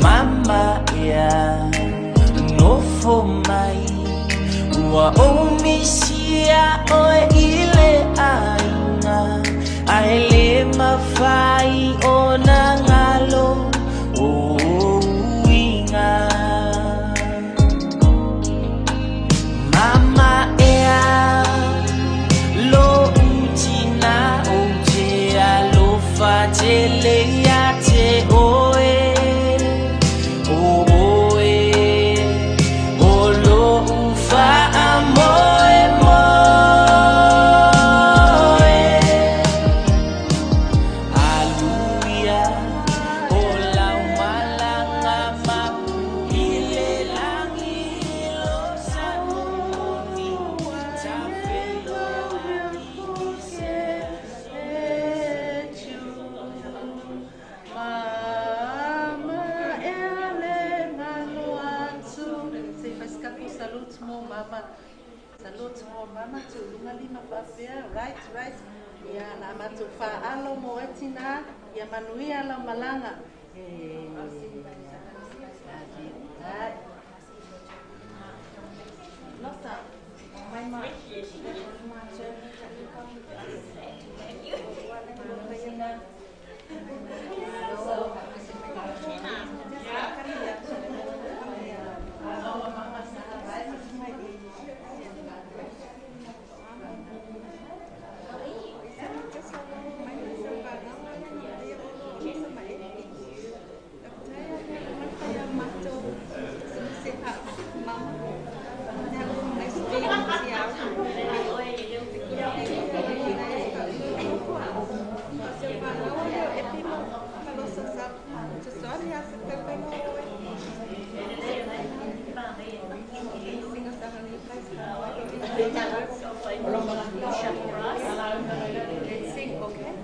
Mama ea nofo mai ua ou misia oe i le aiga ae le mafai ona galo o uiga. Mama ea lo utina ou te alofa tele ia te oe. Salute mo mama tulunga lima faapea right right ia na matou fa'aalo mo e tinā ia manuia lau malaga e Let's sing, okay?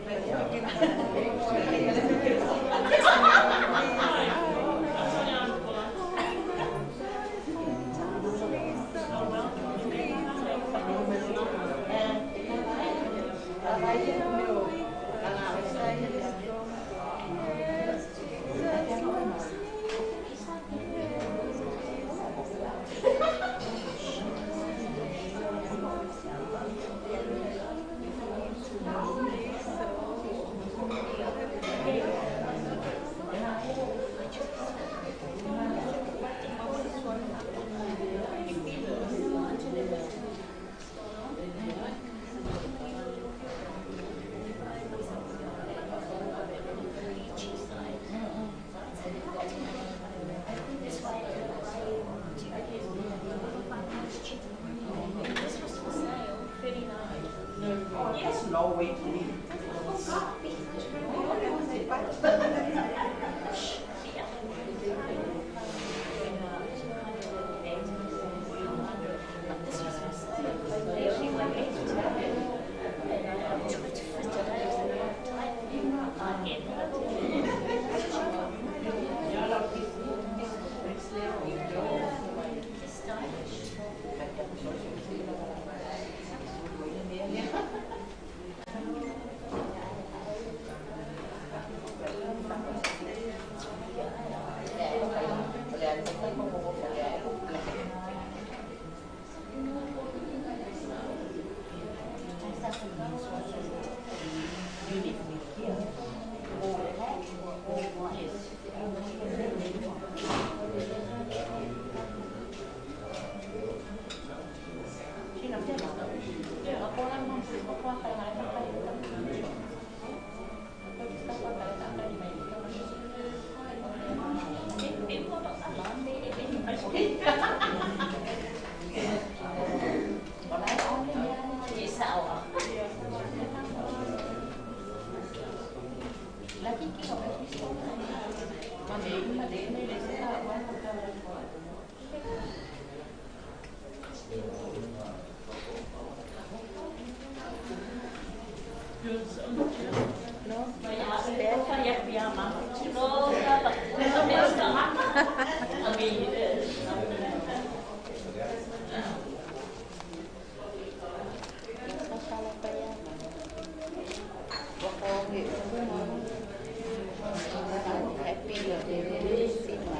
Happy.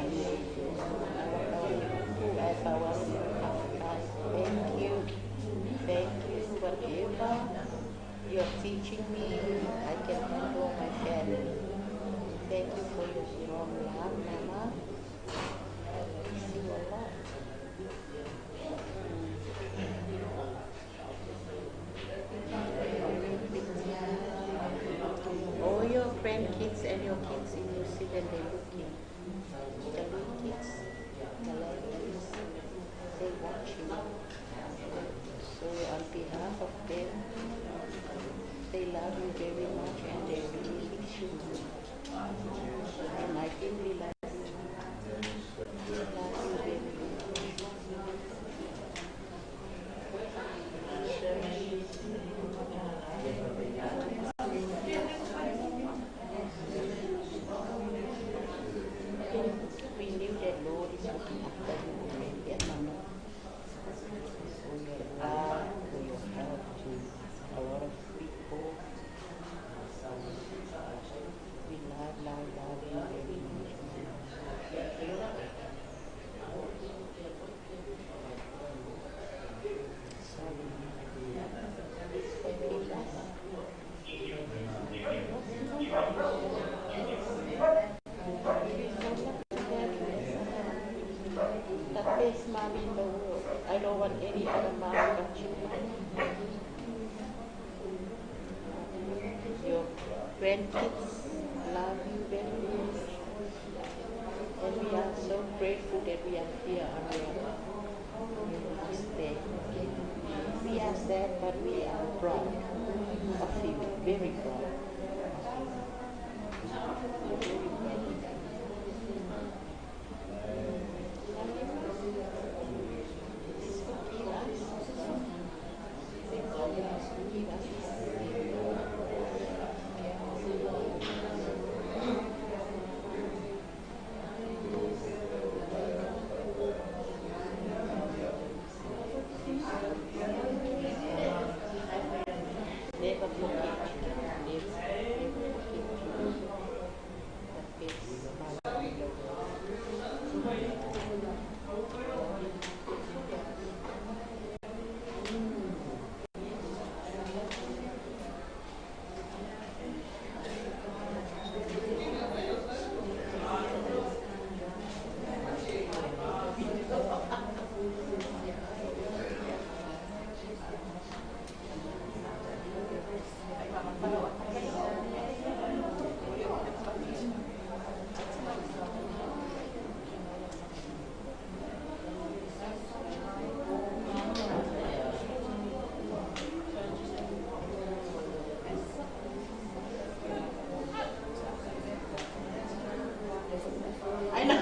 Strong love, Mama. I miss you a lot. All your grandkids and your kids in New Zealand, they're looking. The little kids, the little kids, they watching. So on behalf of them, they love you very much and they really miss you. And my family love you. Love you very much. We knew that Lord is looking after you already, yeah, Mama. For your love, for your help to a lot of people. We love, love, love you very much, Mama. Sorry, Mama. Forgive us. The best mommy in the world. I don't want any other mommy but you, Mama. Your grandkids love you very much. And we are so grateful that we are here on your last day. We are sad, but we are proud of you, very proud. Very proud. Forgive us. Forgive us. Never forget you. Never, never forget you. The best mother in the world. I know.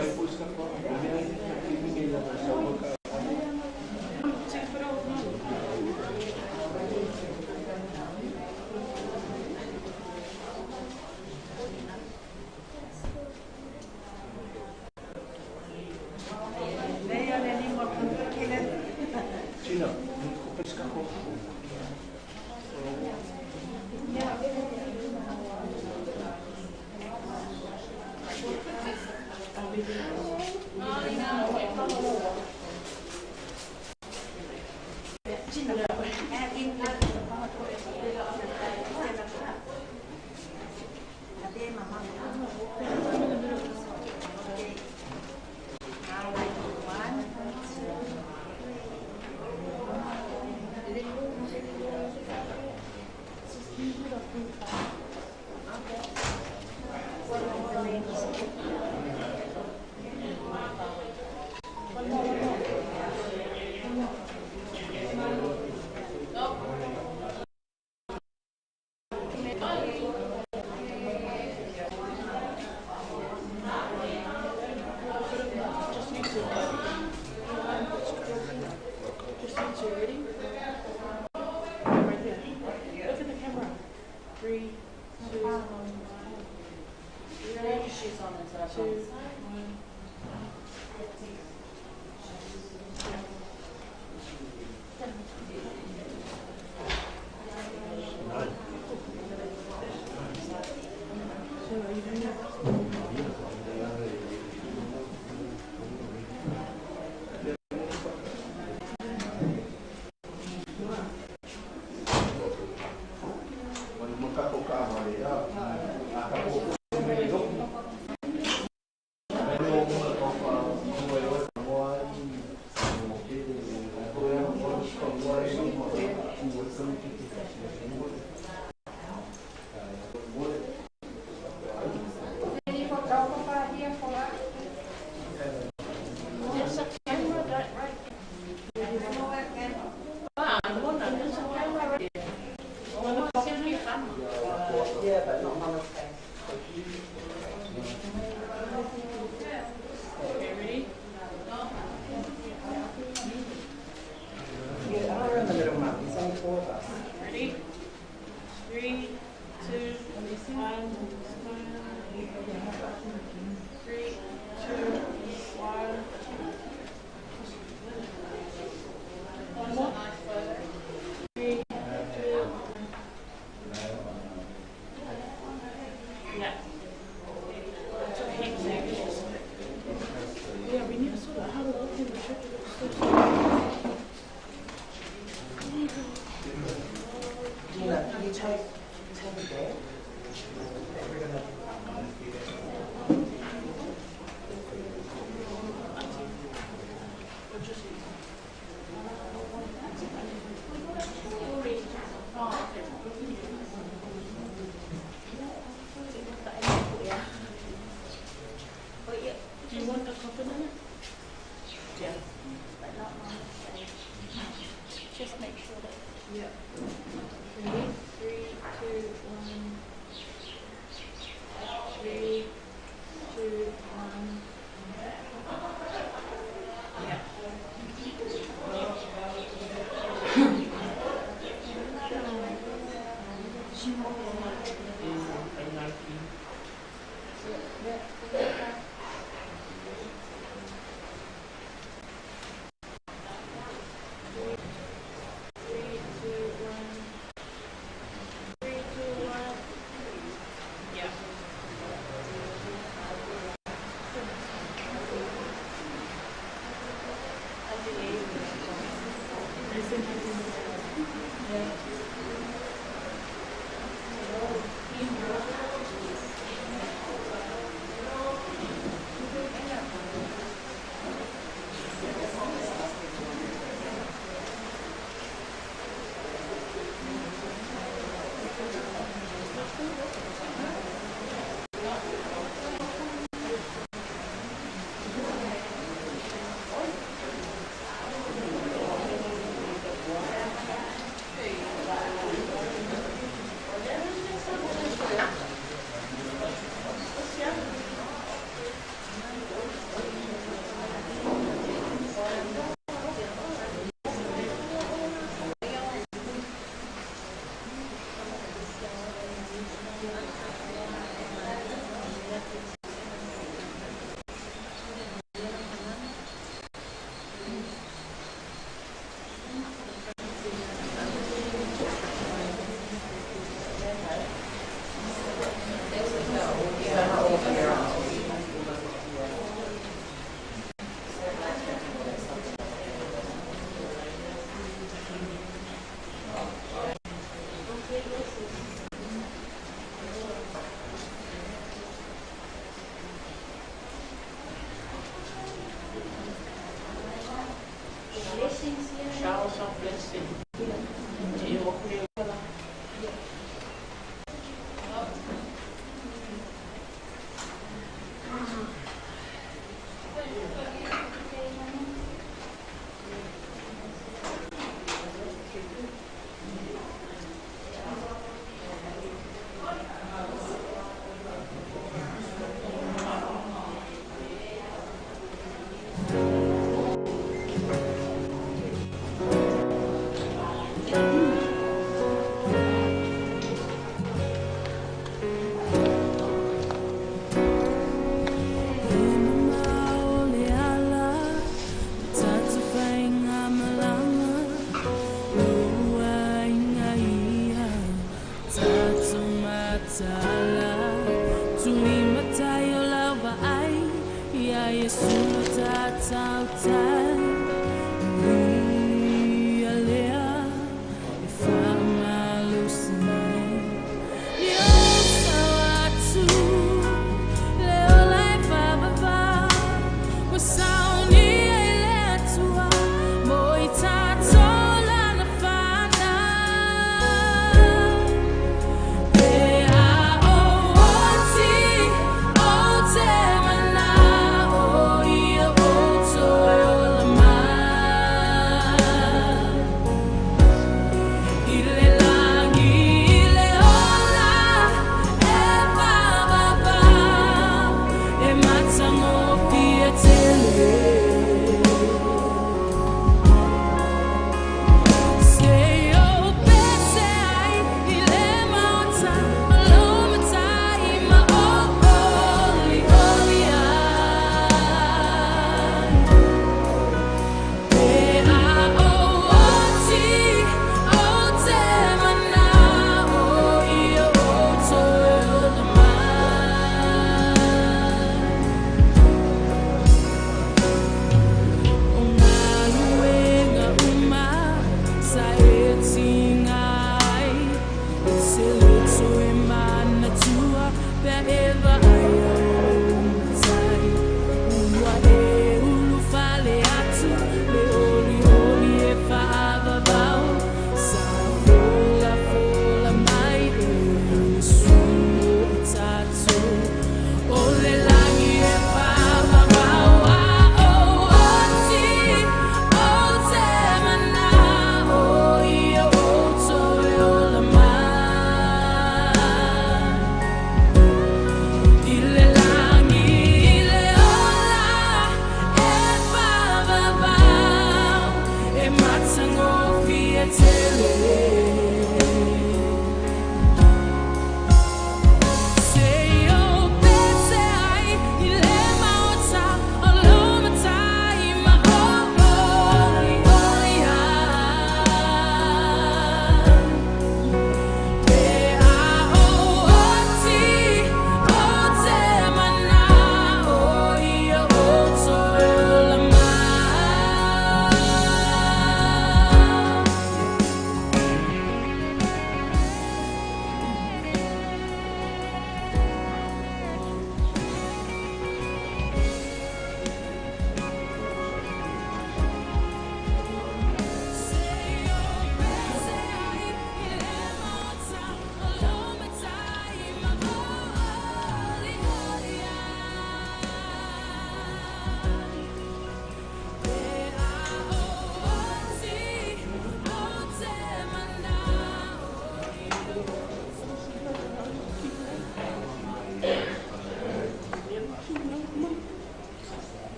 Hey.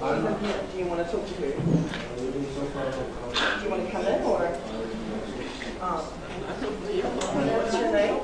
Do you want to talk to her? Do you want to come in or? What's your name?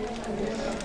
Yeah.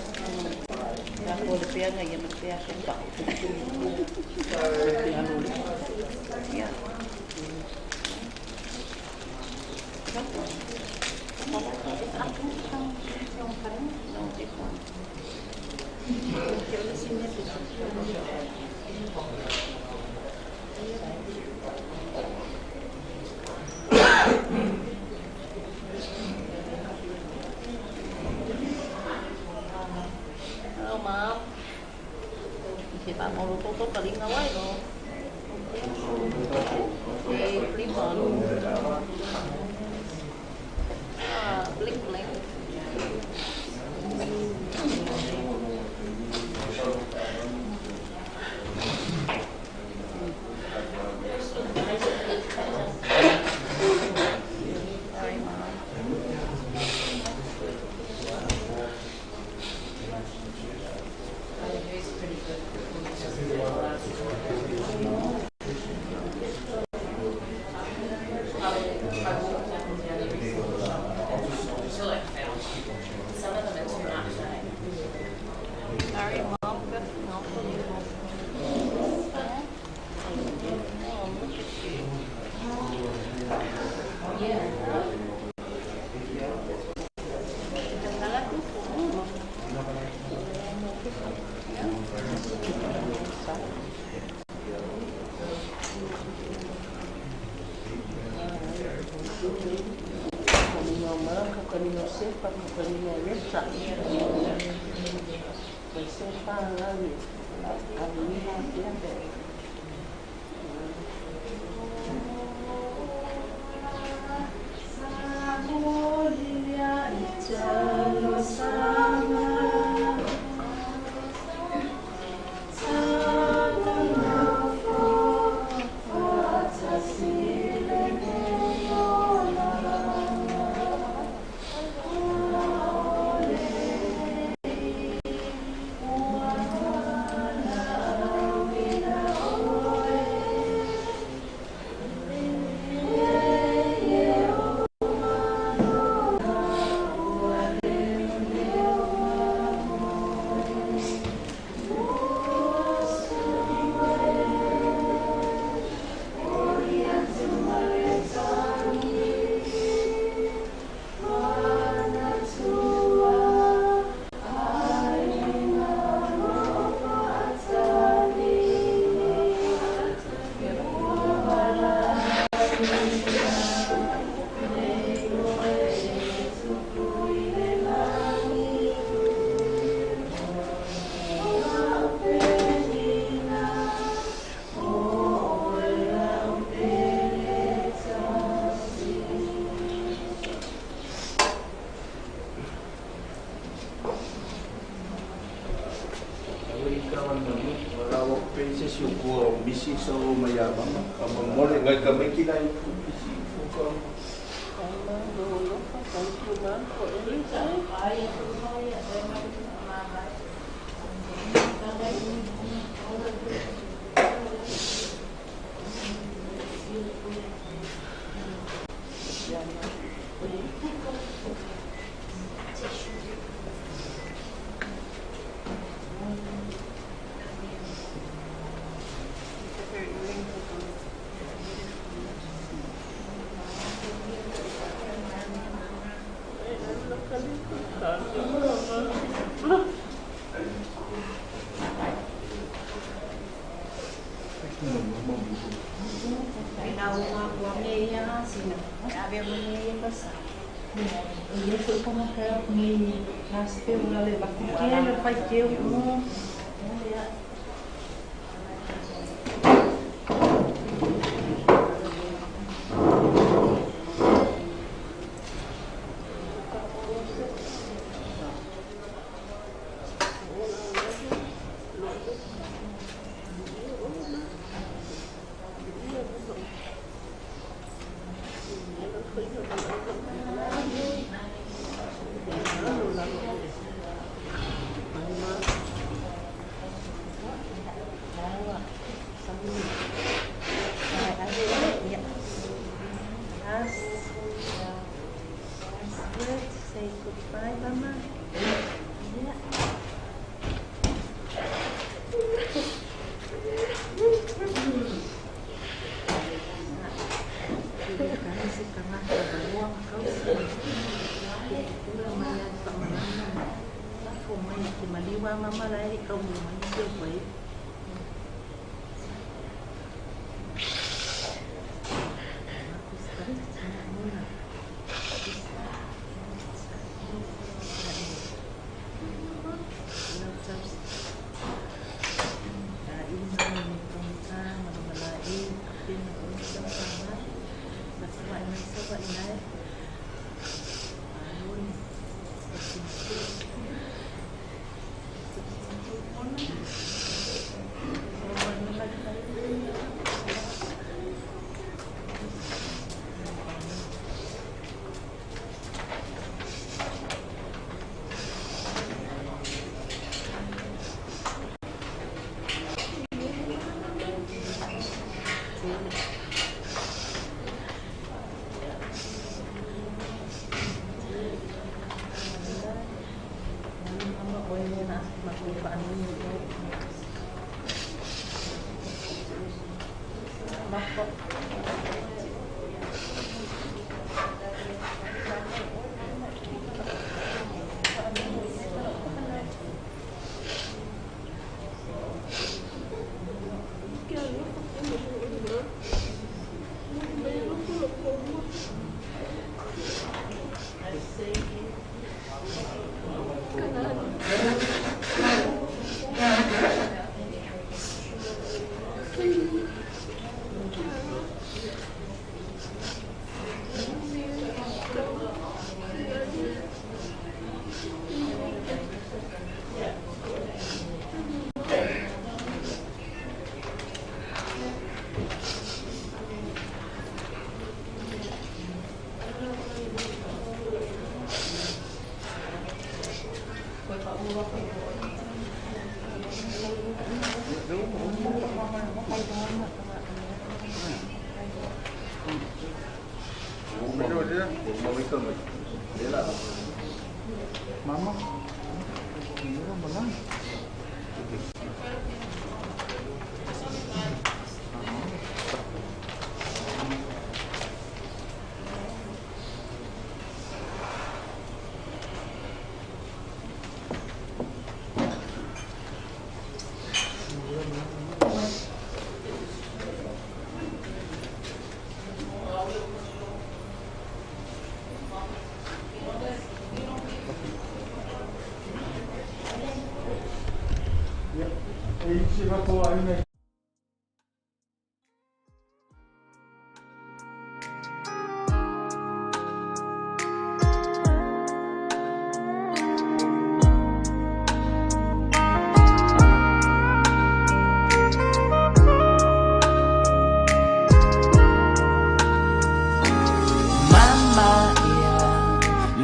Mama ia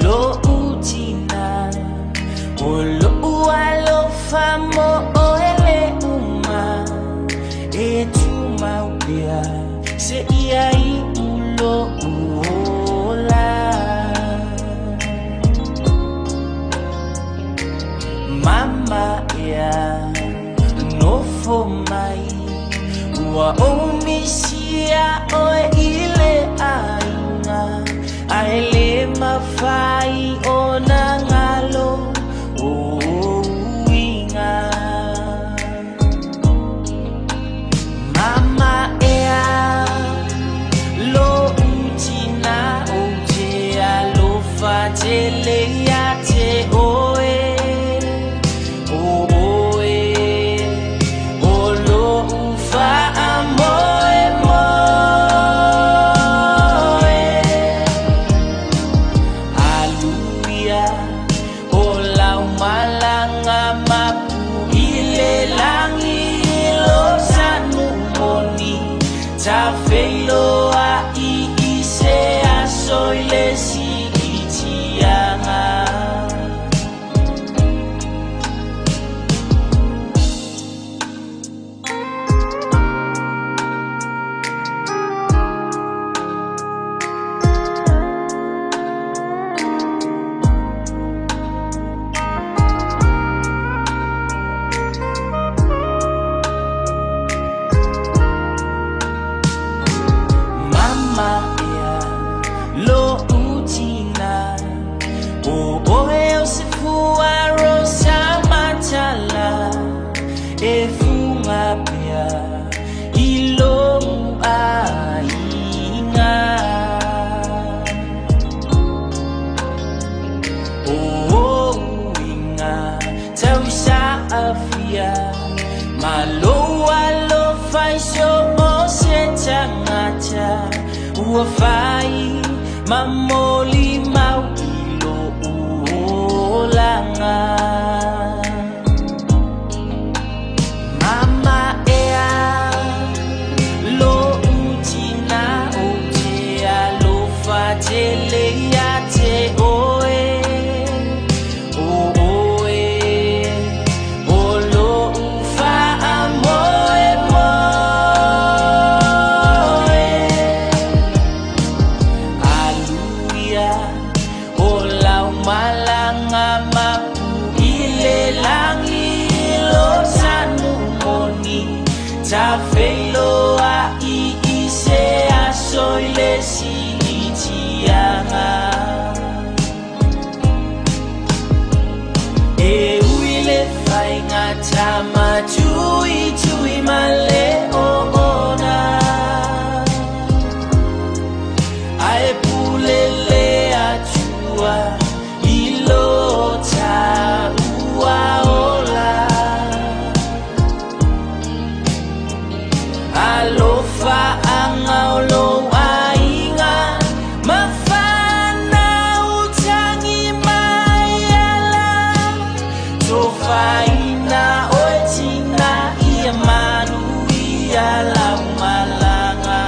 lo utina o lo alofa mo o ele uma. tele ia te oe, o oe o lo'u fa'amoemoe. Aluia o lau malaga mapu i le lagi lo sanumoni tafeiloa'i i se aso i le si'itiaga. Mama ea lo'u tina, o oe o se fua rosa matala, e fuga pea i lo'u aiga. O ouiga tauisa'afia ma lou alofa i so o se tagata, ua fai ma molimau i lo'u olaga. Mama ea lo'u tina, ou te alofa tele ia te oe, o oe o lo'u fa'amoemoe. Aluia o lau malaga mapu i le lagi lo sanumoni tafeiloa'i i se aso i le si'itiaga. E ui le faigata matuitui ma le oona, ae pule le Atua i lo ta'ua ola. Alofa'aga o lou aiga ma fanau tagi mai ala, tofaina oe tina ia manuia lau malaga.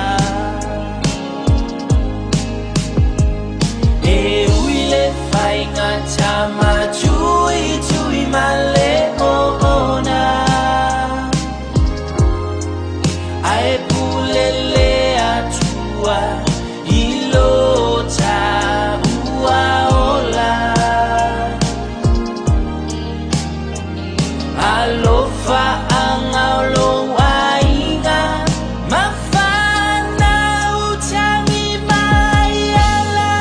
E ui le faigata matuitui ma le oona, ae pule le Atua i lo ta'ua ola. Alofa'aga o lou aiga ma fanau tagi mai ala,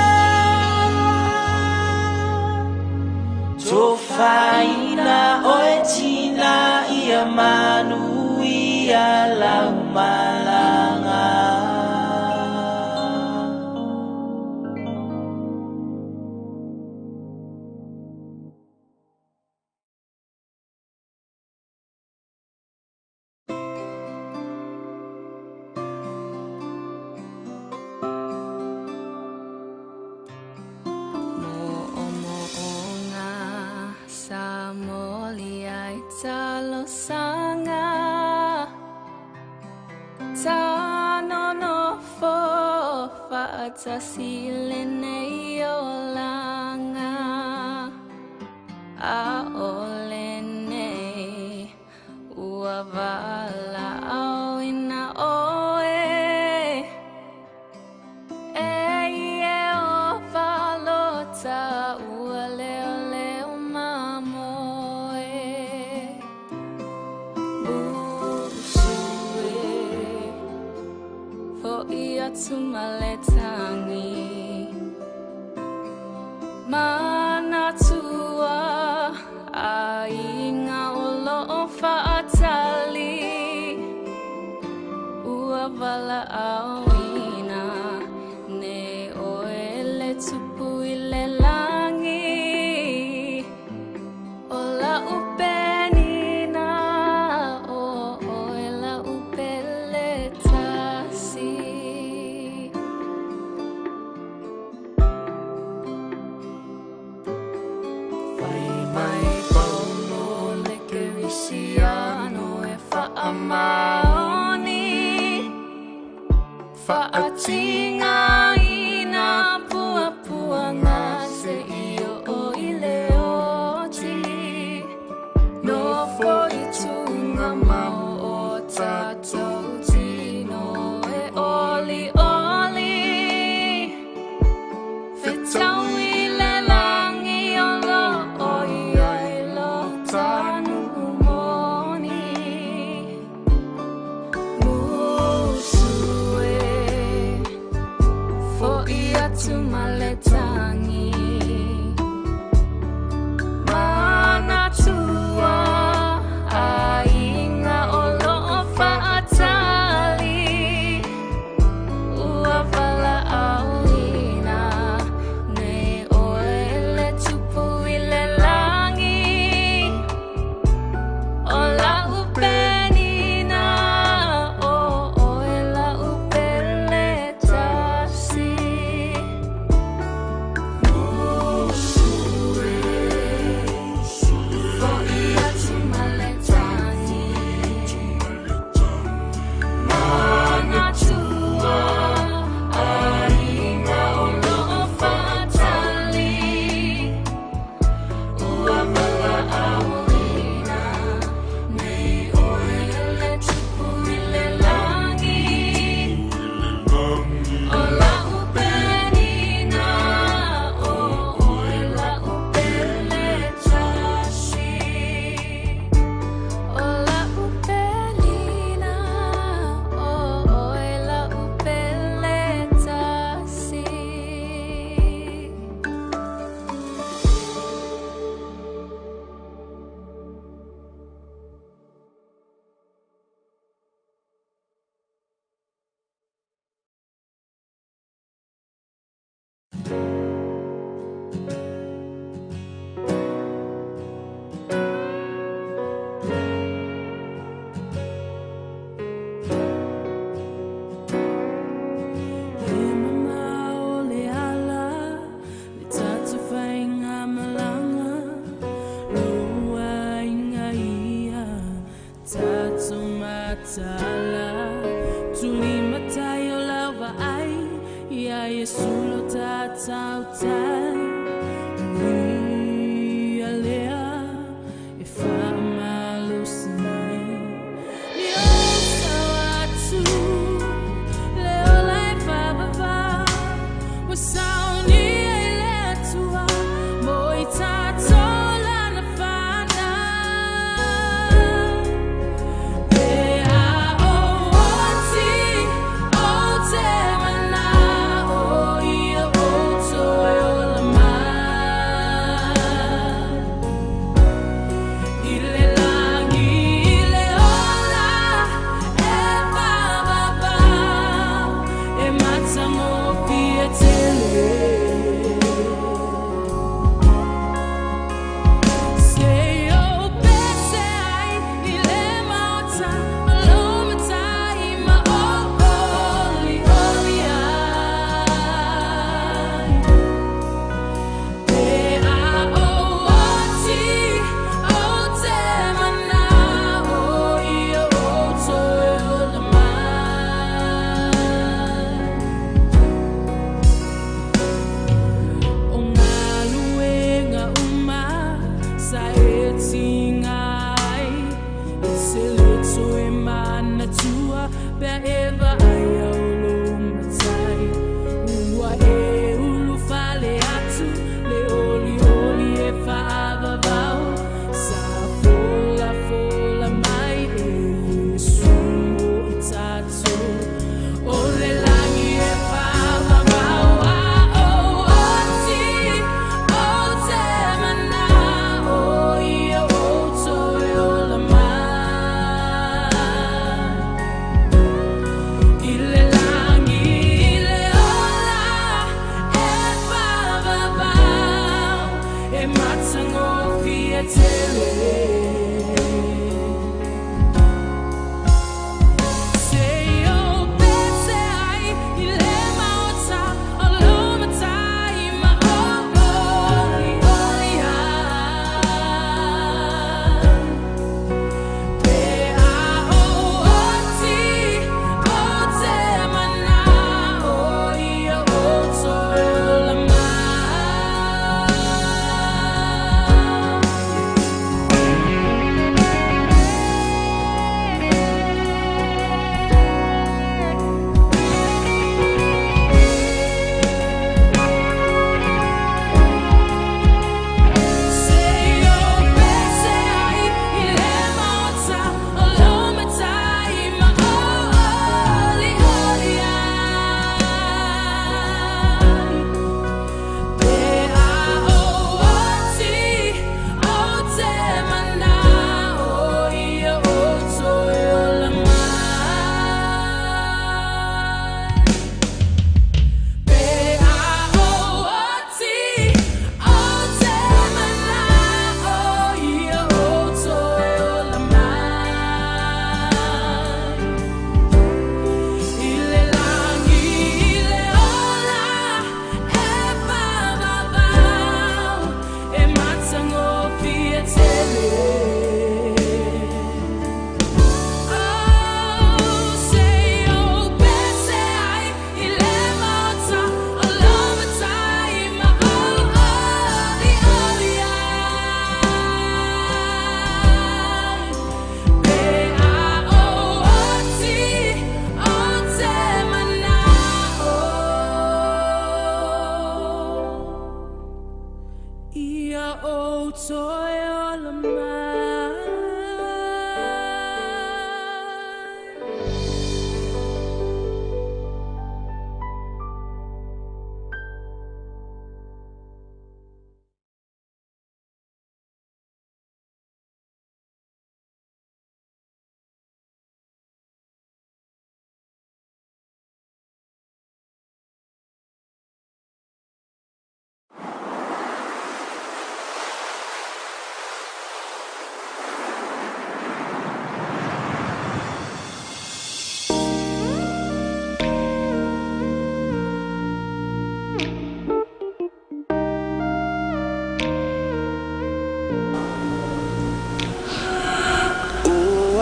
tofaina oe tina ia manuia lau malaga. Mo'omo'oga sa moli ai talosaga, tanonofo fa'atasi lenei olaga. A'ole nei ua vala'auina oe, e Ieova lota ua leoleo mamoe. Busu e fo'i atu ma le tagi.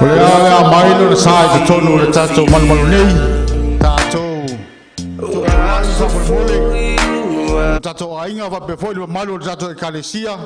O le a le a mai lona sa i totonu o le tatou malumalu nei. Tatou tuuina atu faamolemole. tatou aiga faapea foi le mamalu o le tatou Ekalesia.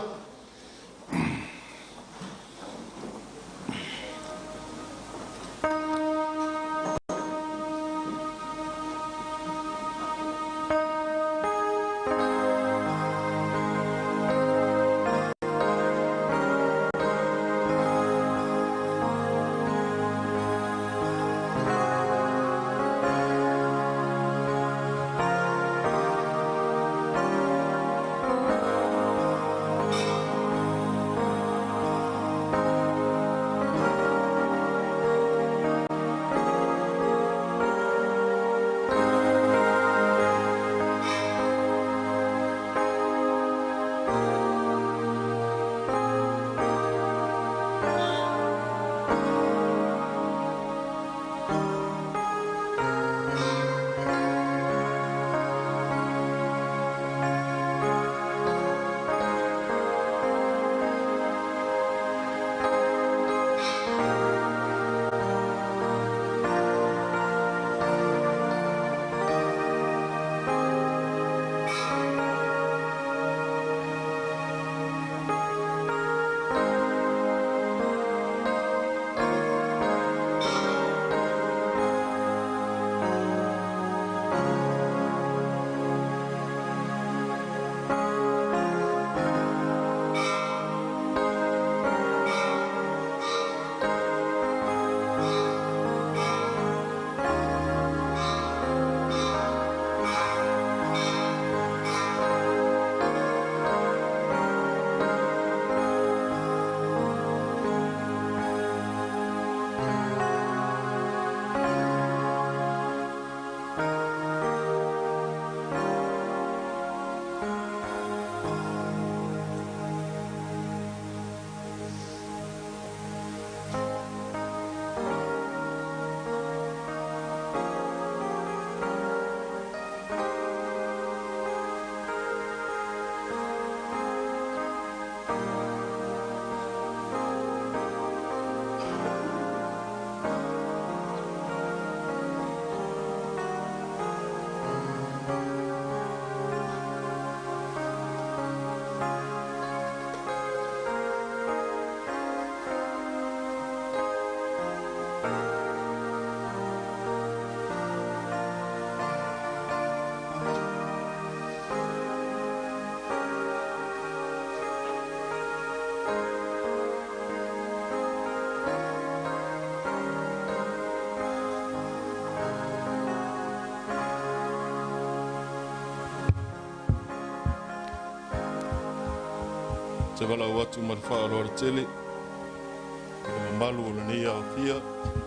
Te valaau atu ma le faaaloalo tele i le mamalu o lenei aofia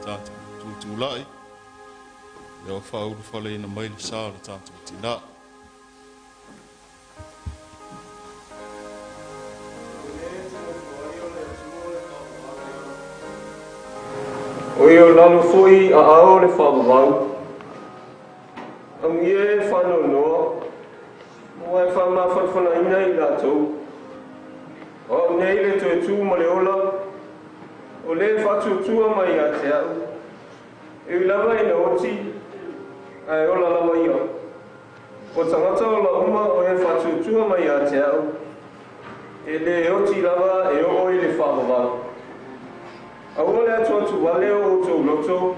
tatou tutulai ia ua faaulufaleina mai le sa o le tatou tinā. O e o lalo foi a ao le faavavau. Amuia e faanoanoa, ua e faamafanafanaina i latou. O au nei le toe tu ma le ola, o le faatuatua mai ia te au. E ui lava ina oti, ae ola lava ia. O tagata ola uma o e faatuatua mai ia te au, e lē oti lava e oo i le faavavau. Aua le atuatu vale o outou loto,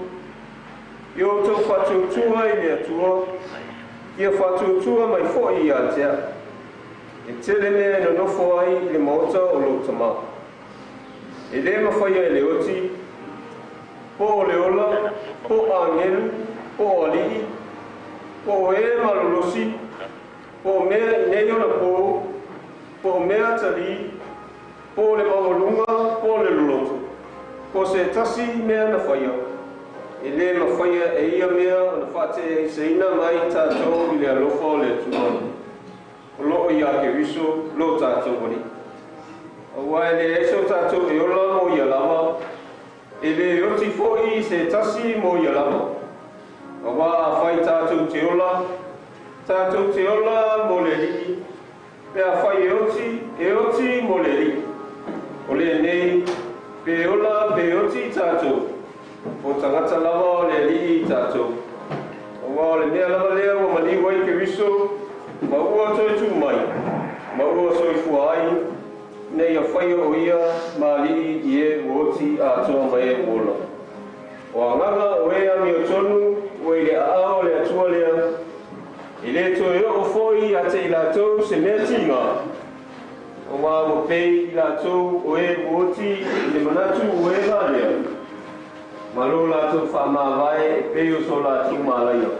i o outou faatuatua i le Atua, ia faatuatua mai foi ia te au. E tele mea e nonofo ai i le maota o lou tamā. E lē mafaia e le oti, po o le ola, po o agelu, po o alii, po o e malolosi, po o mea i nei ona pō, po o mea talī, po o le maualuga, po o le loloto. Po se tasi mea na faia. E lē mafaia e ia mea ona faateʻeseina mai tatou i le alofa o le Atua. O loo iā Keriso lo tatou Alii. Auā e leai so tatou e ola mo ia lava, e lē oti foʻi se tasi mo ia lava. Auā afai tatou te ola, tatou te ola mo le Alii, pe afai e oti, e oti mo le Alii. O lenei, pe ola pe oti tatou, o tagata lava o le Alii tatou. Auā o le mea lava lea ua maliu ai Keriso, Ma ua toe tū mai, ma ua soifua ai, ina ia faia o ia ma ali'i i e ua oti atoa ma e ua ola. O agaga o e amiotonu ua i le aao o le Atua lea, e lē toe oo foi ia te i latou se mea tigā, auā ua pei i latou o e ua oti i le manatu ua e valea, ma lo latou faamavae e pei o so latou malaia,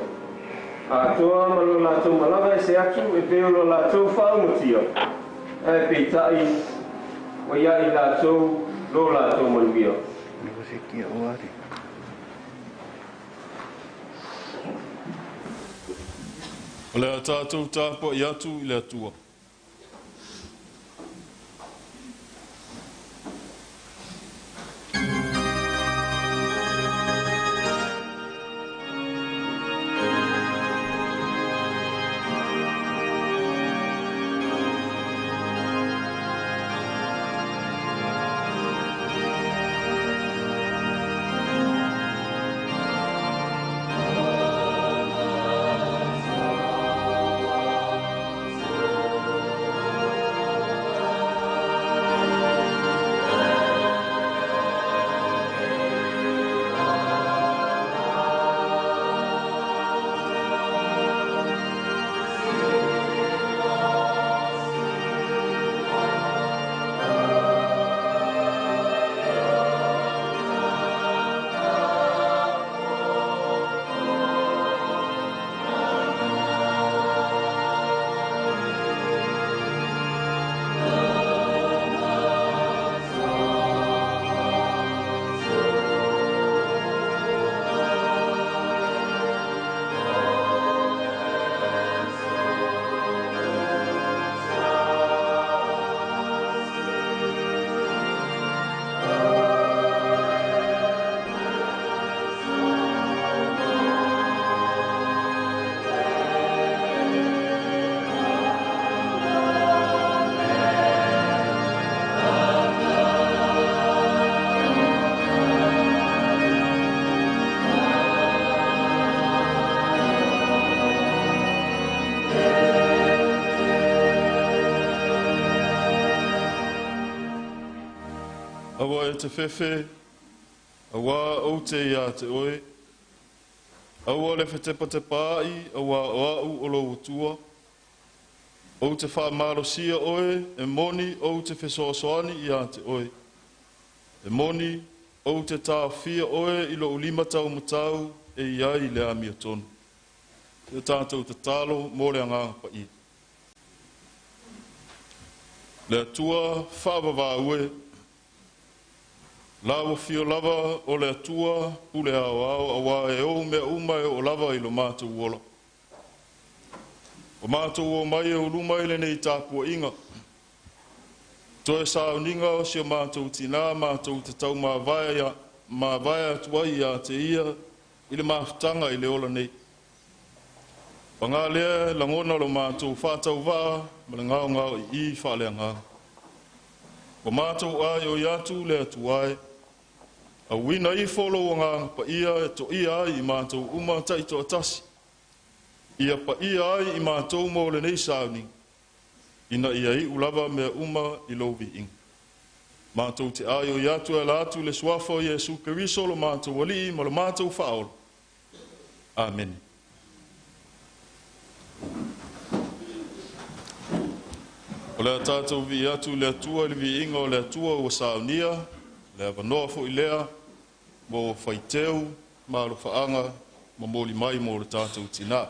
atoa ma lo latou malaga ese atu e pei o lo latou faaumatia, ae peitai ua iā i latou lo latou manuia. O le a tatou tapua'i atu i le Atua. Aua e te fefe, auā ou te iā te oe. Aua le fetepatepaai, auā o a'u o lou Atua. Ou te faamalosia oe, e moni ou te fesoasoani iā te oe. E moni, ou te taofia oe i lou lima taumatau e i ai le amiotonu. Ia tatou tatalo mo le Agaga Paia. Le Atua faavavau e, la ua afio lava o le Atua pule aoao auā e ou mea uma e oo lava i lo matou ola. Ua matou omai e uluma i lenei tapuaiga, toe sauniga o si o matou tinā matou te taumavae mavae atu ai iā te ia i le mafutaga i le ola nei. Pagā lea e lagona lo matou faatauvaa ma le gaogaoi'i faaleagaga. Ua matou aioi atu le Atua e, auina ifo lou Agaga Paia e to'ia ai i matou uma ta'itoatasi, ia paia ai i matou mo lenei sauniga, ina ia iu lava mea uma i lou viiga. Matou te aioi atu e ala atu i le suafa o Iesu Keriso lo matou Alii ma lo matou Faaola. Amene. O le a tatou vii atu i le Atua i le viiga o le Atua ua saunia, le avanoa foi lea mo faiteu ma alofaaga momoli mai mo le tatou tinā.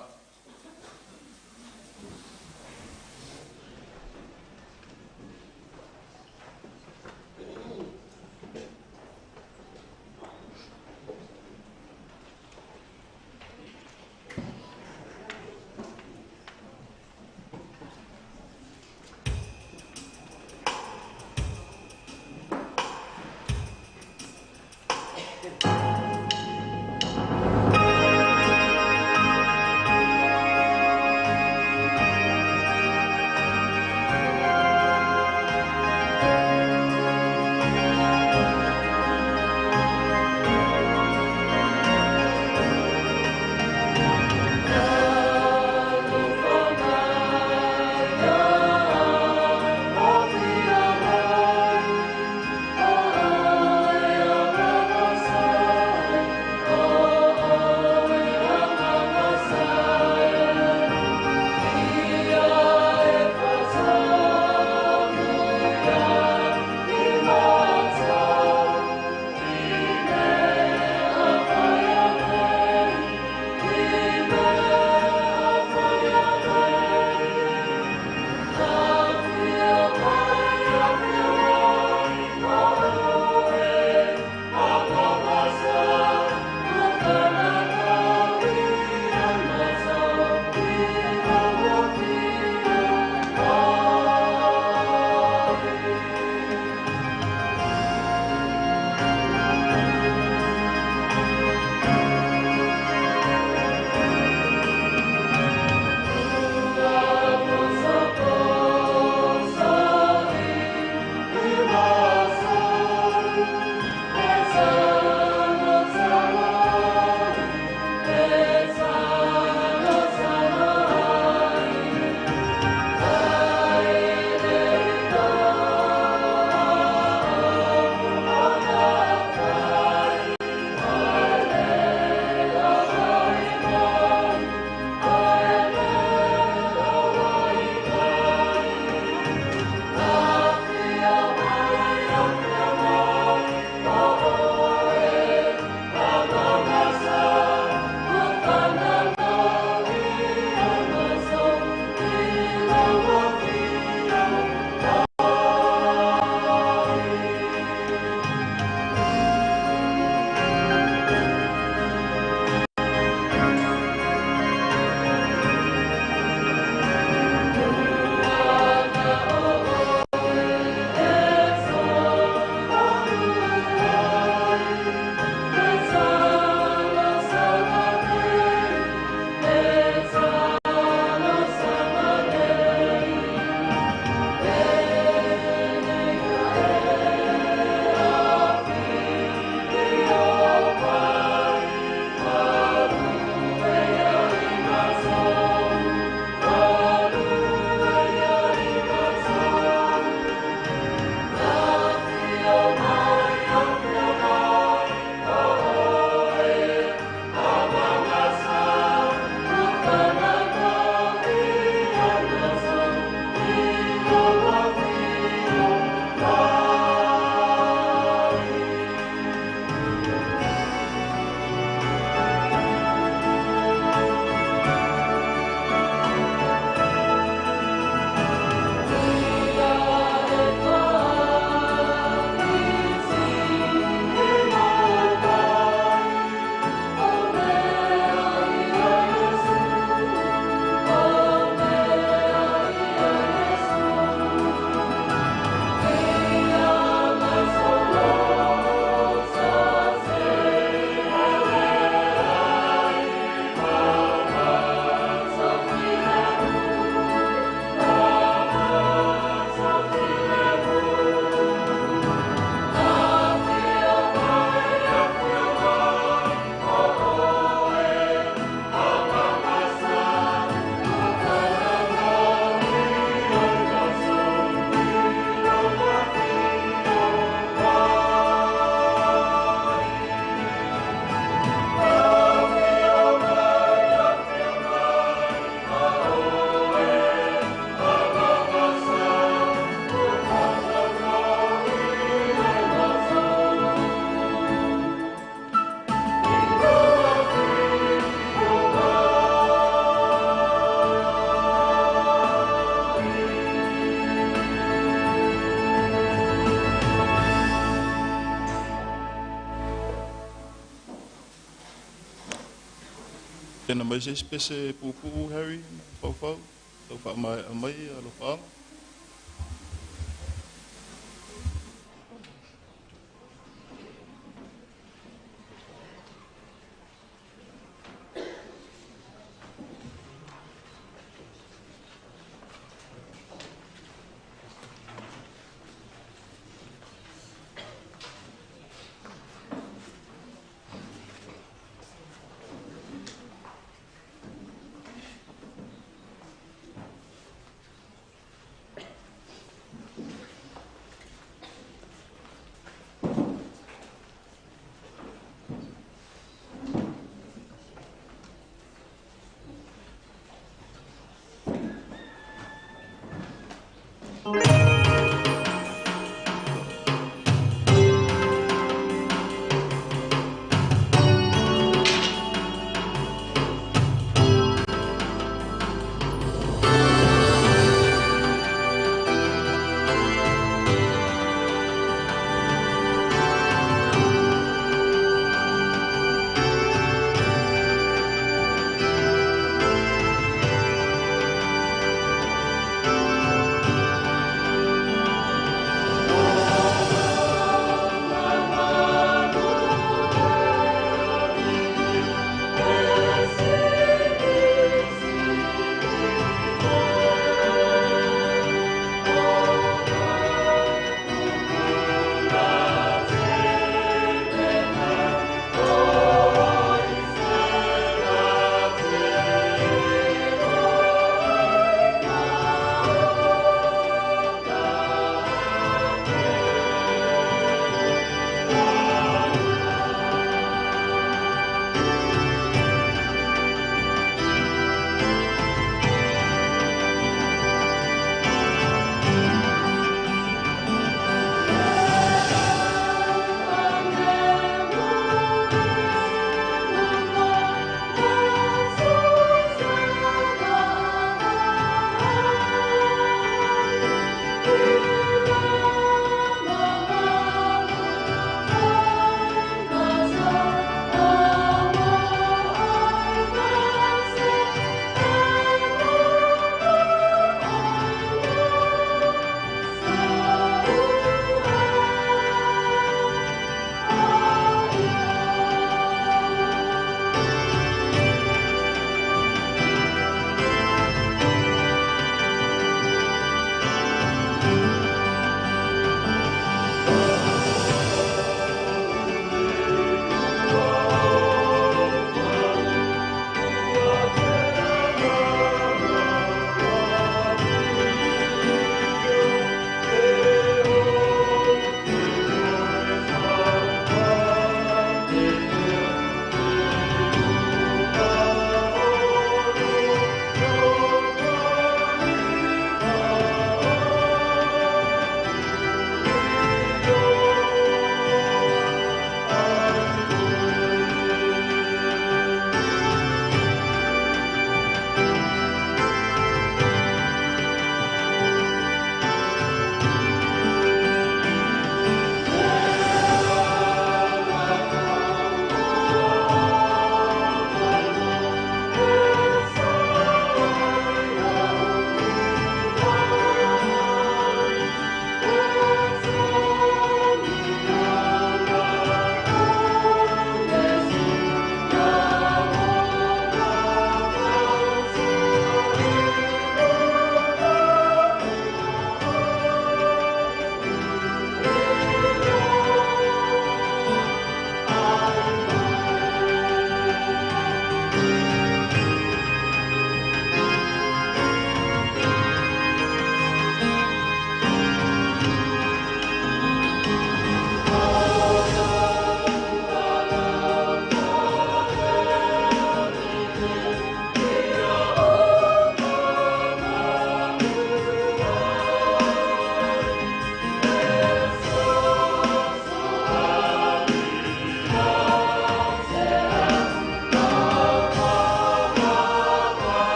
Tapena mai se isi pese puupuu Harry ma Faufau tau faamaea mai alofaaga.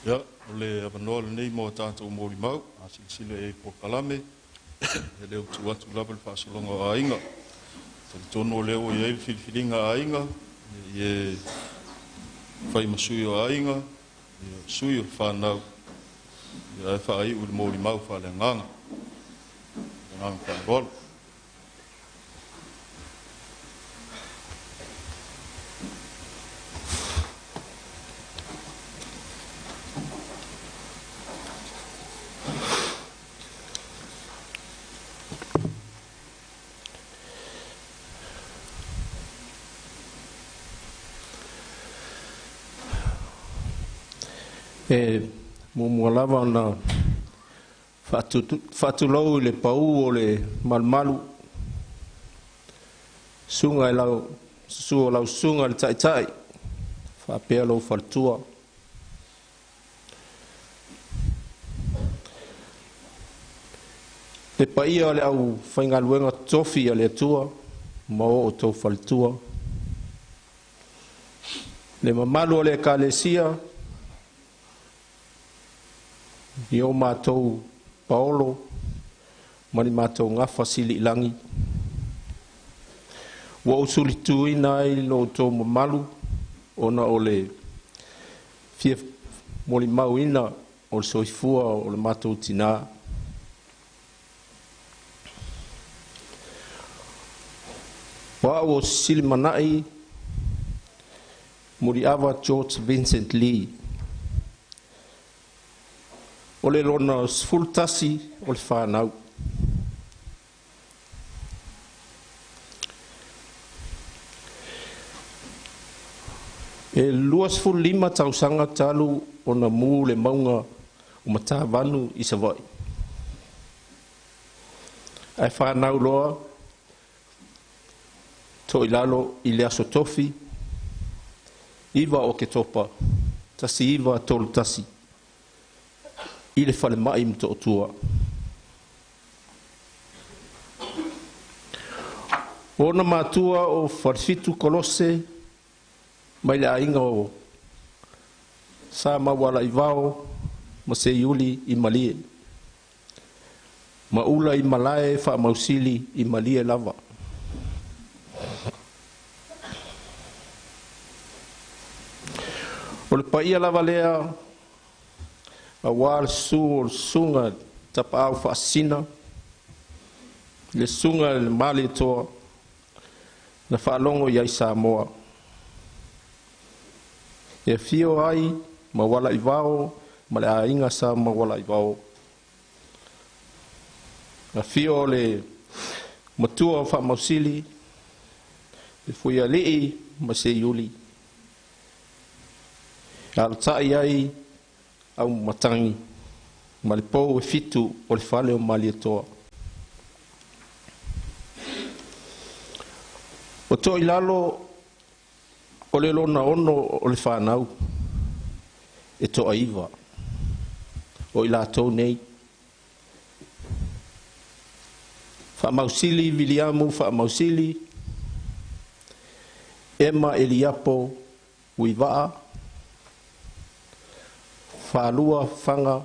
Ia, o le avanoa lenei mo a tatou molimau, a silasila i ai i polokalame, e le o tuu atu lava le faasologa o aiga. Talitonu o lea ua i ai le filifiliga a aiga, ina ia fai ma sui o aiga, ia, sui o fanau, ia, ae faaiu i le molimau faaleagaga. Le agaga faaaloalo. E muamua lava ona faatulou i le pau o le malumalu, susuga i lau, susu o lau susuga i le Taitai faapea lou faletua. Le paia o le aufaigaluega totofi a le Atua ma o outou faletua. Le mamalu o le Ekalesia, i o matou paolo ma le matou gafa siliilagi, ua ou sulituina ai lo outou mamalu ona o le fia molimauina o le soifua o le matou tinā. O au o Silimanai Muliava George Vincent Lee. O le lona 11 o le whanau. E 25 tausaga talu ona mu le mauga o Matavanu i Savaii. Ae whanau loa Toilalo i le aso tofi 9 o Oketopa 1931 i le falemai Motootua. O ona matua o Falefitu Kolose mai le aiga o Sa Maualaivao ma Seiuli i Malie. Ma ula i malae faamausili i Malie lava. O le paia lava lea auā le susu o le susuga Tapaau Faasisina, le susuga i le Malietoa na faalogo i ai Samoa. E afio ai Maualaivao ma le aiga Sa Maualaivao. Afio le matua o Faamausili, le Fuialii ma Seiuli. Alatai ai au matangi ma le pou e fitu o le fale o Malietoa. O Toilalo o le lona ono o le whanau e toa iva o i latou nei. Faamausili Viliamu Faamausili, Emma Eliapo Uivaa, Falua Fanga,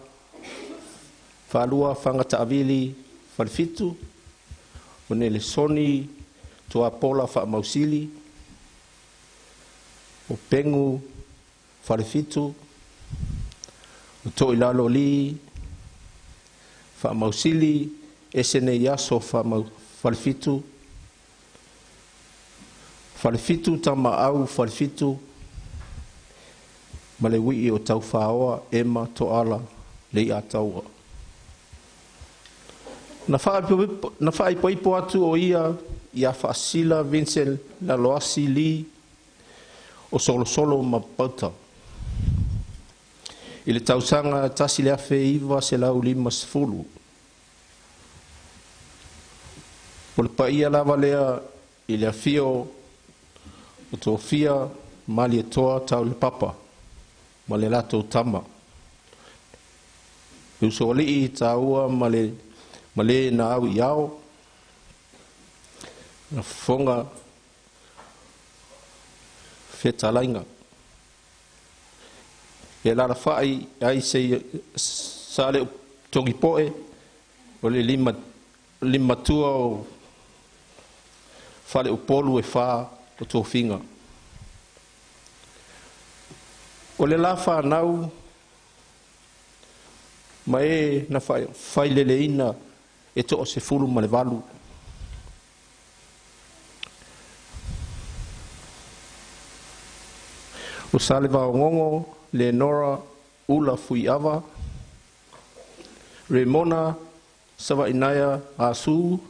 Falua Fanga Taavili Falefitu, o Nelesoni Tuapola Faamausili, o Pengu Falefitu, o Toilalo Li Faamausili ese nei aso Falefitu, Falefitu Tamaau Falefitu, ma le wii o Tauwhaoa Emma Toala Lei Ataua. Na whaaipoipo atu o ia ia Faasila Vincent Laloasi Lee o Solosolo ma Pauta. I le tausaga 1950. O le paia lava lea i le afio o Tofia Malietoa Taulepapa ma le latou tama. Le usoalii taua ma le na au i ao, na fofoga fetalaiga. E alalafa'i ai Sale'utogipo'e o le limatua o faleupolu e fā o tofiga. O le la fanau ma e na faileleina e 18. O Salevaogogo Lenora Ula Fuiava, Remona Sava'inaia Asu,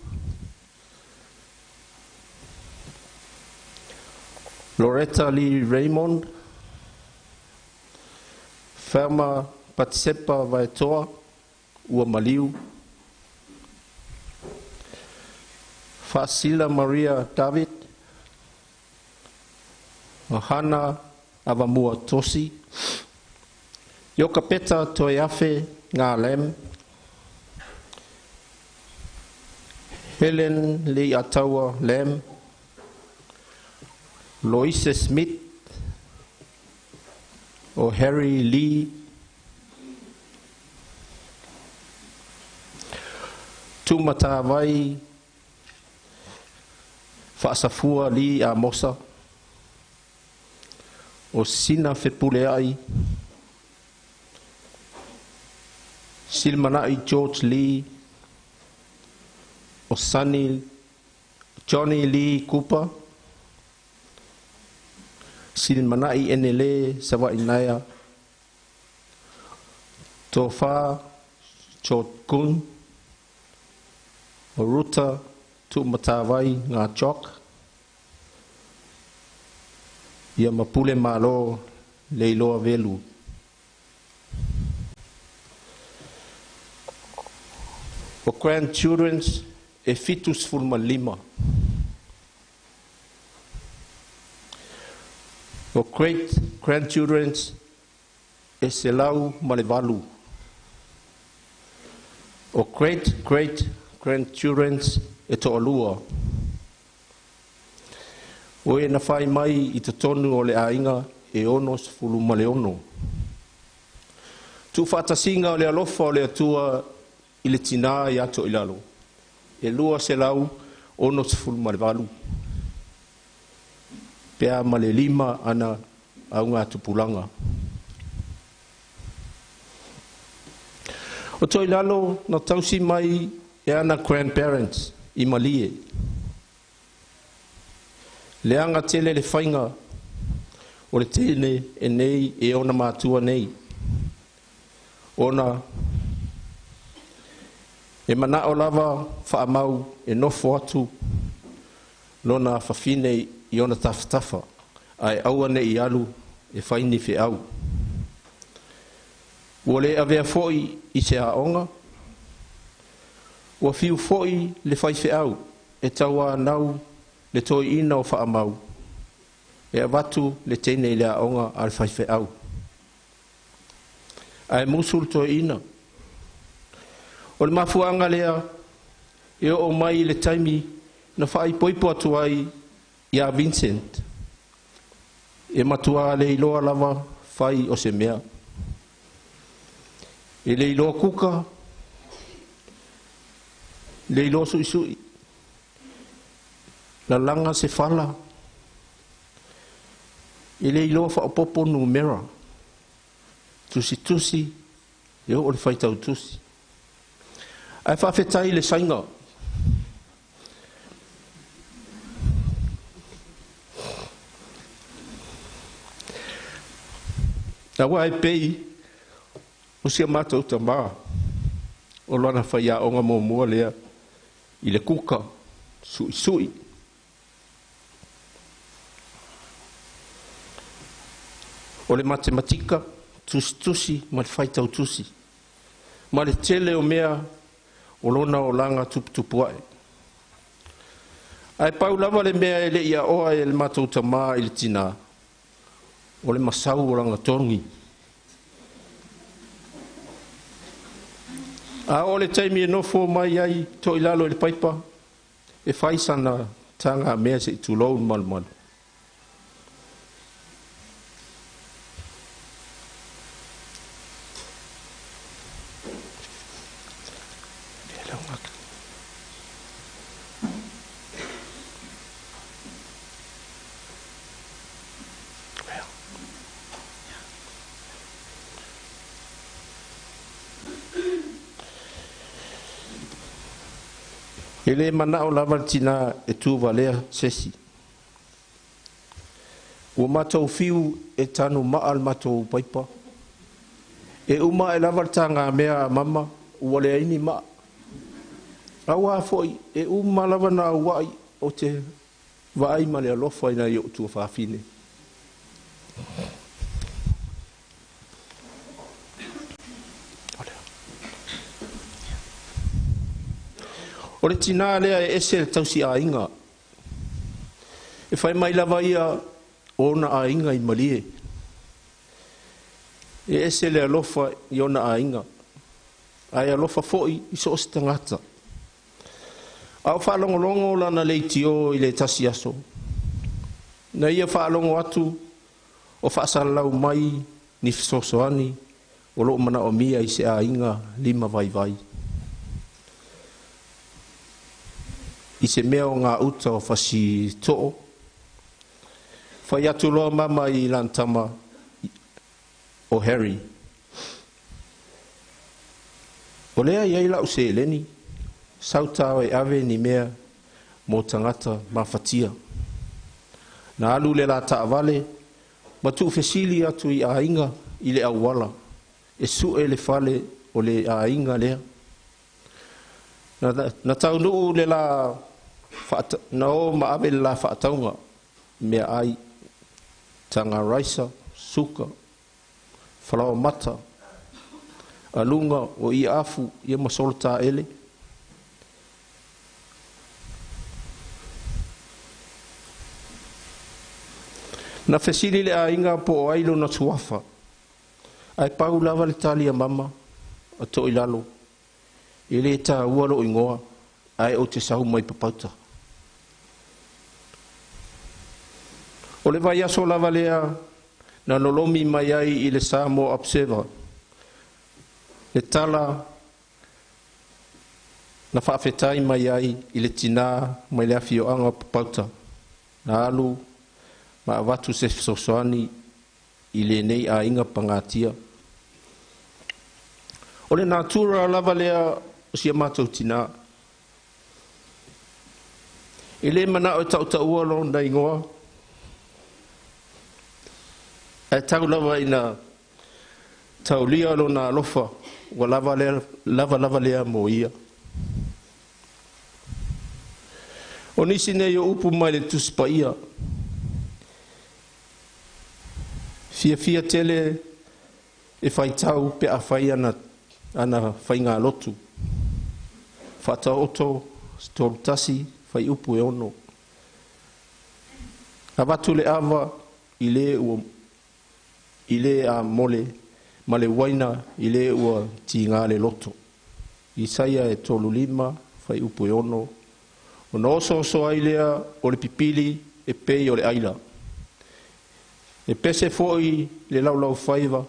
Loretta Lee Raymond, Ferma Patisepa Vaetoa, ua maliu, Faasila Maria David, Hana Avamua Tosi, Iokapeta Toeafe Ngā Lam, Helen Lee Ataua Lam, Loise Smith, o Harry Lee, Tumatawai Faasafua Lee Amosa, o Sina Fepuleai, Silmana'i George Lee, o Sonny Johnny Lee Cooper, Silmana'i Enele Sava'inaia, Tofa Chot Kun, o Ruta Tu'umatawai Ngā Chok, ia Mapule Malo Leiloa Velu. O grandchildrens e 75. O great grandchildrens e 108. O great great grandchildrens e 2. O e na whai mai i te tonu o le aiga e 66. Tuufaatasiga o le alofa o le Atua i le tinā ia To'ilalo e 268 pe a ma le lima ana augatupulaga. O To'ilalo na tausi mai e ana grandparents i Malie. Leaga tele le faiga o le teine e nei e ona matua nei. Ona e mana'o lava fa'amau e nofo atu lona fafine i ona tafatafa ae aua ne'i alu e faini fe'au. Ua lē avea fo'i i se a'oga, ua fiu fo'i le faife'au e tauānau le toe'ina o fa'amau e avatu le teine i le a'oga a le faife'au. Ae musu le toe'ina. O le mafua'aga lea e o'o mai i le taimi na fa'aipoipo atu ai iā Vincent e matuā le iloa lava fai o se mea. E le iloa kuka, le iloa su'isu'i, lalaga se fala, e le iloa fa'aopopo numera, tusitusi e o'o le faitau tusi. Ae fa'afetai le saiga. Auā e pei o si a matou tamā o lana faiaoga muamua lea i le kuka su'isu'i. O le matematika, tusitusi ma le faitau tusi, ma le tele o mea o lona olaga tuputupu a'e. Ae pau lava le mea e le'i a'oa e le matou tamā i le tinā, o le masau o lana togi. A oo le taimi e nofo mai ai To'ilalo i le paipa e fai sana tagamea se'i tulou le malumalu. E lē mana'o lava le tinā e tuvalea sesi. Ua matou fiu e tanu ma'a le matou paipa. E uma ae lava le tagamea a mama ua leai ni ma'a. Auā fo'i e uma lava ona aua'i ou te vaai ma le alofa i nai o'u tuafafine. O le tinā lea e ese le tausiaiga. E fai mai lava ia o ona aiga i Malie. E ese le alofa i ona aiga, ae alofa fo'i i so o se tagata. A o faalogologo lana leitio i le tasi aso, na ia faalogo atu o faasalalau mai ni fesoasoani o lo'o manaomia i se aiga lima vaivai. I se mea o gauta o Fasito'o, fai atu loa mama i lana tama o Harry. O lea e i ai la'u seleni, sau ta o e ave ni mea mo tagata mafatia. Na alu le la taavale ma tuufesili atu i aiga i le auala e su'e le fale o le aiga lea. Na taunuu le la na o ma ave le la faatauga meaai, taga raisa, suka, falaoa mata, aluga o ia afu ia ma solo taele. Na fesili le aiga po o ai lona suafa, ae pau lava le tali a mama a Toilalo, e lē tāua lo'u igoa, ae ou te sau mai Papauta. O le vaiaso lava lea na lolomi mai ai i le Samoa Observer le tala na faafetai mai ai i le tinā mai le afioaga o Papauta na alu ma avatu se fesoasoani i lenei aiga pagatia. O le natura lava lea o si a matou tinā. E lē mana'o e ta'uta'ua lona igoa, ae tau lava ina taulia lona alofa ua lava lea, lava lava lea mo ia. O nisi nei o upu mai le Tusi Paia. Fiafia tele e faitau pe afai ana, ana faigalotu. Faataoto 31 fuaiupu e 6. Avatu le ava i le ua i le a mole ma le uaina i le ua tigā le loto. Isaia e 35 fuaiupu e 6. Ona osooso ai lea o le pipili e pei o le aila. E pese fo'i le laulaufaiva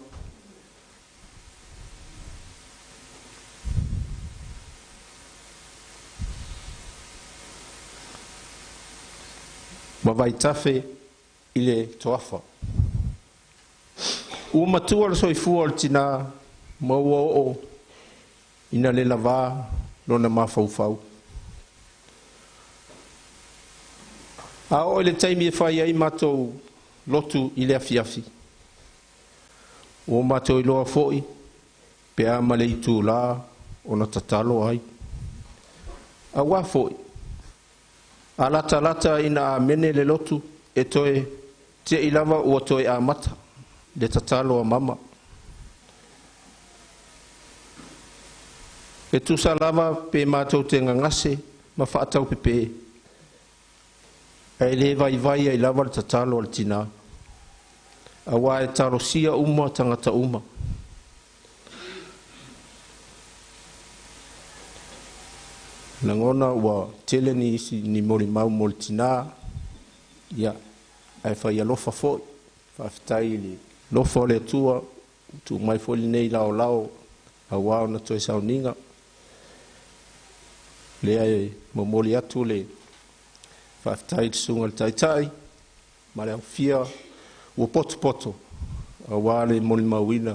ma vaitafe i le toafa. Ua matua le soifua o le tinā ma ua oo ina le lavā lona mafaufau. A oo i le taimi e fai ai matou lotu i le afiafi, ua matou iloa fo'i pe a ma le itulā ona tatalo ai. Auā fo'i, a latalata ina amene le lotu, e toe te'i lava ua toe amata le tatalo a mama. E tusa lava pe matou te gagase ma faataupepē, ae lē vaivai ai lava le tatalo a le tinā, auā e talosia uma tagata uma. Lagona ua tele ni isi ni molimau mo le tinā, ia, ae fai alofa fo'i. Faafetai i le alofa o le Atua ua tuu mai foi lenei laolao auā ona toe sauniga. Lea e momoli atu le faafetai i le susuga i le Taitai ma le aufia ua potopoto auā le molimauina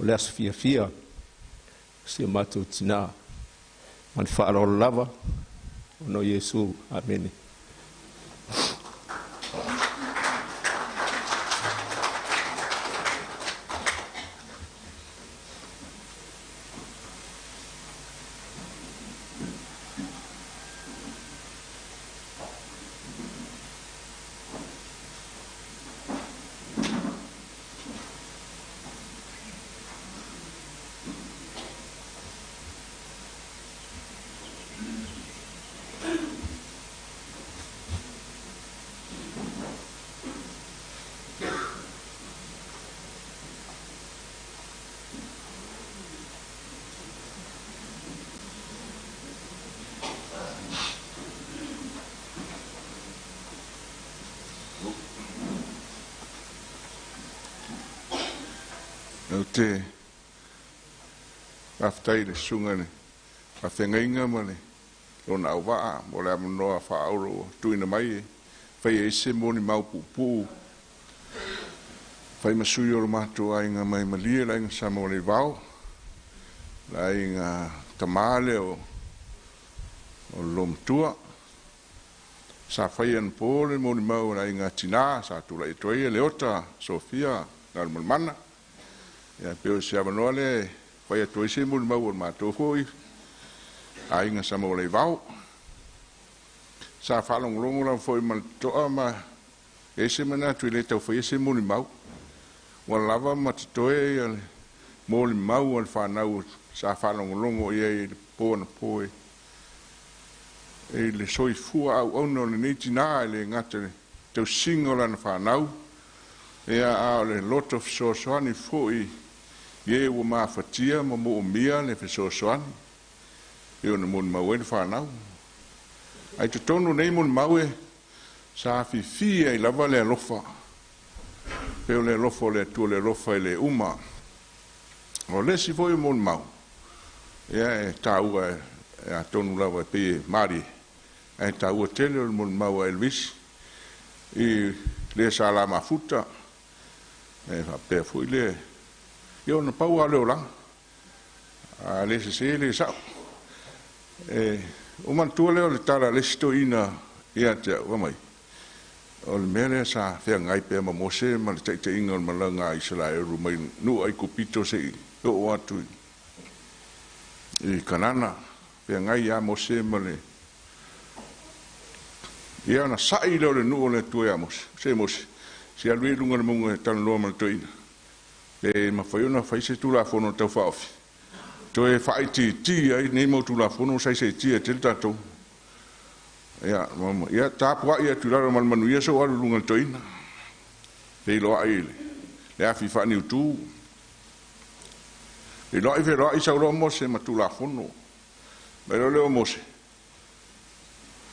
o le aso fiafia o si o matou tinā. Ma le faaaloalo lava. Ona o Iesu. Amene. Ou te faafetai i le susuga i le faafeagaiga ma le lona auvaa mo le avanoa faaauro ua tuuina mai e faia ai se molimau puupuu fai ma sui o le matou aiga mai Malie, le aiga Sa Maualeivao, le aiga tama lea o le Lomatua. Sa fai anapo le molimau a le aiga tina sa tulai atu ai Leota Sofia Galumalemana. Ia pei o se avanoa lea e fai atu ai se molimau o le matou foi aiga Sa Maualeivao. Sa faalogologo lava foi ma le totoa ma e i ai se manatu e le tau faia se molimau, ua lava ma totoe ia le molimau a le fanau sa faalogologo i ai i le po anapo e i le soifua auauna o lenei tinā, e le gata i le tausiga o lana fanau, ia a o le loto fesoasoani foi i e ua mafatia ma moomia le fesoasoani e ona molimau ai le fanau. Ae totonu o nei molimau e sa afifi ai lava le alofa, pei o le alofa o le Atua, le alofa e le uma. O le isi foi o molimau, ia e taua e atonu lava e pei e malie, ae taua tele o le molimau a Elvis i le sa la mafuta, e faapea foi le ia ona pau lava o le olaga, a le sese le sa'o. E ou manatua lea o le tala a le isi toeaina ia te au, fai mai, o le mea lea sa feagai pea ma Mose ma le taitaiga o le malaga a Isaraelu mai nuu Aikupito se'i oo atu i Kanana, feagai ia Mose ma le ia ona sa'i lea o le nuu o le Atua ia Mose, se Mose, se alu ia i luga o le mauga e talanoa ma le toeaina, pe mafai ona fai se Tulafono Tau Faaofi toe faaitiitia ai nei mau Tulafono ua saisaitia tele tatou. Ia, ia tapuai atu i lalo ma le manuia sou alu i luga o le toeaina, feiloai i le afi faaniutu. Feiloai feiloai sau loa Mose ma Tulafono. Mai loa lea o Mose,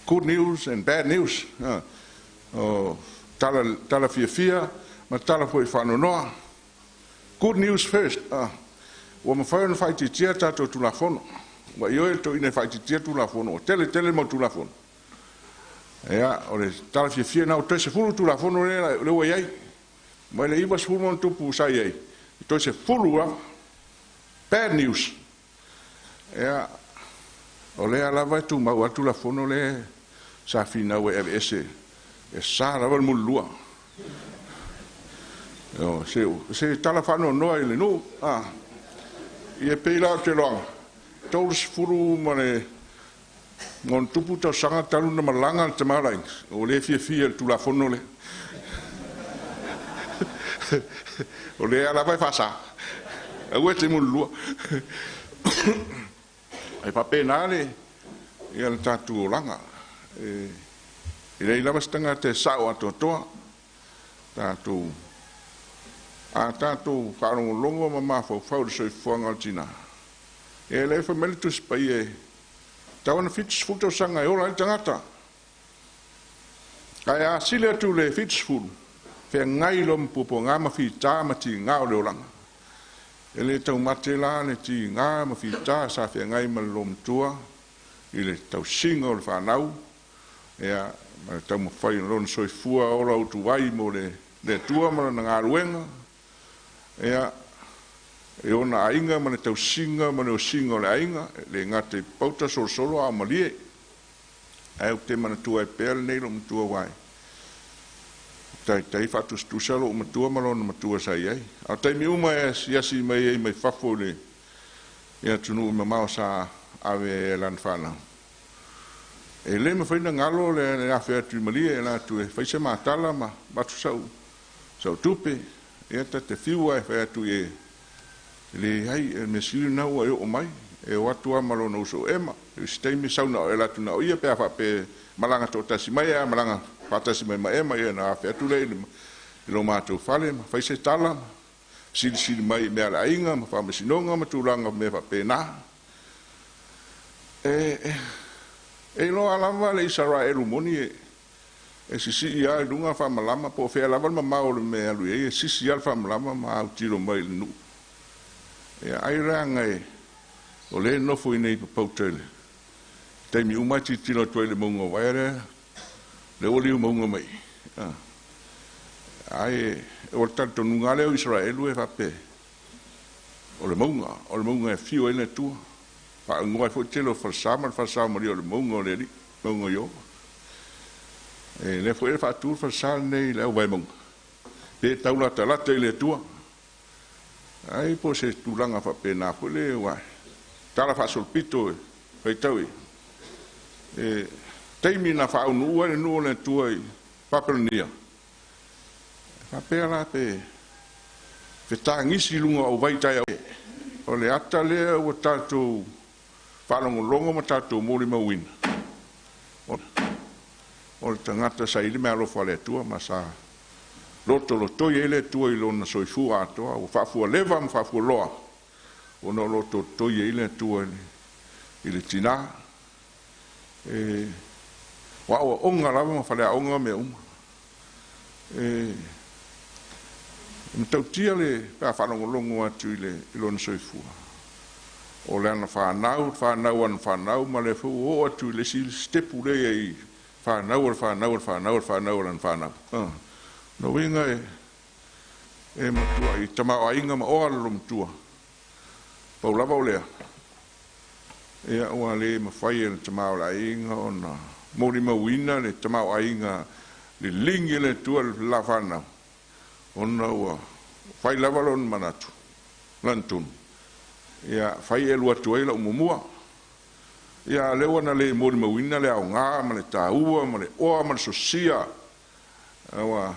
good news and bad news. O tala, tala fiafia ma tala foi faanoanoa. Good news first. Ua mafai ona faaitiitia tatou Tulafono. Ua ioe le toeaina e faaitiitia Tulafono, ua tele tele mau Tulafono. Ia, o le tala fiafia na o toe 10 Tulafono lea ua i ai. Mai le 90 ma ona tupu sa i ai, toe 10 lava. Bad news. Ia, o lea lava e tumau a le Tulafono lea sa finau e aveese, e sa lava le mulilua. O, se tala faanoanoa i le nuu. Ia pei la o te loaga, 30 ma le ma tupu tausaga talu na malaga le tamaoaiga, o lea fiafia i le Tulafono lea. O lea lava e faasa. Aua e te mulilua. Ae faapena le ia le tatou olaga. E leai lava se tagata e sa'o atoatoa. Tatou a tatou faalogologo ma mafaufau i le soifuaga o le tinā, e le fai mai le Tusi Paia e tatau ona 70 tausaga e ola ai le tagata. Ae a sili atu le 70, feagai loa ma puapuaga ma fitā ma tigā o le olaga. E le taumate la le tigā ma fitā sa feagai ma le lomatua i le tausiga o le fanau, ia, ma le taumafai o lona soifua ola utuai mo le Atua ma lona galuega, ia, e ona aiga ma le tausiga ma le osiga o le aiga, e le gata i pauta solosolo a o malie. Ae ou te manatua ai pea lenei loomatua uae taitai faatusatusa lou matua ma lona matua sa i ai. A o taimi uma e asiasi mai ai mai fafo i le i atunuu mamao sa ave ai e lana fanau. E lē mafai ona galo le afe atu i Malie e latou e fai se matala ma avatu sau tupe. Ia ta te fiu lava e fai atu i e leai, o le mea sili lena ua e oo mai. E o atu lava ma lona uso Ema. I se taimi sau na o e alu atu na o ia pe a faapea e malaga toatasi mai, ae a malaga faatasi mai ma Ema, ia ona afe atu lea i lo matou fale ma fai se tala ma silisili mai i mea a le aiga ma faamasinoga ma tulaga o mea faapena. E iloa lava le Isaraelu moni e sisii lava i luga faamalama po o fea lava le mamao o le mea e alu i ai, e sisi lava le faamalama ma autilo mai i le nuu. Ia ai leaga e o lea e nofo i inei i Papauta i le taimi uma e tilotilo atu ai i le mauga o Vaea lea, lea ua liu mauga mai i. Ae o le talitonuga lava lea o Isaraelu e faapea, o le mauga e afio ai le Atua. Faaigoa ai foi le tele o falesa ma le falesa o Malia o le mauga o le Alii, mauga o Ieova. E lea foi e faatu le falesa lenei i le au vaemauga, pe taulatalata i le Atua. Ai po o se tulaga faapena foi lea ua tala faasolopito e faitau i e taimi na faaunuua ai le nuu o le Atua i Papelonia. E faapea la pe fetagisi i luga o auvai taeao. O le ata lea ua tatou faalogologo ma tatou molimauina o le tagata sa i ai le meaalofa a le Atua ma sa lotolotoi ai le Atua i lona soifua atoa, ua faafualeva ma faafualoa ona o lotolotoi ai le Atua i le tinā. E o aoaoga lava ma faleaoga mea uma. E matautia le pe a faalogologo atu i le i lona soifua. O le ana fanau, fanau ana fanau, ma le foi ua oo atu i le isi sitepu lea i fanau o le fanau o le fanau o le fanau o lana fanau. Lona uiga e matuai tamaoaiga ma oa le loomatua. Pau lava o lea, ia ua le mafai e le tama o le aiga ona molimauina le tamaoaiga liligi e le Atua i le la fanau, ona ua fai lava lona manatu, lana tonu, ia fai e alu atu ai lau muamua. Ia a o lea ua na le molimauina le aoga ma le taua ma le oa ma le sosia ua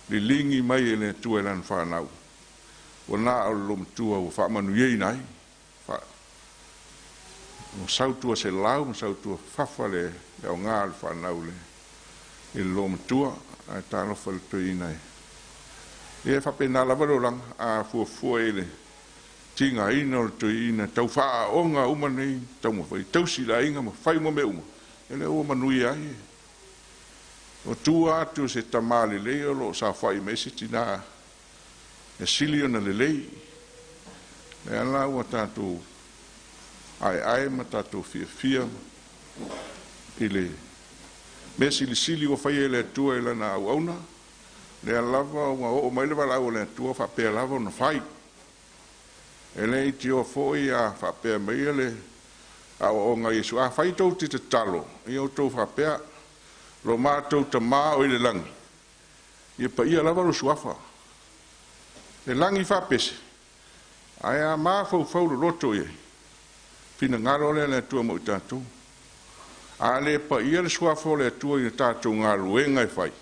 liligi mai e le Atua i lana fanau. Ua na o le loomatua ua faamanuiaina ai. Ua sau tua selau ma sau tua fafa le aoga o le fanau i le loomatua. Ae talofa i le toeaina e. Ia e faapena lava le olaga a fuafua i le tigaina o le toeaina tau faaaoga uma nei taumafai tausi le aiga ma fai uma mea uma, e lea ua manuia ai. O tua atu o se tamā lelei o lo o saofai mai se tinā e sili ona lelei. Lea la ua tatou aeae ma tatou fiafia i le mea silisili ua faia e le Atua i lana auauna. Lea lava ua oo mai le valaau a le Atua faapea lava ona fai. E le itioa foi a faapea mai le aoaoga a Iesu. A fai tou te tatalo, ia outou faapea, lo matou tamā o i le lagi, ia paia lava lo suafa. Le lagi faapese, ae a mafaufau loloto i ai, finagalo lea le Atua mo i tatou. A le paia le suafa o le Atua i le tatou galuega e fai,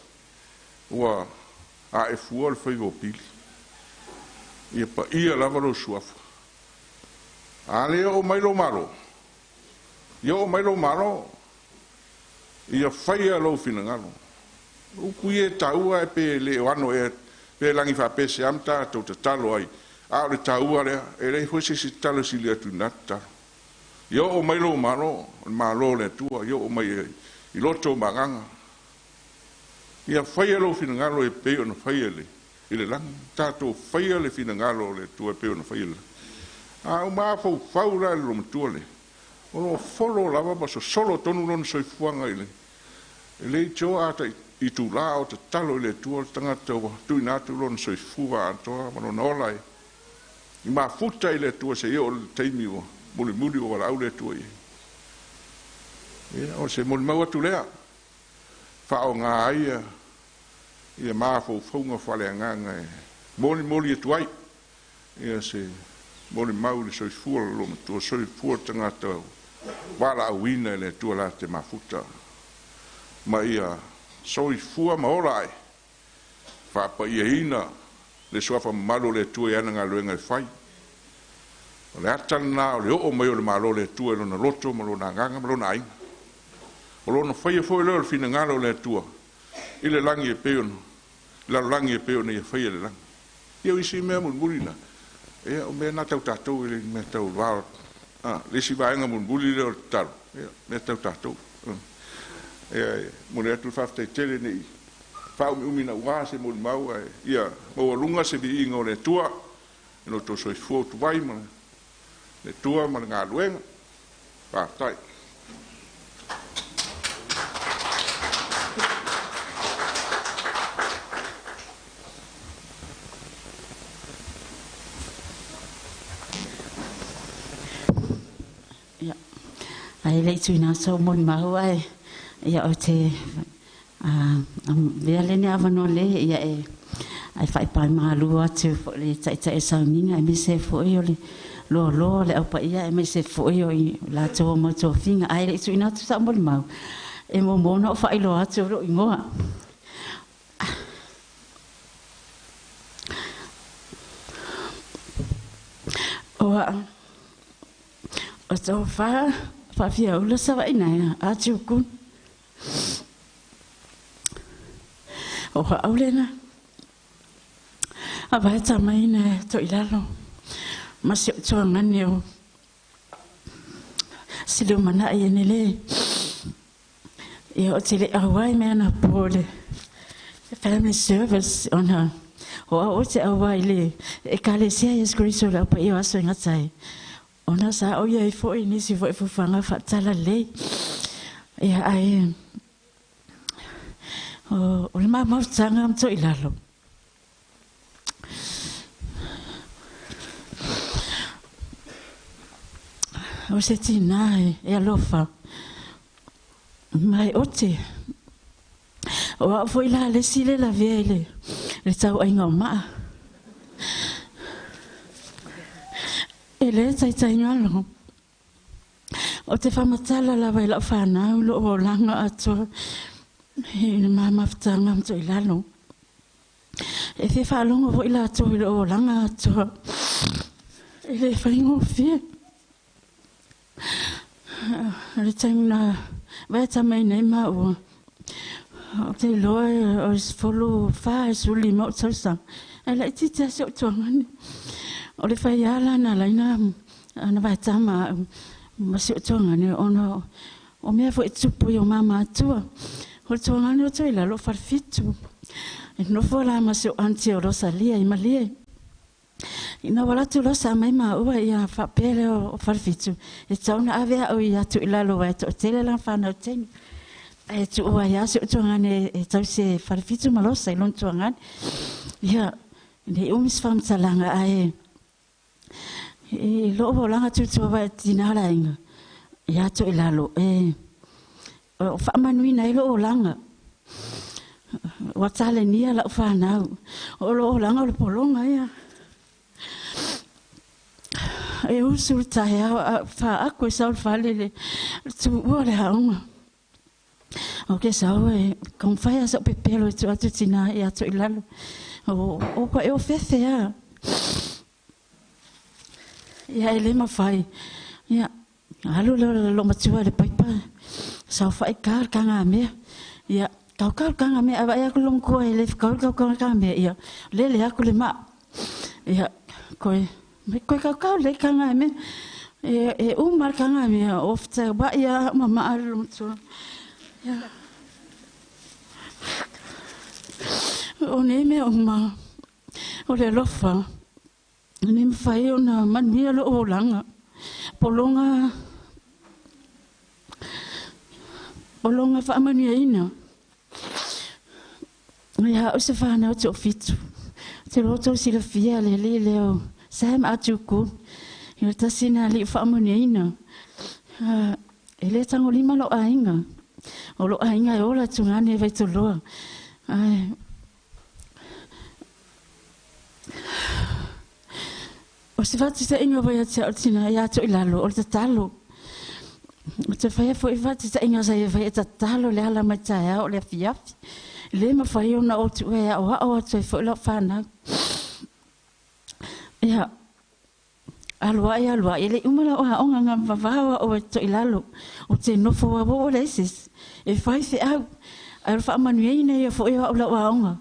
ua ae fua le faiva o pili. Ia paia lava lo suafa. A le oo mai lo malo, ia oo mai lo malo, ia faia lou finagalo. Upu ia e taua e pe le o ano e pe lagi faapese a ma tatou tatalo ai. A o le taua lea, e leai foi se isi tatalo e sili atu i lena tatalo. Ia oo mai lou malo, o le malo o le Atua, ia oo mai i loto ma agaga. Ia faia lou finagalo e pei ona faia i le lagi. Tatou faia le finagalo o le Atua e pei ona faia i le lagi. A o mafaufau la i le loomatua lea, o lo o folo lava ma sosolo tonu lona soifuaga i le e le itioa a tai i tula o tatalo i le Atua le tagata ua tuuina atu lona soifua atoa ma lona ola e i mafuta i le Atua seia oo i le taimi ua mulimuli ua valaau le Atua i ai. Ia, o se molimau atu lea, faaaoga ai ia mafaufauga faaleagaga e molimoli atu ai ia se molimau i le soifua o le loomatua, soifua le tagata valaauina e le Atua la te mafuta, ma ia soifua ma ola ai, faapaiaina le suafa mamalu o le Atua i ana galuega e fai. O le ata lena o le oo mai o le Malo o le Atua i lona loto ma lona agaga ma lona aiga. O lona faia foi lea o le finagalo o le Atua i le lagi e pei ona lalolagi e pei ona ia faia i le lagi. Ia o isi mea mulimuli na, ia o mea na tau tatou e le mea tau va, le isi vaega mulimuli lea o le tatalo, ia mea tau tatou. Ia momoli atu le faafetai tele nei faaumiumi naua se molimau, ae ia maualuga se viiga o le Atua i lo outou soifua utuvai ma le Atua ma le galuega. Faafetai. Ia, ae le i tuuina atu sau molimau ae ia ou te avea lenei avanoa le ia e ai faaipai malu atu foi le taitai o sauniga aemaise ai foi o le loaloa o le aupaia aemaise foi o i latou o mau tofiga. Ae le i tuuina atu sau molimau, e muamua ona ou faailoa atu lou igoa. O a'u o Tofa Faafiaula Savaii naea Atiukuni. O a'u lena a vae tamaina e to'ilalo ma si o'u tuagani o Silumanai e nele. Ia o te le auai mea na po le family service ona o au o te auai le Ekalesia Iesu Keriso le aupaia o aso e gata ai. Ona sa o iai foi nisi foi fuafuaga faatalalelei. Ia ae o le mamautaga ma to'ilalo. O se tinā e alofa mai ote. O au foi la le isi le lavea i le tauaiga o maa. E le taitaigalo. O te faamatala lava i lau fanau lou olaga atoa i le mamafutaga ma toilalo. E fia faalogo foi latou i lou olaga atoa. E le faigofie. O le taimi na vae tamaina ai maua, ou te iloa o le 14 i le 15 ou tausaga, ae laitiiti lava si ou tuagani. O le faiā la na ala ai na vaetama au ma si ou tuagani ona o mea foi e tupu i o mama atua. O le tuagani o Toilalo o Falefitu. E nofo la ma si ou aunty o Rosalia i Malie. Ina ua alu atu loa sa mai maua ia faapea lea o Falefitu, e tatau ona ave au i atu i lalo aua e toatele lana fanau teine. Ae tuu ai lava si ou tuagani e tausi e Falefitu ma Losa i lona tuagani. Ia, ne i umi se faamatalaga ae i lou olaga tutua vae tina le aiga, ia Toilalo e o faamanuina ai lou olaga. Ua talenia lau fanau. O lou olaga o le pologa ia. E usu le taeao a faaako e sau le fale le tuua o le aoga. O ke sau e taumafai lava sau pepelo e tuu atu tina ia Toilalo. O ka e o fefe a. Ia e le mafai. Ia alu lea o le loomatua i le paipa saofai ka le kagamea. Ia kaukau le kagamea ae vaai atu le loomatua e le fekaui le kaukau o le kagamea ia lele atu le maa. Ia koe koe kaukau lelei le kagamea. E uma le kagamea o fetauai lava ma maa le loomatua. Ia o nei mea uma o le alofa e le mafai ona manuia lou olaga. Pologa pologa faamanuiaina. Ia au se fanau toafitu. Ou te iloa ua outou silafia le alii lea o Sam Atiuku. Ia tasi lena alii faamanuiaina. E lē tagolima lo'u aiga, o lo'u aiga e ola tugane e Vaitoloa. Ae o se fa'atita'iga ua ia te a'u le tinā iā to'ilalo o le tatalo. O te faia fo'i fa'atita'iga sa ia fai e tatalo le ala mai taeao o le afiafi. Lē mafai ona ou tu'ua e a'oa'o atu ai fo'i la'u fanau. Ia alu a'i alu a'i e le'i uma la'u aoga na vavao a'u ai to'ilalo. Ou te nofo auau o leai se isi e fai fe'au. Ae o le fa'amanuiaina ia fo'i o a'u la'u aoga.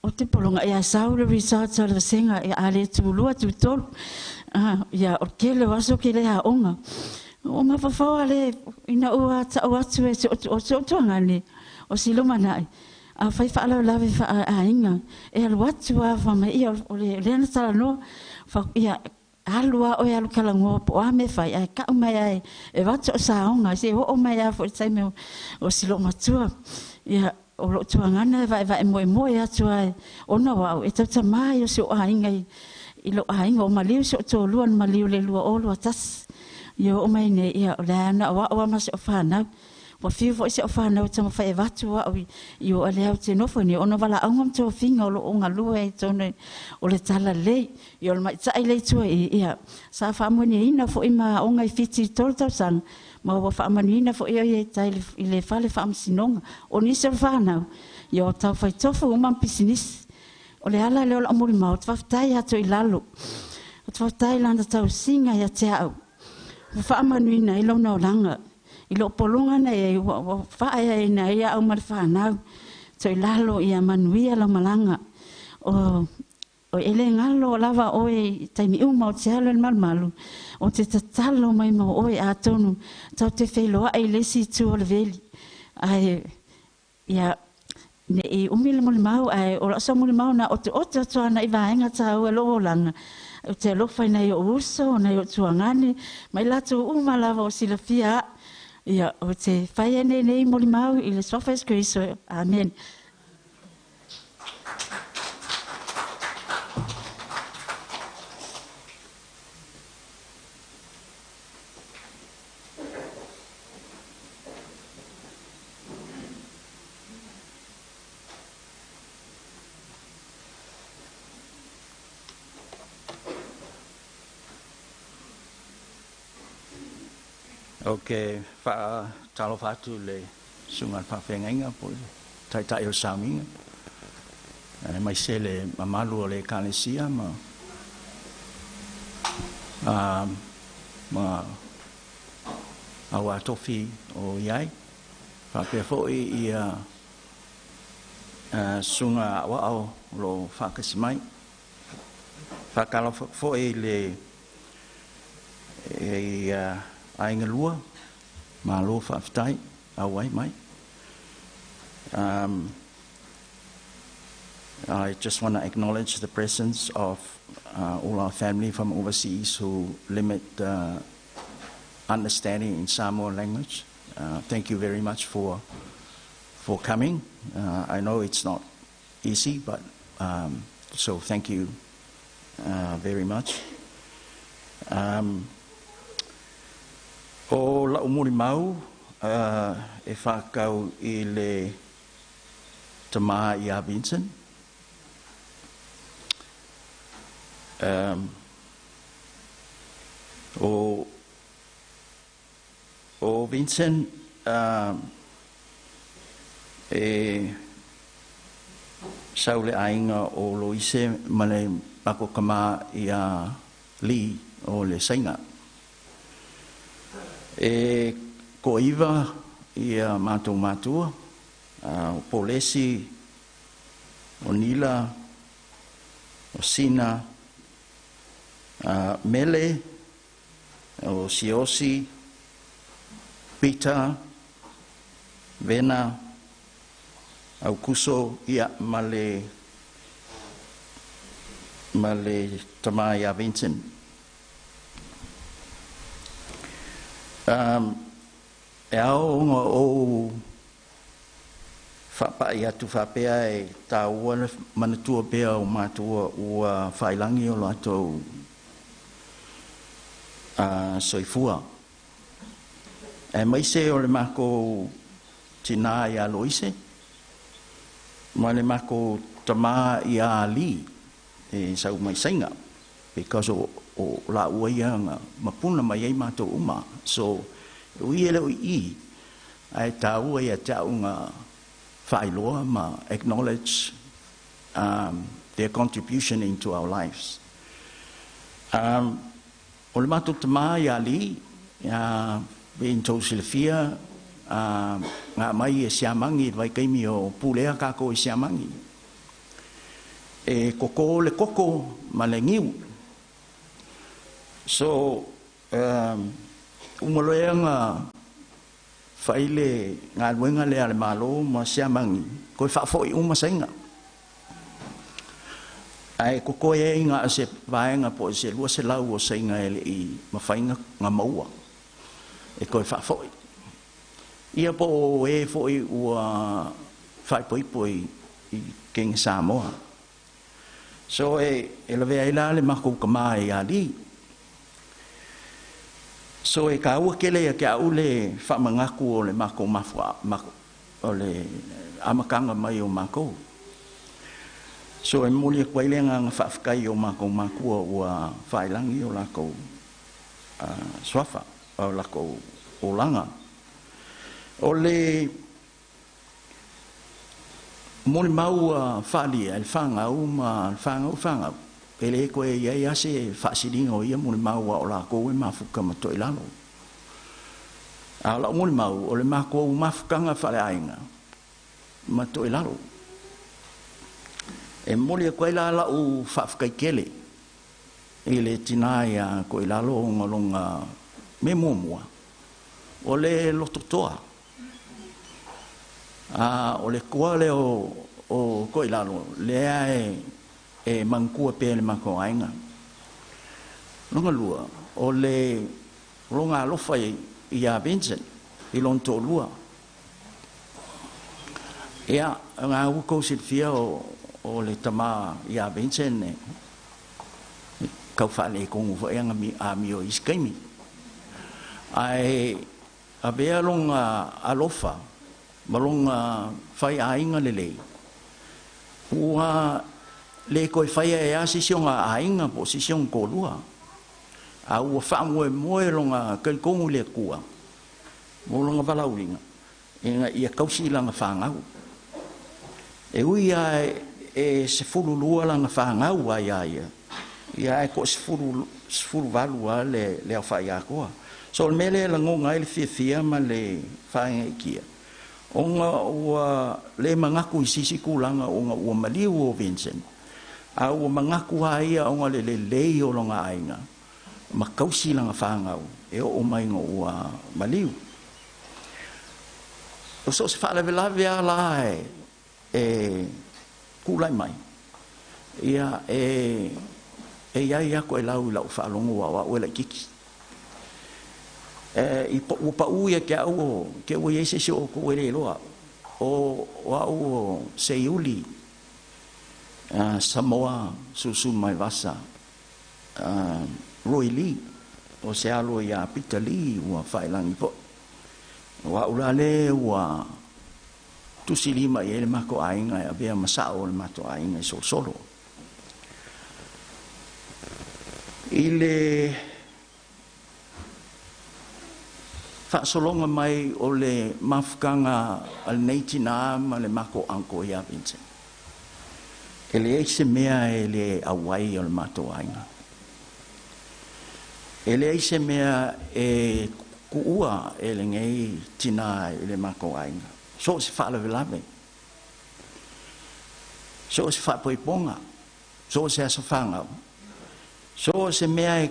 O te pologa ia sau le results a le vasega a lē tulua tutolu. Ia o le tele o aso ou te lē aoga. Ua mafaufau a le ina ua ta'u atu e si o si o'u tuagane o si lumana'i afai fa'alavelave fa'aaiga e alu atu a fai mai ia o le lea na talanoa ia alu a oe alu talanoa po o a mea e fai ae ta'u mai a e avatu o'u saoga se'ia o'o mai a fo'i le taimi o si lo'umatua. Ia o lo'u tuagana e va'eva'e moemoe atu a ona o a'u e tautamā ai o si o'u aiga i lo'u aiga o maliu si o'u tolua na maliu le 2021. Ia o'o mai nei ia o le a na o a'u a ma si o'u fanau. Ua fiu fo'i si a'u fanau e taumafai e avatu a'u i o alea ou te nofo ai nei ona o valaauga ma tofiga o lo'o galue ai totonu o le talalelei. Ia o le ma'ita'i lea i tua i ia sa fa'amoeneina fo'i ma aoga i Fiti i 3 tausaga ma ua fa'amanuiaina fo'i o ia i tai i le fale fa'amasinoga. O nisi o le fanau ia o taufaitofu uma ma pisinisi. O le ala lea o la'u molimau ou te faafetai atu i lalo. Ou te faafetai i lana tausiga ia te a'u. Ua fa'amanuiaina ai lona olaga. I lo'u pologa na i ai ua fa'aeaina ai a'u ma le fanau. To'ilalo ia manuia lau malaga. O o e lē galo lava oe i taimi uma o te alu i le malumalu, o te tatalo mai mo oe atonu tau te feiloa'i i le isi itu o le veli. Ae ia ne'i umi le molimau, ae o la'u saumolimau na oteote atu ana i vaega tāua i lo'u olaga. Ou te alofa i nai o'u uso, o nai o'u tuagane, ma i latou uma lava o silafia a'u. Ia, ou te fai ai nei molimau i le Suafa Iesu Keriso. Amene. Ou te fa'atalofa atu i le susuga i le fa'afeagaiga po o le Ta'ita'i o le Sauniga, aemaise le mamalu o le Ekalesia ma ma auā tofi o i ai, faapea fo'i ia susuga a'oa'o o lo'o fa'atasi mai. Fa'atalofa fo'i i le i aiga lua, malo fa'afetai auai mai. I just want to acknowledge the presence of all our family from overseas who limit understanding in Samoan language. Thank you very much for coming. I know it's not easy, but so thank you very much. O la'u molimau e fa'atau i le tamā iā Vincent. O Vincent e sau le aiga o Loise ma le mako kamā iā Lee o le Saina. E ko'iva ia matou matua, o Polesi, o Nila, o Sina, Mele, o Siosi, Peter, Vena, Aukuso ia ma le ma le tamā iā Vincent. E ao ona ou fa'apa'i atu fa'apea e tāua le manatua pea o matua ua fa'ailagi o latou soifua. Aemaise o le makou tinā iā Loise ma le makou tamā iā Lee e sau mai Saina because o o laua ia na mapuna mai ai matou uma. So e ui e le o i i ae taua ia te a'u na faailoa ma acknowledge their contribution into our lives. O le matou tamā iā Lee, pei ona tou silafia, na aumai e Siamani i le vaitaimi o pulea kākou e Siamani. E koko le koko ma le niu. So, uma loa ea na fai le galuega lea a le Malo ma Siamani, toe faafoi uma Saina. Ae totoe ai na o se vaega po o se 200 o Saina e le i mafai na maua e toe faafoi. Ia po o e foi ua faaipoipo i Kenya Samoa. So e lavea ai la le makou tamā ia Lee. So e kāua tele ia te a'u le faamanatu o le makou mafuaa o le amataga mai o makou. So e momoli atu ai le agaga faafetai i o makou makua ua faailagi o lakou suafa o lakou olaga. O le molimau ua faaalia e le fanau ma le fanau fanau, e le toe i ai lava se faasiliga o ia molimau aua o lakou e mafuta ma toilalo. A o lau molimau, o le matou mafutaga faaleaiga ma toilalo. E momoli atu ai la lau faafetai tele i le tinā iā Toilalo ona o lona mea muamua, o le lototoa. A o le toa lea o Toilalo, lea e manatua pea e le matou aiga. Lona lua, o le lona alofa iā Vincent i lona toalua. Ia, na ua tou silafia o le tamā iā Vincent e tau faaletonu foi ana amio i isi taimi. Ae avea lona alofa ma lona faiaiga lelei, ua le toe faia e lava se isi ona aiga po o se isi ona toalua, a ua faamoemoe lona talitonu i le Atua mo lona valaauina ina ia tausi lana fanau. E ui lava e 12 lana fanau a iā ia, ia ae toa 18 lava le aofai atoa. So o le mea lea e lagona ai le fiafia ma le faagaeetia, ona ua le manatu i se isi tulaga ona ua maliu o Vincent, a ua manatu lava ia ona le lelei o lona aiga ma tausi lana fanau e oo mai ina ua maliu. O so o se faalavelave lava la e tulai mai, ia e i ai lava Toelau i lau faalogo aua o au e laitiiti. E, i, ua paʻū ia te au o, te ua i ai se isi o outou e le iloa au, o au o Seiuli Samoa Susumaivasa Roy Lee, o se alo iā Peter Lee ua faailagi foi. O au la le ua tusi lima i ai le matou aiga e avea ma sao o le matou aiga i Solosolo. I le faasologa mai o le mafutaga a lenei tinā ma le matou uncle iā Vincent, e leai se mea e le auai o le matou aiga. E leai se mea e tuua e lenei tinā i le matou aiga. So o se faalavelave, so o se faaipoipoga, so o se aso fanau, so o se mea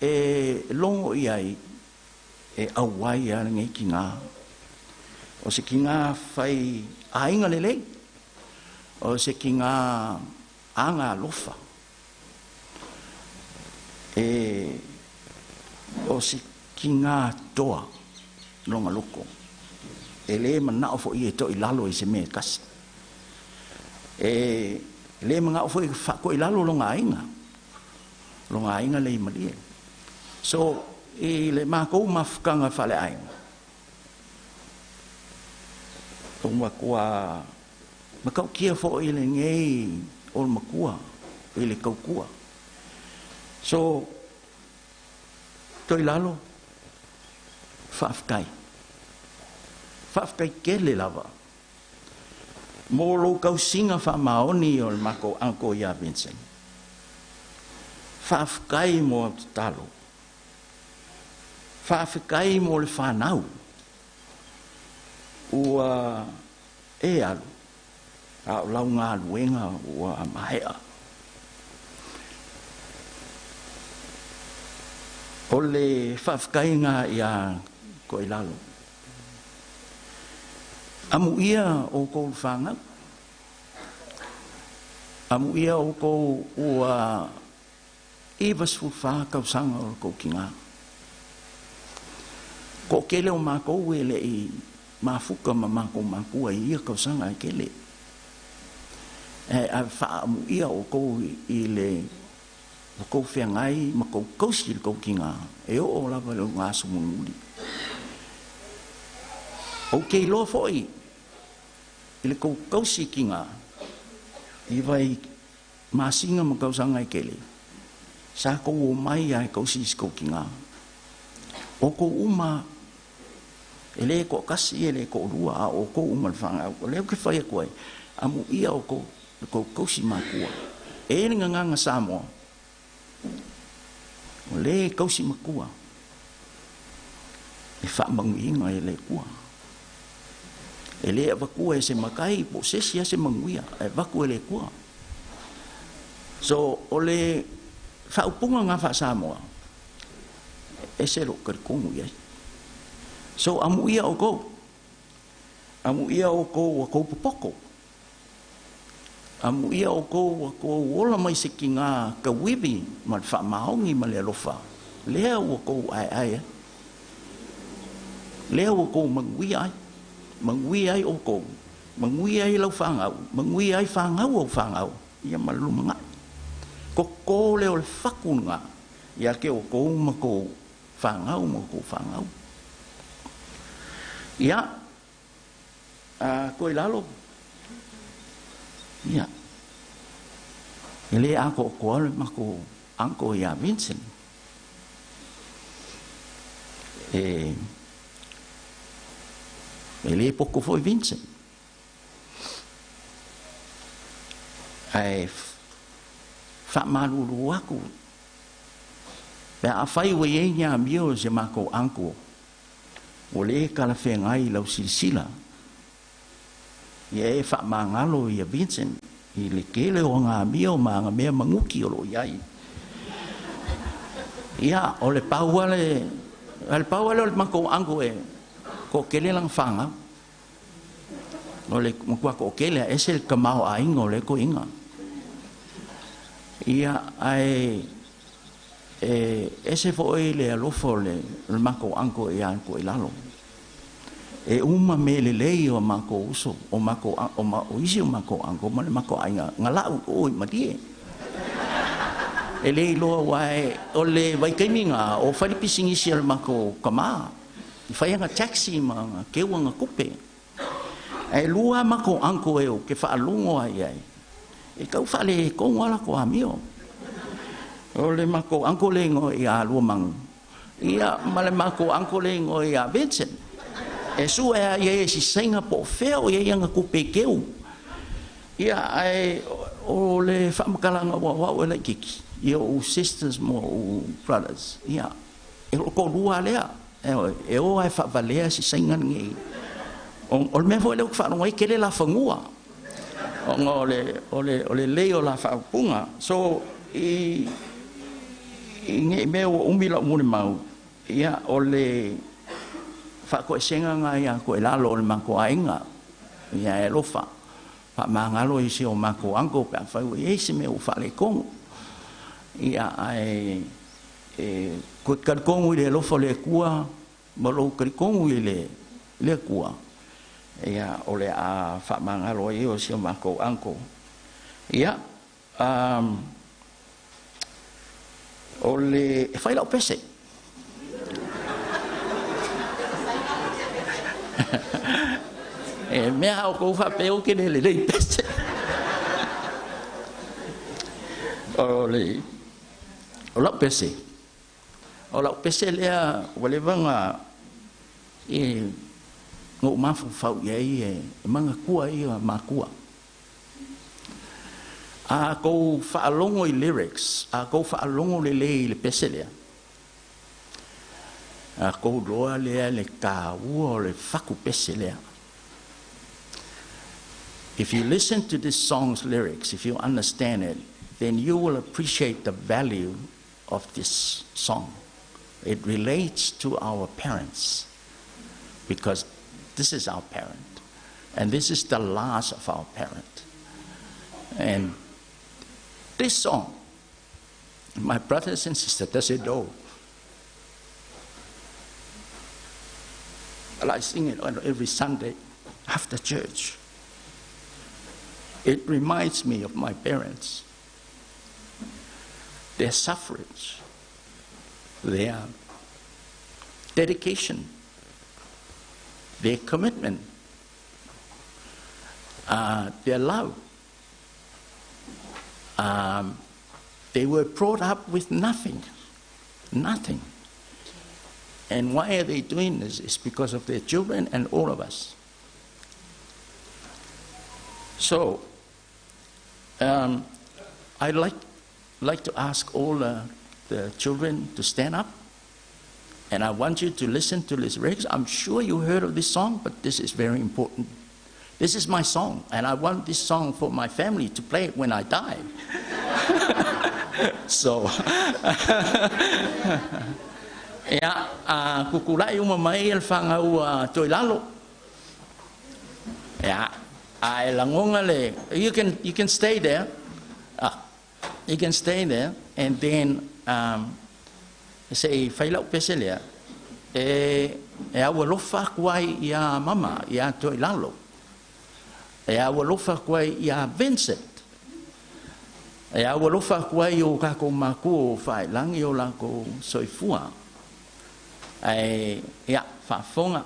e logo i ai, e auai lava lenei tinā. O se tinā fai aiga lelei, o se tinā aga alofa, e o se tinā toa lona loko. E lē manao foi e toilalo i se mea e tasi. E lē manao foi e faatoilalo lona aiga, lona aiga le i malie. So, i le makou mafutaga faaleaiga, Ua matuā matautia foʻi lenei o le matua i le tautua. So, Toilalo, faafetai. Faafetai tele lava mo lou tausiga faamaoni o le matou uncle ia Vincent. Faafetai mo au tatalo. Faafetai mo le fanau ua e alu a o lau galuega ua maea. O le faafetaiga iā Toilalo, amuia outou fanau, amuia outou ua 94 tausaga o le tou tigā. Toatele o matou e leʻi mafuta ma matou matua i ia tausaga e tele, ae faaamuia outou i le ua tou feagai ma tou tausi i le tou tigā e oo lava i le aso mulimuli. Ou te iloa foʻi i le tou tausi tigā i vai masina ma tausaga e tele sa tou omai ae tausi i si tou tigā. O tou uma e lē toʻatasi e lē toʻalua, a o outou uma le fanau. O lea ou te fai atu ai, amuia outou le tou tausi matua. E i ai le gagana Samoa, o lē tausi matua e faamanuiaina e le Atua. E lē avatua e se matai po o se isi a se manuia, ae avatu e le Atua. So o le faaupuga lena faa-Samoa, e ese lou talitonu i ai. So amuia outou, amuia outou ua tou popoto, amuia outou ua tou ola mai se tigā tauivi ma le faamaoni ma le alofa, lea ua tou aeae ai, lea ua tou manuia ai, manuia ai outou, manuia ai lau fanau, manuia ai fanau au fanau, ia ma le lumanai. Toto lea o le fatu lena ia te outou ma tou fanau ma tou fanau. Ia, Toilalo, ia, e lē atoatoa le matou uncle ia Vincent. E lē poto foi Vincent, ae faamalulu atu pe afai ua iai ni amio o si matou uncle ua lē talafeagai i lau silasila. Ia e faamagalo ia Vincent i le tele o aga amio ma aga mea maguti o loo i ai. Ia, o le pau lava le pau lava lea o le matou uncle e toatele lana fanau. O le matua toatele, ae ese le tamaoaiga o lea toeaina. Ia, ae e ese foʻi le alofa o le matou uncle ia Toilalo. E uma mea lelei o matou uso, o matou o isi o matou uncle ma le matou aiga na lau i o i Malie. E le iloa aua o le vaitaimi na o fai le pisinisi a le matou tamā, i fai ana taxi ma ana keu ana tupe. Ae lua matou uncle e ou te faalogo lava i ai, e tau faaletonu lava latou amio. O le matou uncle le igoa ia Luamanu, ia ma le matou uncle le igoa ia Vincent. E sue lava i ai e si saina po o fea o i ai ana tupe keu. Ia, ae o le faamatalaga aua o au e laitiiti i oʻu sisters ma oʻu brothers, ia, e toalua lava lea, e o lava e faavalea si saina lenei. O le mea foi lea ou te faalogo ai, tele la fanua, ona o le lelei o la faaupuga. So, i nei mea ua umi lau molimau, ia, o le faatoesega lena ia Toilalo o le matou aiga, ia e alofa, faamagalo i si o matou uncle pe afai ua i ai se mea ua faaletonu. Ia, ae e toe talitonu i le alofa o le Atua ma lou talitonu i le Atua, ia, o le a faamagalo ai o si o matou uncle. Ia, o le e fai lau pese. E mea o kou whapea o ke le lelei pese. O le o lau pese. O lau pese lea ua leva ona e ou mafaufau i ai e magatua ia makua. A kou faalogo i lyrics, a kou faalogo lelei i le pese lea, a kou loa lea le tāua o le faku pese lea. If you listen to this song's lyrics, if you understand it, then you will appreciate the value of this song. It relates to our parents because this is our parent, and this is the last of our parent. And this song, my brothers and sisters, does it know? Well, I sing it on every Sunday after church. It reminds me of my parents, their sufferings, their dedication, their commitment, their love. They were brought up with nothing, nothing. And why are they doing this? It's because of their children and all of us. So, I'd like to ask all the children to stand up. And I want you to listen to this lyrics. I'm sure you heard of this song, but this is very important. This is my song, and I want this song for my family to play it when I die. So, ia, a kukulai uma mai el whangau a toi lalo. Ia, a e langonga le, you can stay there. You can stay there, and then se whailau pese lea, e aua lofa kuai ia mama, ia toi lalo. E aua lofa kuai ia Vincent. E aua lofa kuai o kako maku o whaelangi o lako soifua. E, ia, whaafonga.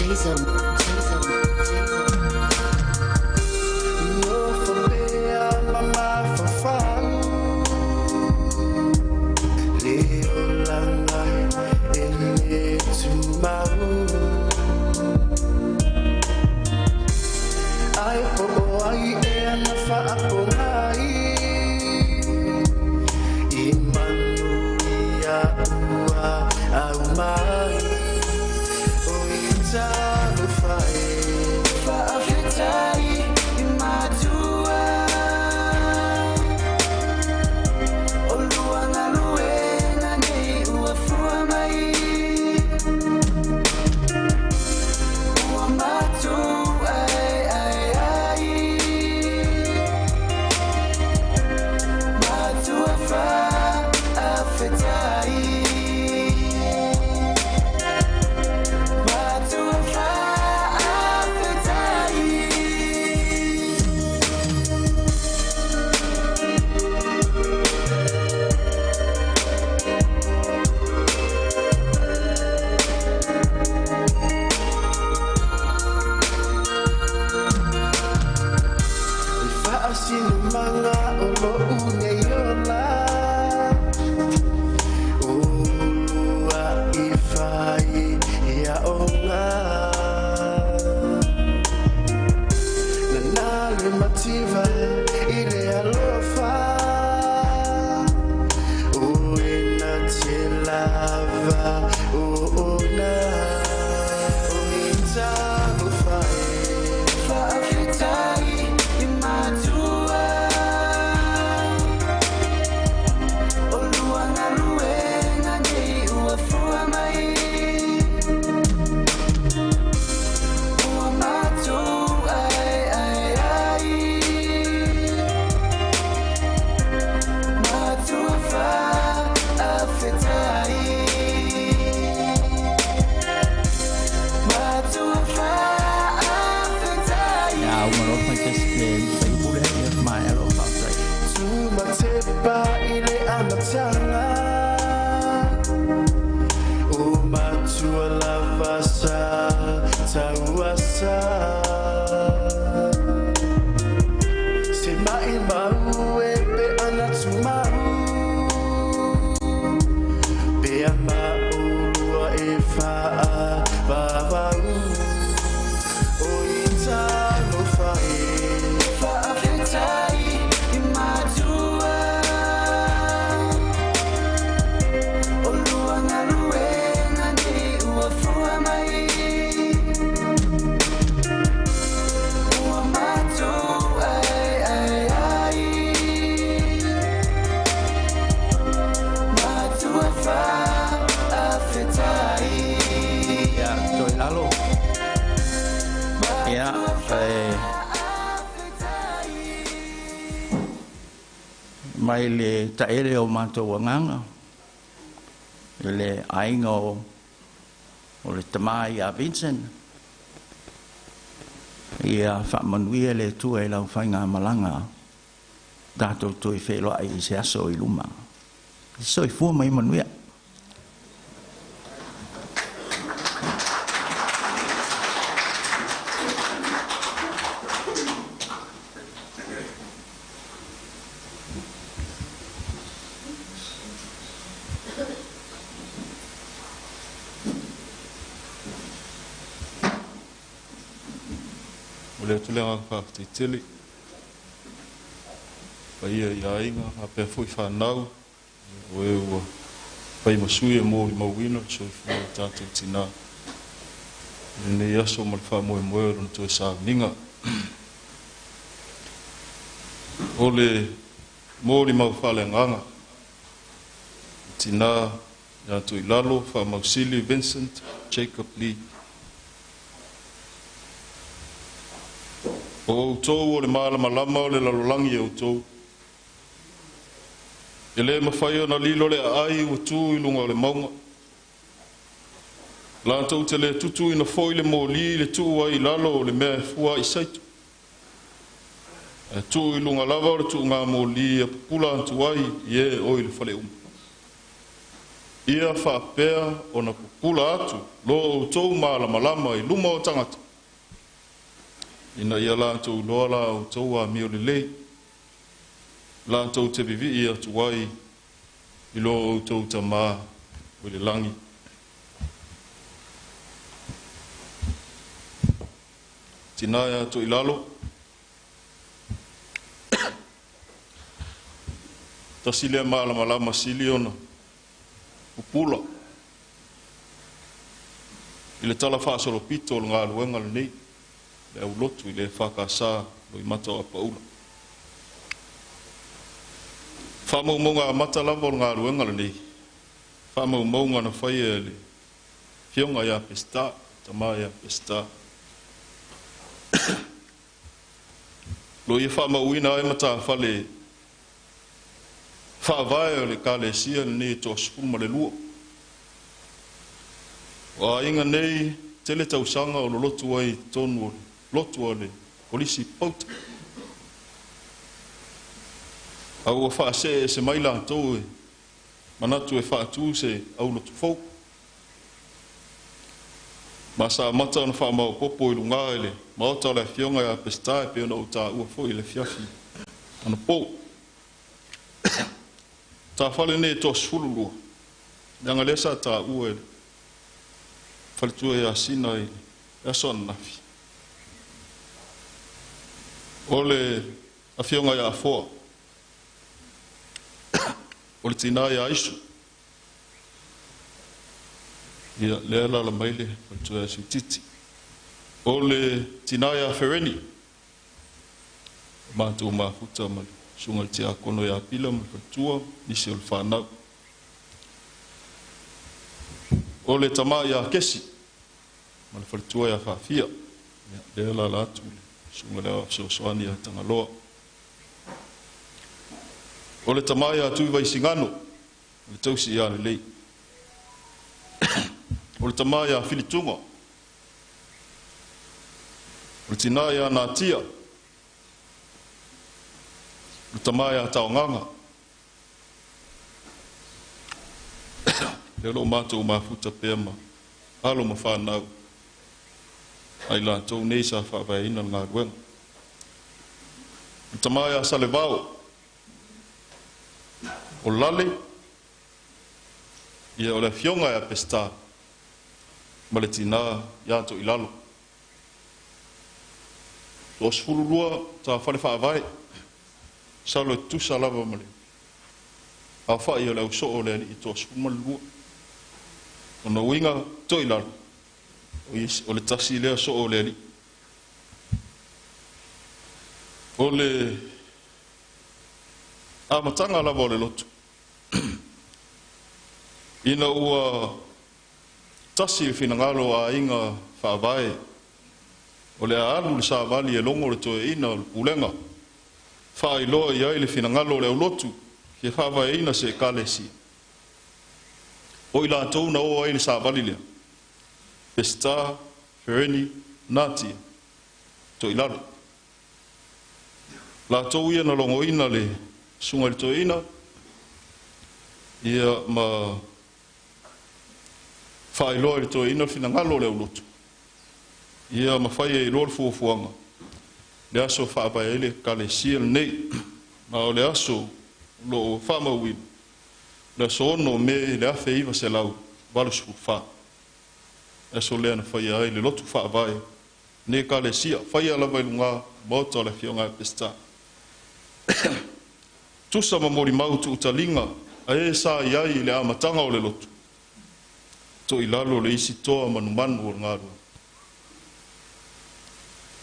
Jason, Jason, Jason. Maota Se mai mau e pe ana tumau Pe a maua e whaa vavau O i talofa e Faafetai i matua O lua galuega nei ua fua mai Ua matou ai ai ai Matua faafetai Ia toe lalo. Ia, e mai le taele o matou agaga i le aiga o o le tamā ia Vincent. Ia faamanuia le Atua i lau faigamalaga tatou toe feiloai i se aso i luma. Soifua ma ia manuia. Momoli atu le agaga faafetai tele i paia i aiga faapea foi fanau o e ua fai ma sui e molimauina le soifua o tatou tinā i lenei aso ma le faamoemoe o lona toe sauniga. O le molimau faaleagaga i tinā ia Tuilalo Faamausili Vincent Jacob Lee. O outou o le malamalama o le lalolagi e outou. E le mafai ona lilo le aai ua tu i luga o le mauga. Latou te le tutuina foi le moli i le tuu ai i lalo o le mea e fua ai saito. Ae tuu i luga lava o le tuugamoli e pupula atu ai i e o i le fale uma. Ia faapea ona pupula atu lo outou malamalama i luma o tagata, ina ia latou iloa la outou amio lelei, latou te vivii atu ai i lo outou Tamā o i le lagi. Tinā ia Toilalo, tasi lea malamalama sili ona pupula i le tala faasolopito o le galuega lenei, le aulotu i le EFKS Loimata o Apaula. Faamaumauga amata lava o le galuega lenei, faamaumauga na faia e le Afioga ia Peseta, tama ia Peseta. Lo ia faamauina ai matafale faavae o le Ekalesia lenei e 32. O aiga nei tele tausaga o lolotu ai i totonu o le lotu a le Kolisi Pauta. A ua faaseese mai latou e manatu e faatu se aulotu fou. Ma sa amata ona faamaopoopo i luga i le maota o le Afioga ia Peseta e pei ona ou taua foi i le afiafi anapo. Matafale nei e 32, leaga lea sa taua e le faletua ia Sina i le aso ananafi. O le Afioga ia Afoa, o le tinā ia Aisu. Ia, lea e alaala mai le faletua ia Suititi. O le tinā ia Fereni, o matou mafuta ma le susuga i le tiakono ia Pila ma le faletua, nisi o le fanau. O le tama ia Kesi ma le faletua ia Faafia. Ia, lea e alaala atu le susuga i le Fesoasoani ia Tagaloa. O le tama ia Tuivaisigano, o le tausi ia Lelei. O le tama ia Filituga, o le tinā ia Natia, o le tama ia Taogaga. Lea o lo o matou mafuta pea ma alo ma fanau. A i latou nei sa faavaeina le galuega. O le tama ia Salevao, o Lale, ia o le afioga ia Peseta ma le tinā ia Toilalo. 22 ta fale faavae, masalo e tutusa lava ma le aofai o le ausoo o le alii e 12. Ona uiga Toilalo, o le tasi lea soo o le alii. O le amataga lava o le lotu, ina ua tasi le finagalo o aiga faavae o le a alu le savali e logo le toeaina o le pulega, faailoa i ai le finagalo o le aulotu fia faavaeina se ekalesia. O i latou na o ai le savali lea, Peseta, Fereni, Natia, Toilalo. Latou ia na logoina le susuga i le toeaina, ia ma faailoa i le toeaina le finagalo o le aulotu, ia ma fai ai loa le fuafuaga, le aso e faavae ai le ekalesia lenei. Ma o le aso o lo o faamauina, le aso 6 o Me le 1984. Le aso lea na faia ai le lotu faavae lenei ekalesia, faia lava i luga maota o le afioga ia Peseta. Tusa ma molimau tuutaliga a e sa i ai i le amataga o le lotu, Toilalo le isi toa manumanu o le galuega.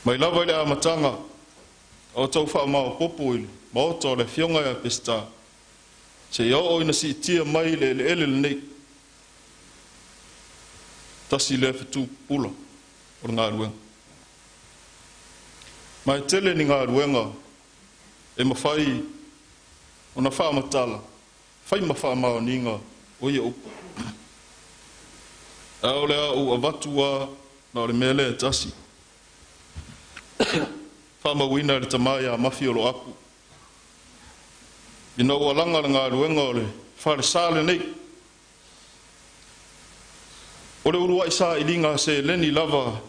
Mai lava i le amataga a o tau faamaopoopo i le maota o le afioga ia Peseta, seia oo ina siitia mai le eleele lenei, tasi lea fetu pupula o le galuega. Ma e tele ni galuega e mafai ona faamatala, fai ma faamaoniga o ia upu. A o le a ou avatu lava na o le mea lea e tasi, faamauina e le tama ia Mafi Oloapu, ina ua laga le galuega o le falesa lenei, o le uluai sailiga a seleni lava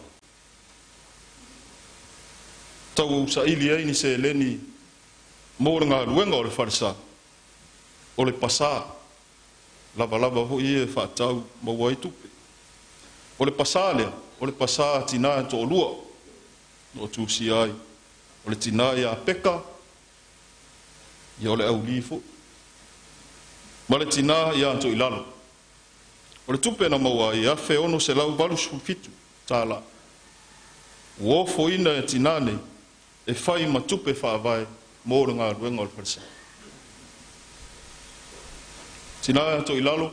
tau saili ai ni seleni mo le galuega o le falesa, o le pasā, lavalava foi ia e faatau maua ai tupe. O le pasā lea, o le pasā a tinā e toalua na o tusia ai, o le tinā ia Peka, ia o le aulī foi, ma le tinā ia Toilalo. O le tupe na maua ai e $1,687. Ua ofoina e tinā nei e fai ma tupe faavae mo le galuega o le falesa. Tinā ia Toilalo,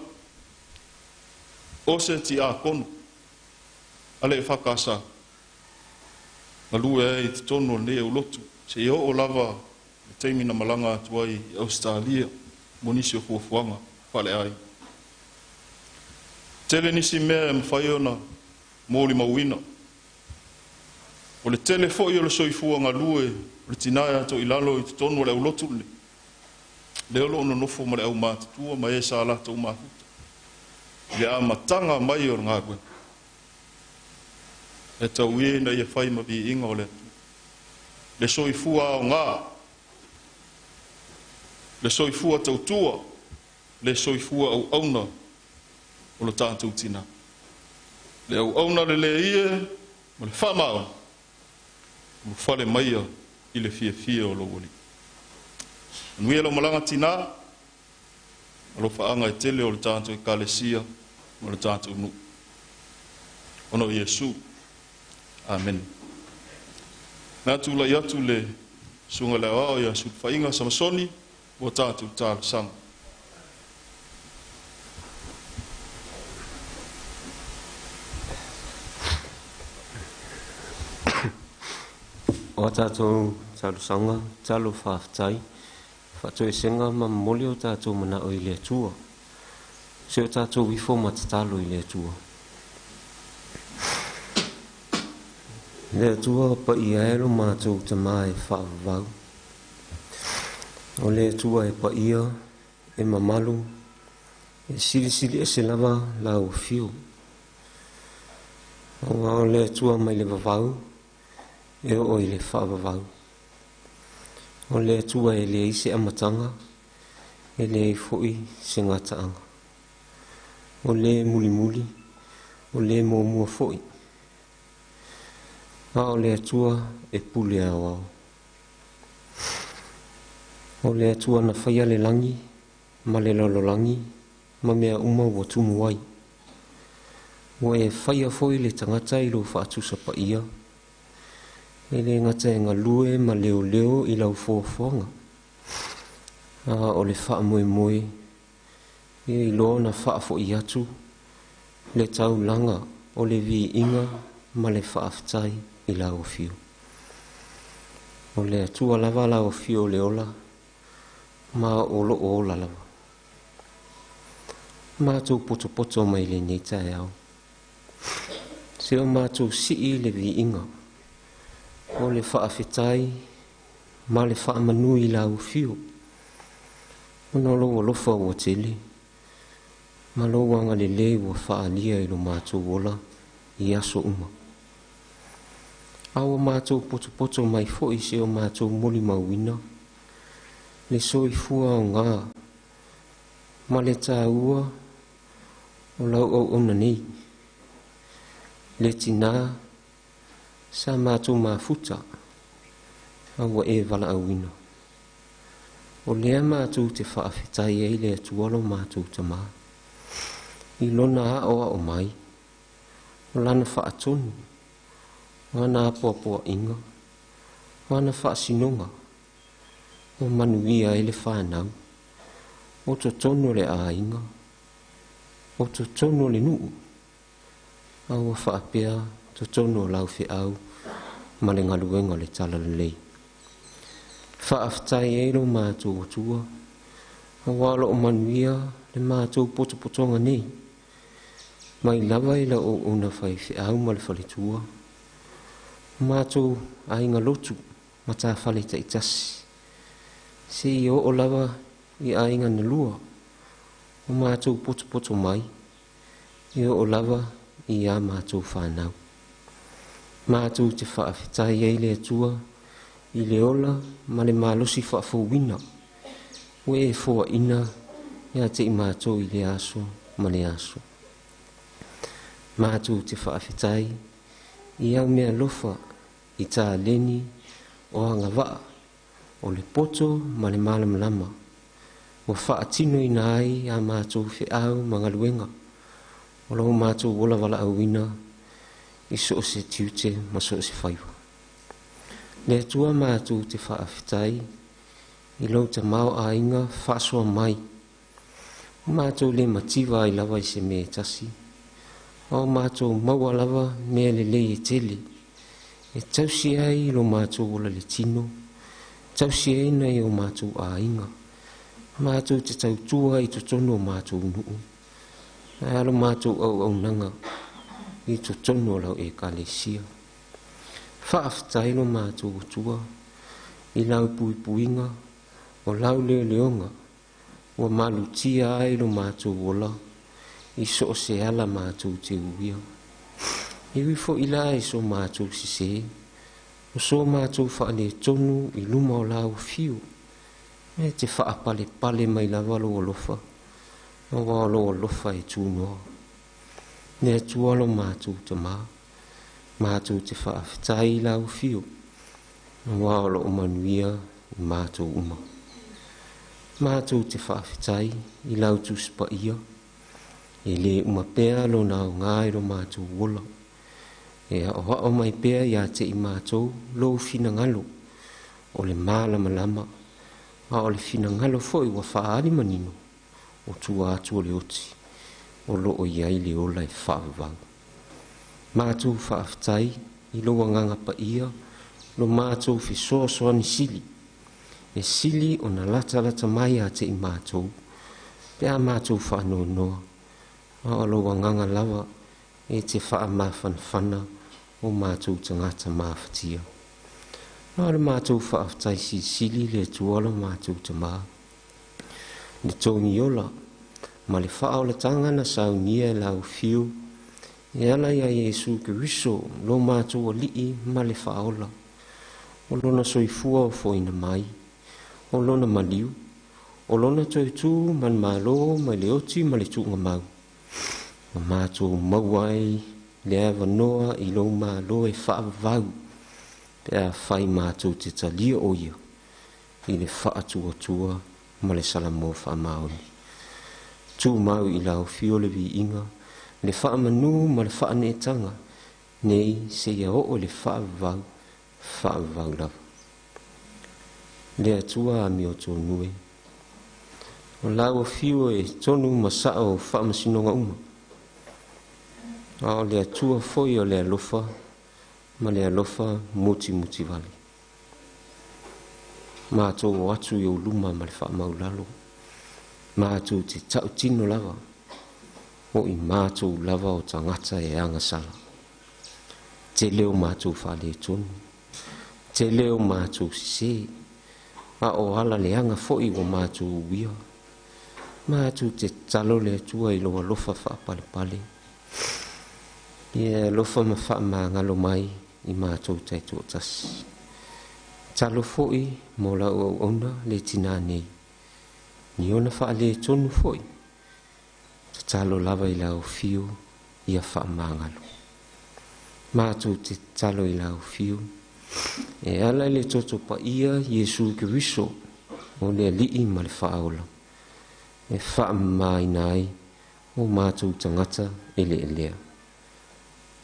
o se tiakono a le EFKS, galue ai i totonu o lenei aulotu, seia oo lava le taimi na malaga atu ai i Ausetalia mo nisi o fuafuaga faaleaiga. Tele nisi mea e mafai ona molimauina. O le tele foi o le soifua galue o le tinā ia Toilalo i totonu o le aulotu lenei, lea o lo o nonofo ma le aumatutua ma e sa latou mafuta i le amataga mai o le galuega. E tau ia ina ia fai ma viiga o le Atua. Le soifua aoga, le soifua tautua, le soifua auauna o lo tatou tinā. Le auauna lelei e ma le faamaoni, ulufale maia i le fiafia o lou Alii. Manuia lau malaga tinā, alofaaga e tele o le tatou ekalesia ma le tatou nuu. Ona o Iesu. Amene. Na tulai atu le susuga i le Aoao ia Sulufaiga Samasoni ua tatou talosaga. O a tatou talosaga, talo faafetai, faatoesega ma momoli o tatou manao i le Atua. Se o tatou ifo ma tatalo i le Atua. Le Atua paia e lo matou Tama e faavavau. O le Atua e paia, e mamalu, e silisili ese lava lau afio. Auā o le Atua mai le vavau e oo i le faavavau. O le Atua e leai se amataga, e leai foi se gataaga. O le mulimuli, o le muamua foi. A o le Atua e pule aoao. O le Atua na faia le lagi ma le lalolagi ma mea uma ua tumu ai. Ua e faia foi le tagata i lou faatusa paia, e le gata e galue ma leoleo i lau foafoaga, a o le faamoemoe ia iloa ona faafoi atu le taulaga o le viiga ma le faafetai i lau afio. O le Atua lava lau afio o le ola, ma o loo ola lava. Matou potopoto mai lenei taeao. Se o matou sii le viiga o le faafetai ma le faamanu i lau afio. Ona o lou alofa ua tele, ma lou agalelei ua faaalia i lo matou ola i aso uma. A ua matou potopoto mai foi se o matou molimauina, le soifua aoga ma le tāua o lau auauna nei, le tinā sa matou mafuta a ua e valaauina. O lea matou te faafetai ai le Atua lo matou Tamā, i lona aoao mai, o lana faatonu, o ana apoapoaiga, o ana faasinoga, ua manuia ai le fanau, o totonu o le aiga, o totonu o le nuu, a ua faapea totonu o lau feau ma le galuega o le Talalelei. Faafetai ai lo matou Atua, auā o loo manuia le matou potopotoga nei, mai lava i lau auauna faifeau ma le faletua, o matou aiga lotu matafale taitasi, seia oo lava i aiga na lua, o matou potopoto mai, e oo lava i a matou fanau. Matou te faafetai ai le Atua i le ola ma le malosi faafouina ua e foaina ia te i matou i le aso ma le aso. Matou te faafetai i au meaalofa i taleni o agavaa o le poto ma le malamalama ua faatinoina ai a matou feau ma galuega o lo matou ola valaauina i so o se tiute ma so o se faiva. Le Atua matou te faafetai i lou tamaoaiga faasoa mai, o matou le mativa ai lava i se mea e tasi, a o matou maua lava mea lelei e tele, e tausi ai lo matou ola le tino, tausi ai nai o matou aiga, matou te tautua i totonu o matou nuu, ae a lo matou auaunaga i totonu o lau ekalesia. Faafetai lo matou Atua i lau puipuiga o lau leoleoga ua malutia ai lo matou ola i so o se ala matou te uia. E ui foi la i so matou sesē, o so matou faaletonu i luma o lau afio, e te faapalepale mai lava lou alofa, auā o lou alofa e tunoa. Le Atua lo matou Tamā, matou te faafetai i lau afio, auā o loo manuia i matou uma. Matou te faafetai i lau Tusi Paia, e lē uma pea lona aoga i lo matou ola, e aoao mai pea ia te i matou lou finagalo o le malamalama, a o le finagalo foi ua faaali manino o tua atu o le oti o loo i ai le ola e faavavau. Matou faafetai i lou Agaga Paia lo matou fesoasoani sili, e sili ona latalata mai ia te i matou, pe a matou faanoanoa, a o lou Agaga lava e te faamafanafana o matou tagata mafatia. A o le matou faafetai silisili le Atua lo matou Tamā, le togiola ma le faaolataga na saunia e lau fiu E ala iā Iesu Keriso lo matou Alii ma le Faaola, o Lona soifua ofoina mai, o Lona maliu, o Lona toe tū ma le Malo mai le oti ma le tuugamau, ma matou maua ai le avanoa i lou Malo e faavavau, pe afai matou te talia o Ia i le faatuatua ma le salamo faamaoni. Tumau i lau Afio le viiga, le faamanū ma le faaneetaga, nei seia oo i le faavavau, faavavau lava. Le Atua amiotonu e, o lau Afio e tonu ma sao o faamasinoga uma, a o le Atua foi o le alofa ma le alofa mutimutivale. Matou o atu i ou luma ma le faamaulalo, matou te tautino lava, o i matou lava o tagata e agasala. Tele o matou faaletonu, tele o matou sesē, a o ala leaga foi ua matou uia. Matou te tatalo le Atua i lou alofa faapalepale, ia e alofa ma faamagalo mai i matou taitoatasi. Tatalo foi mo lau auauna le tinā nei, ni ona faaletonu foi, tatalo lava i lau Afio ia faamagalo. Matou te tatalo i lau Afio e ala i le toto paia Iesu Keriso o le Alii ma le Faaola, e faamamaina ai o matou tagata eleelea.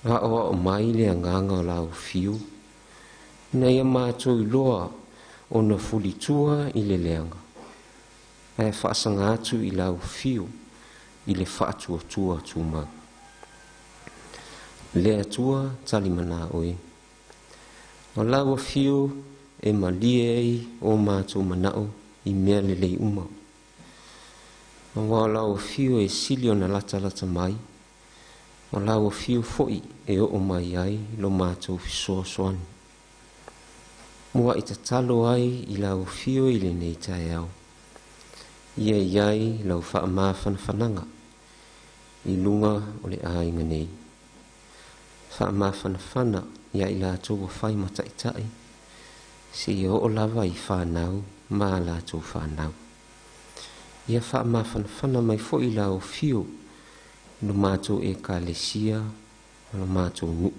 Aoao mai le agaga o lau Afio, ina ia matou iloa ona fulitua i le leaga, ae faasaga atu i lau Afio i le faatuatua tumau. Le Atua talimana oe, o lau Afio e malie ai o matou manao i mea lelei uma. Aua o lau Afio e sili ona latalata mai, o lau Afio foi e oo mai ai lo matou fesoasoani. Muaʻi tatalo ai i lau Afio i lenei taeao, ia i ai lau faamafanafanaga i luga o le aiga nei. Faamafanafana iā i latou ua fai ma taitai, seia oo lava i fanau ma a latou fanau. Ia faamafanafana mai foi i lau Afio i lo matou Ekalesia ma lo matou nuu.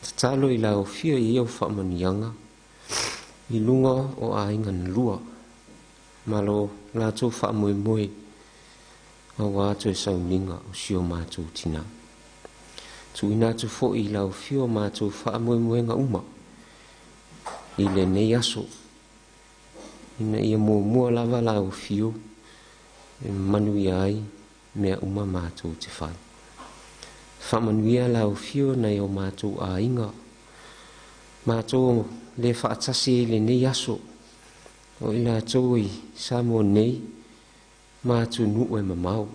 Tatalo i lau Afio i au faamanuiaga i luga o aiga na lua ma lo latou faamoemoe auā toe sauniga o si o matou tinā. Tuuina atu foi i lau Afio matou faamoemoega uma i lenei aso, ina ia muamua lava lau Afio e manuia ai mea uma matou te fai. Faamanuia lau Afio nai o matou aiga, matou le faatasi i lenei aso, o i latou i Samoa nei ma atunuu e mamao,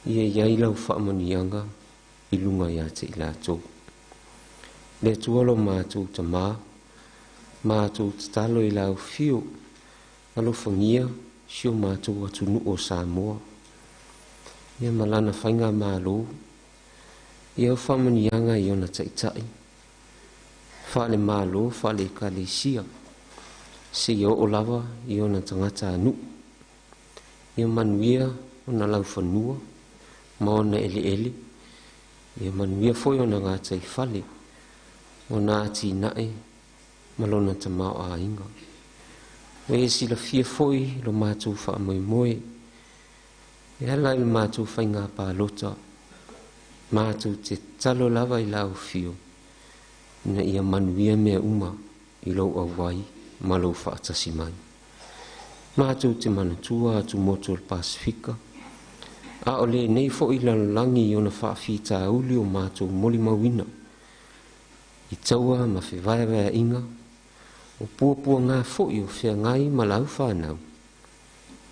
ia i ai lau faamanuiaga i luga iā te i latou. Le Atua lo matou Tamā, matou tatalo i lau Afio, alofagia si o matou atunuu o Samoa, ia ma lana faigamalo, ia au faamanuiaga i ona taitai, faale-Malo, faale-Ekalesia, seia oo lava i ona tagatanuu. Ia manuia ona laufanua ma ona eleele, ia manuia foi ona gataifale, ona atinae ma lona tamaoaiga. Ua e silafia foi lo matou faamoemoe e ala i le matou faiga palota, matou te tatalo lava i lau Afio ina ia manuia mea uma i lou auai ma lou faatasi mai. Matou te manatua atumotu o le Pasefika, a o lenei foi lalolagi i ona faafitauli o matou molimauina i taua ma fevaevaeaiga, o puapuagā foi o feagai ma lau fanau.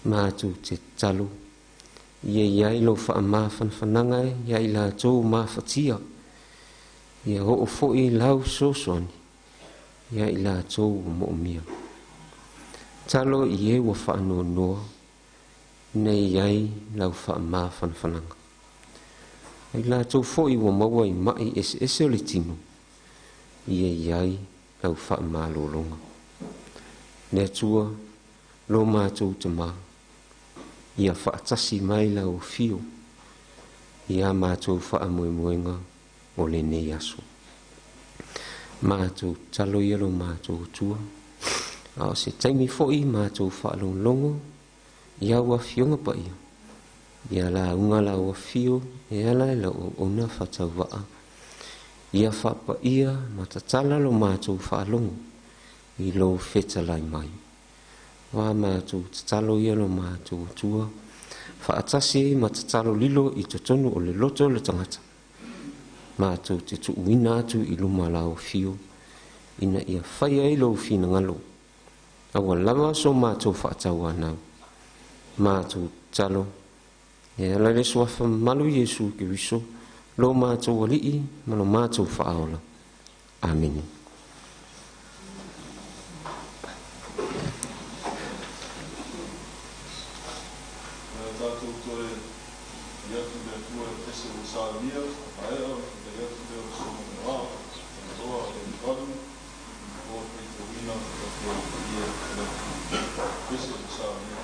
Matou te tatalo ia i ai lou faamafanafanaga iā i latou mafatia, ia oo foi lau fesoasoani iā i latou ua moomia. Talo i e ua faanoanoa ina ia i ai lau faamafanafanaga. Ma i latou foi ua maua i ma'i eseese o le tino, ia i ai lau faamalologa. Le Atua, lo matou Tamā, ia faatasi mai lau afio i a matou faamoemoega o lenei aso. Matou tatalo ia lo matou Atua, a o se taimi foi matou faalogologo i au afioga paia, ia lauga lau afio e ala i lau auauna faatauvaa, ia faapaia ma tatala lo matou faalogo i lou fetalai mai. O a matou tatalo ia lo matou Atua, faatasi ai ma tatalo lilo i totonu o le loto o le tagata, matou te tuuina atu i luma o lau afio, ina ia faia ai lou finagalo, aua lava so matou faatauanau. Matou tatalo e ala i le suafa mamalu Iesu Keriso, lo matou Alii ma lo matou Faaola. Amene. Na tatou toe i atu le Atua e pese ua saunia, maea o le fetalai atu lea o le susuga i le Aoao, Tagaloa Aliimalemanu, mo le faitauina o le Atua Paia o le atunuu. Pese ua saunia.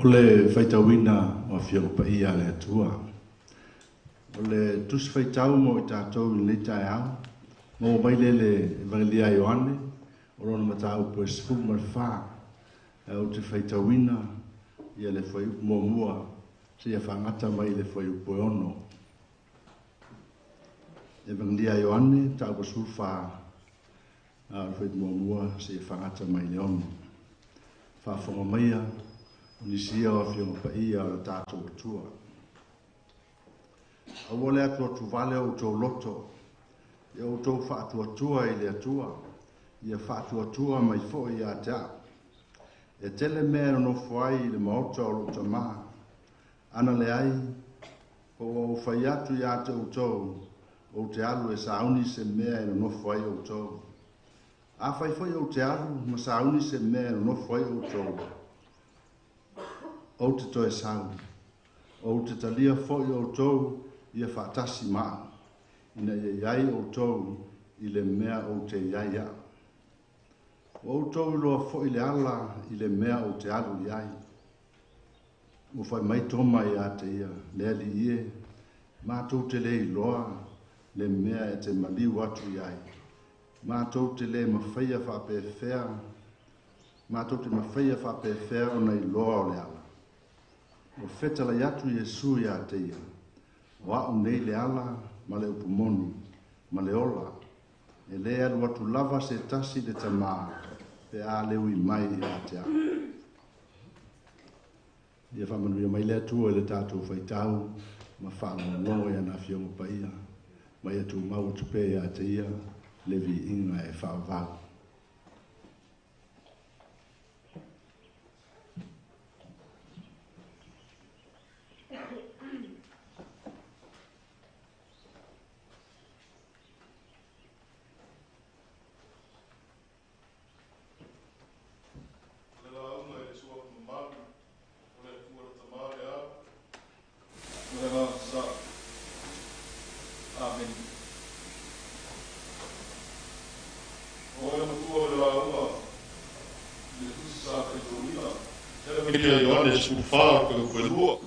O le faitauina o Afioga Paia a le Atua. O le tusi faitau mo i tatou i lenei taeao, maua mai lea i le Evagelia a Ioane, o lona mataupu e 14, ae ou te faitauina ia le fuaiupu muamua seia faagata mai i le fuaiupu e 6. Evagelia a Ioane, mataupu 14, a o le fuaiupu muamua seia faagata mai i le 6. Faafofoga maia o nisi ia o Afioga Paia o le tatou Atua. Aua le atuatuvale o outou loto, ia outou faatuatua i le Atua, ia faatuatua mai foi ia te au. E tele mea e nonofo ai i le maota o lou tamā, ana leai, po ua ou fai atu ia te outou, ou te alu e sauni se mea e nonofo ai outou. Afai foi ou te alu ma sauni se mea e nonofo ai outou, ou te toe sau. Ou te talia foi outou ia faatasi ma au, ina ia i ai outou i le mea ou te i ai au. Ua outou iloa foi le ala i le mea ou te alu i ai. Ua fai mai Toma ia te ia, Le Alii e, matou te le iloa le mea e te maliu atu i ai. Matou te le mafaia faapefea, matou te mafaia faapefea ona iloa o le ala. Ua fetalai atu Iesu ia te ia, O a'u nei le ala ma le upu moni, ma le ola. E lē alu atu lava se tasi i le Tamā, pe a le ui mai ia te a'u. Ia faamanuia mai le Atua i le tatou faitau ma faalogologo i ana Afioga Paia, ma ia tumau atu pea ia te Ia le viiga e faavavau. O le lauga i le suafa mamalu o le Atua le Tamā le Ao ma le Agaga Sa. Amene. O oe le matua o le lauga i le tusi sa faitauina. Evagelia Ioane 14 fuaiupu e 2.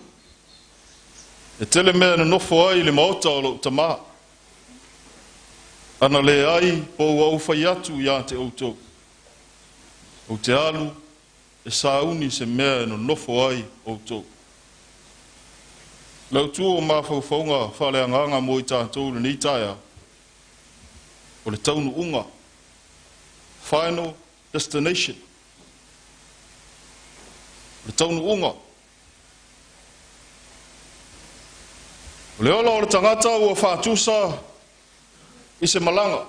E tele mea e nonofo ai i le maota o lou Tamā. Ana leai, po ua ou fai atu ia te outou, ou te alu e sauni se mea e nonofo ai outou. Le autu o mafaufauga faaleagaga mo i tatou i lenei taeao, o le taunuuga, final destination, o le taunuuga. O le ola o le tagata ua faatusa i se malaga.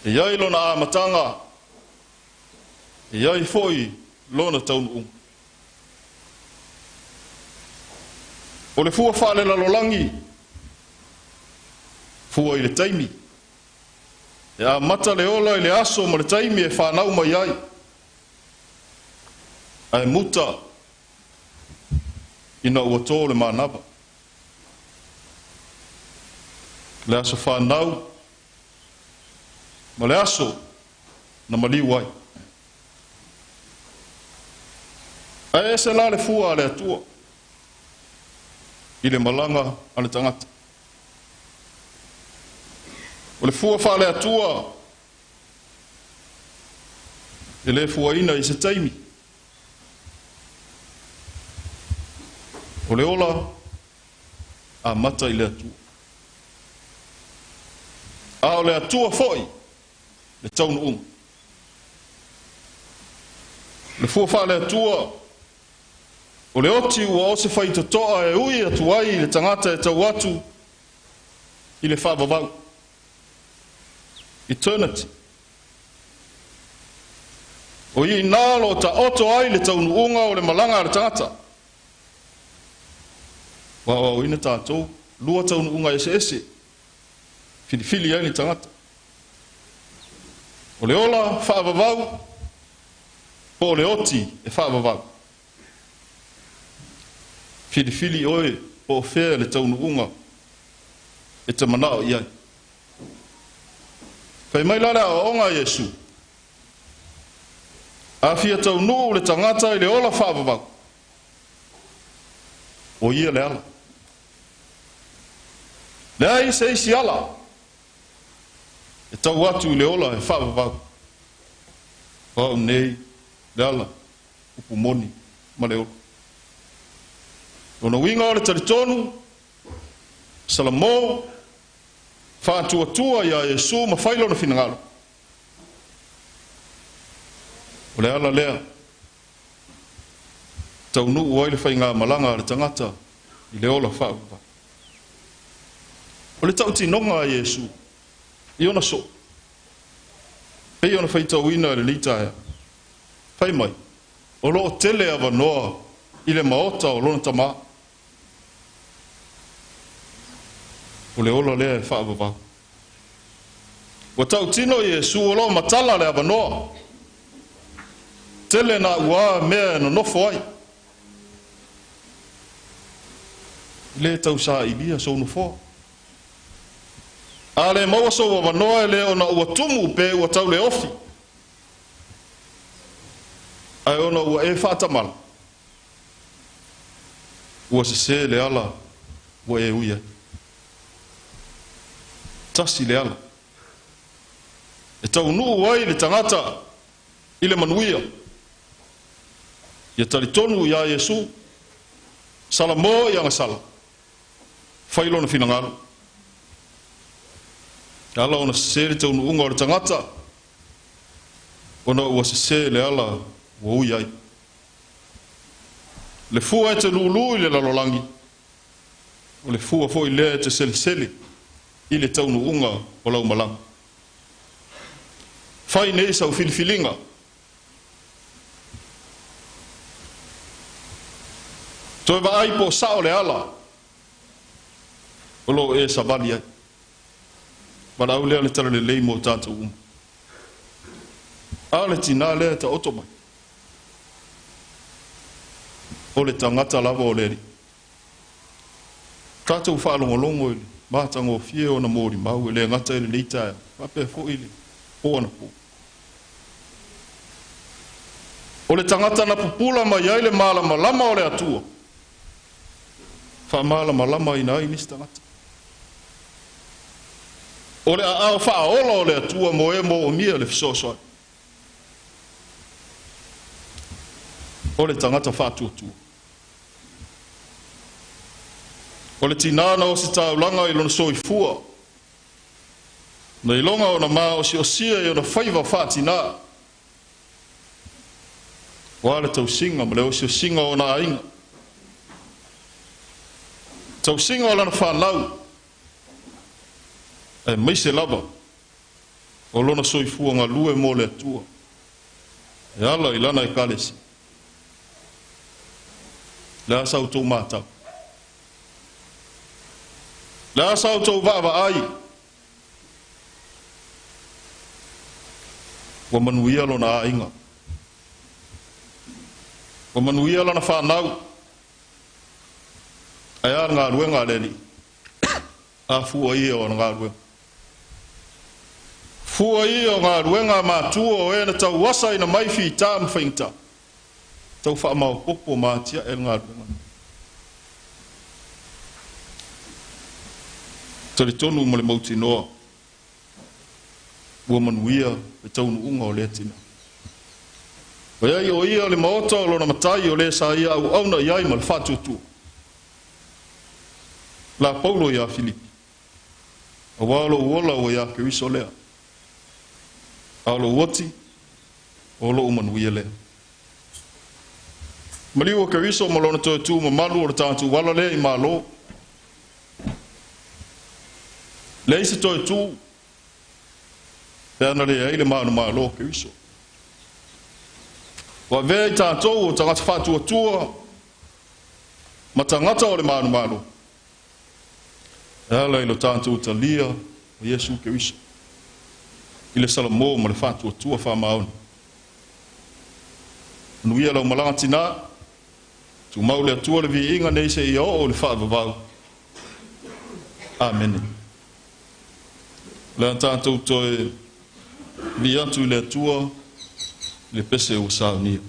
E i ai lona amataga, e i ai foi lona taunuuga. O le fua faalelalolagi, fua i le taimi. E amata le ola i le aso ma le taimi e fanau mai ai, ae muta ina ua tō le manava. Le aso fanau ma le aso na maliu ai. Ae ese la le fua a le Atua i le malaga a le tagata. O le fua faale-Atua e le fuaina i se taimi. O le ola amata i le Atua. A o le Atua foi le taunuuga. O le fua faale-Atua, o le oti ua o se faitotoa e ui atu ai i le tagata e tau atu i le faavavau. Eternity. O i inā o lo o taoto ai le taunuuga o le malaga a le tagata. Ua aoaoina tatou, lua taunuuga eseese, filifili ai le tagata. O le ola faavavau po o le oti e faavavau. Filifili oe po o fea le taunuuga e te manao i ai. Fai mai la le aoaoga a Iesu, A fia taunuu le tagata i le ola faavavau, o ia le ala. Leai se isi ala e tau atu i le ola e faavavau. O au nei le ala, upu moni ma le ola. Lona uiga o le talitonu, salamo, faatuatua iā Iesu ma fai lona finagalo. O le ala lea taunuu ai le faigamalaga a le tagata i le ola faavavau. O le tautinoga a Iesu i ona soo, pei ona faitauina i lenei taeao, fai mai, o lo o tele avanoa i le maota o lona Tamā. O le ola lea e faavavau. Ua tautino Iesu o lo o matala le avanoa. Tele na uā mea e nonofo ai. E le tausailia sou nofoa. A le maua sou avanoa e le ona ua tumu pe ua tauleofi, ae ona ua e faatamala, ua sesē le ala ua e ui ai. Tasi le ala e taunuu ai le tagata i le manuia. Ia talitonu iā Iesu, salamo i agasala, fai lona finagalo. E ala ona sesē le taunuuga o le tagata, ona ua sesē le ala ua ui ai. Le fua e te lūlū i le lalolagi, o le fua foi lea e te selesele i le taunuuga o lau malaga. Fai nei sau filifiliga. Toe vaai po o sao le ala o lo o e savali ai. Valaau lea le talalelei mo tatou uma. A o le tinā lea e taoto mai, o le tagata lava o le Alii. Tatou faalogologo i le matagofie o ona molimau e le gata i lenei taeao, faapea foi i le po anapo. O le tagata na pupula mai ai le malamalama o le Atua, faamalamalamaina ai nisi tagata. O le aao faaola o le Atua mo e moomia le fesoasoani. O le tagata faatuatua. O le tinā na ositaulaga i lona soifua, na iloga ona maosiosia i ona faiva faatinā, aua le tausiga ma le osiosiga o ona aiga, tausiga o lana fanau, aemaise lava o lona soifua galue mo le Atua e ala i lana Ekalesia. O le a sa outou matau? O le a sa outou vaavaai? Ua manuia lona aiga. Ua manuia lana fanau. Ae a le galuega a le Alii? A fua ia o ana galuega. Fua ia o galuega a matua o e na tauasaina mai fitā ma faigata. Tau faamaopoopo ma atiae le galuega. Talitonu ma le mautinoa ua manuia le taunuuga o lea tinā. Oi ai o ia le maota o lona Matai o le sa ia auauna i ai ma le faatuatua. La Paulo iā Filipi, Auā o lou ola ua iā Keriso lea, a o lou oti, o lou manuia lea. Maliu o Keriso ma lona toe tu mamalu o le tatou ala lea i Malo. Leai se toe tu pe ana leai le manumalo o Keriso. Ua avea i tatou o tagata faatuatua ma tagata o le manumalo e ala i lo tatou talia o Iesu Keriso i le salamo ma le faatuatua faamaoni. Manuia lau malaga tinā, tumau le Atua le viiga nei seia oo i le faavavau. Amene. O le a tatou toe vii atu i le Atua Le pese ua saunia.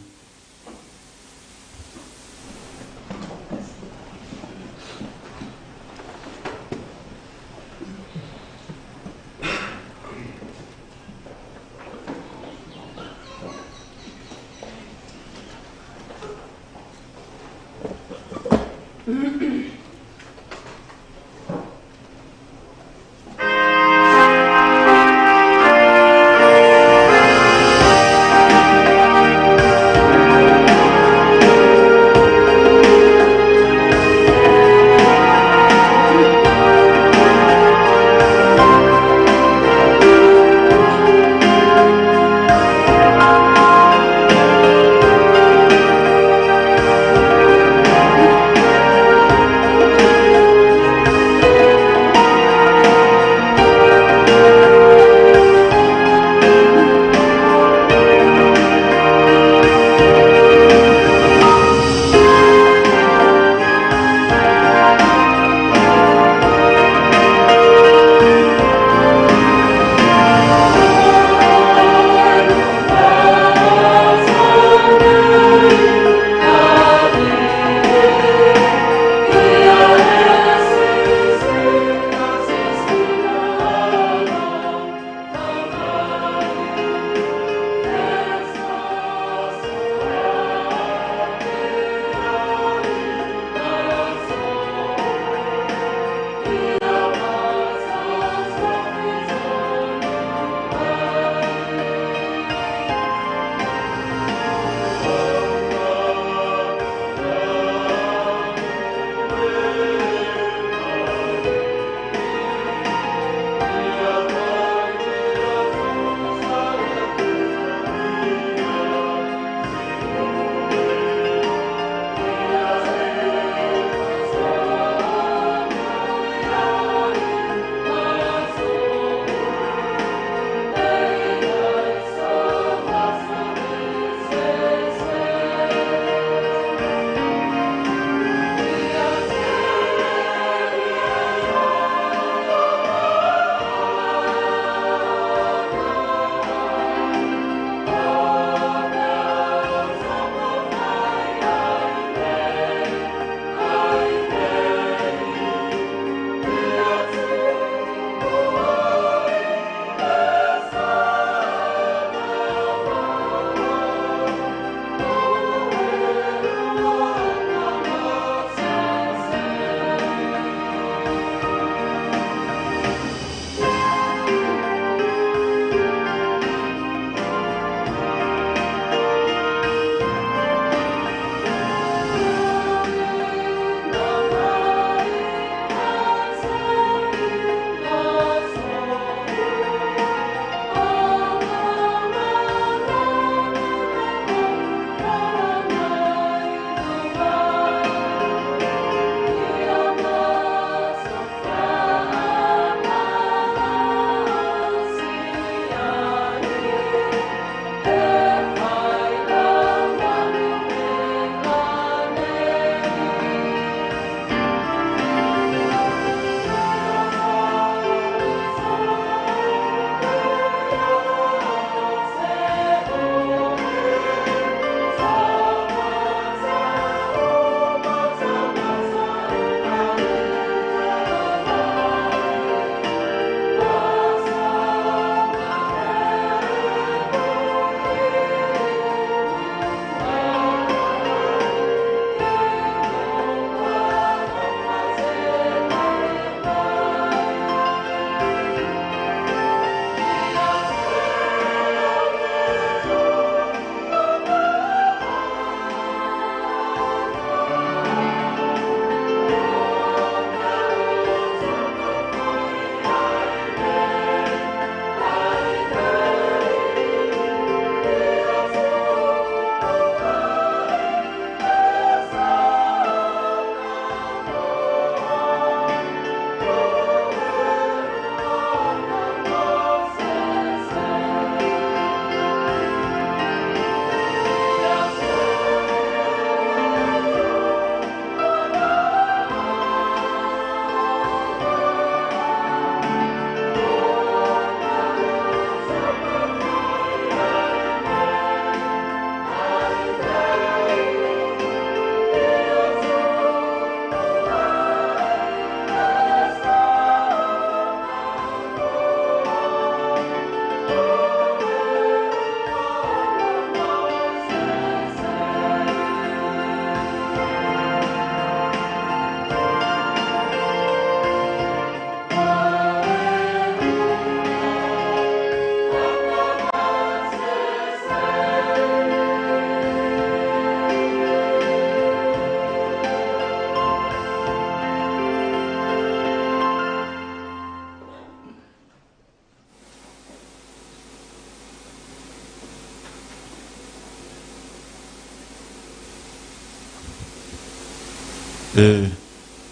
E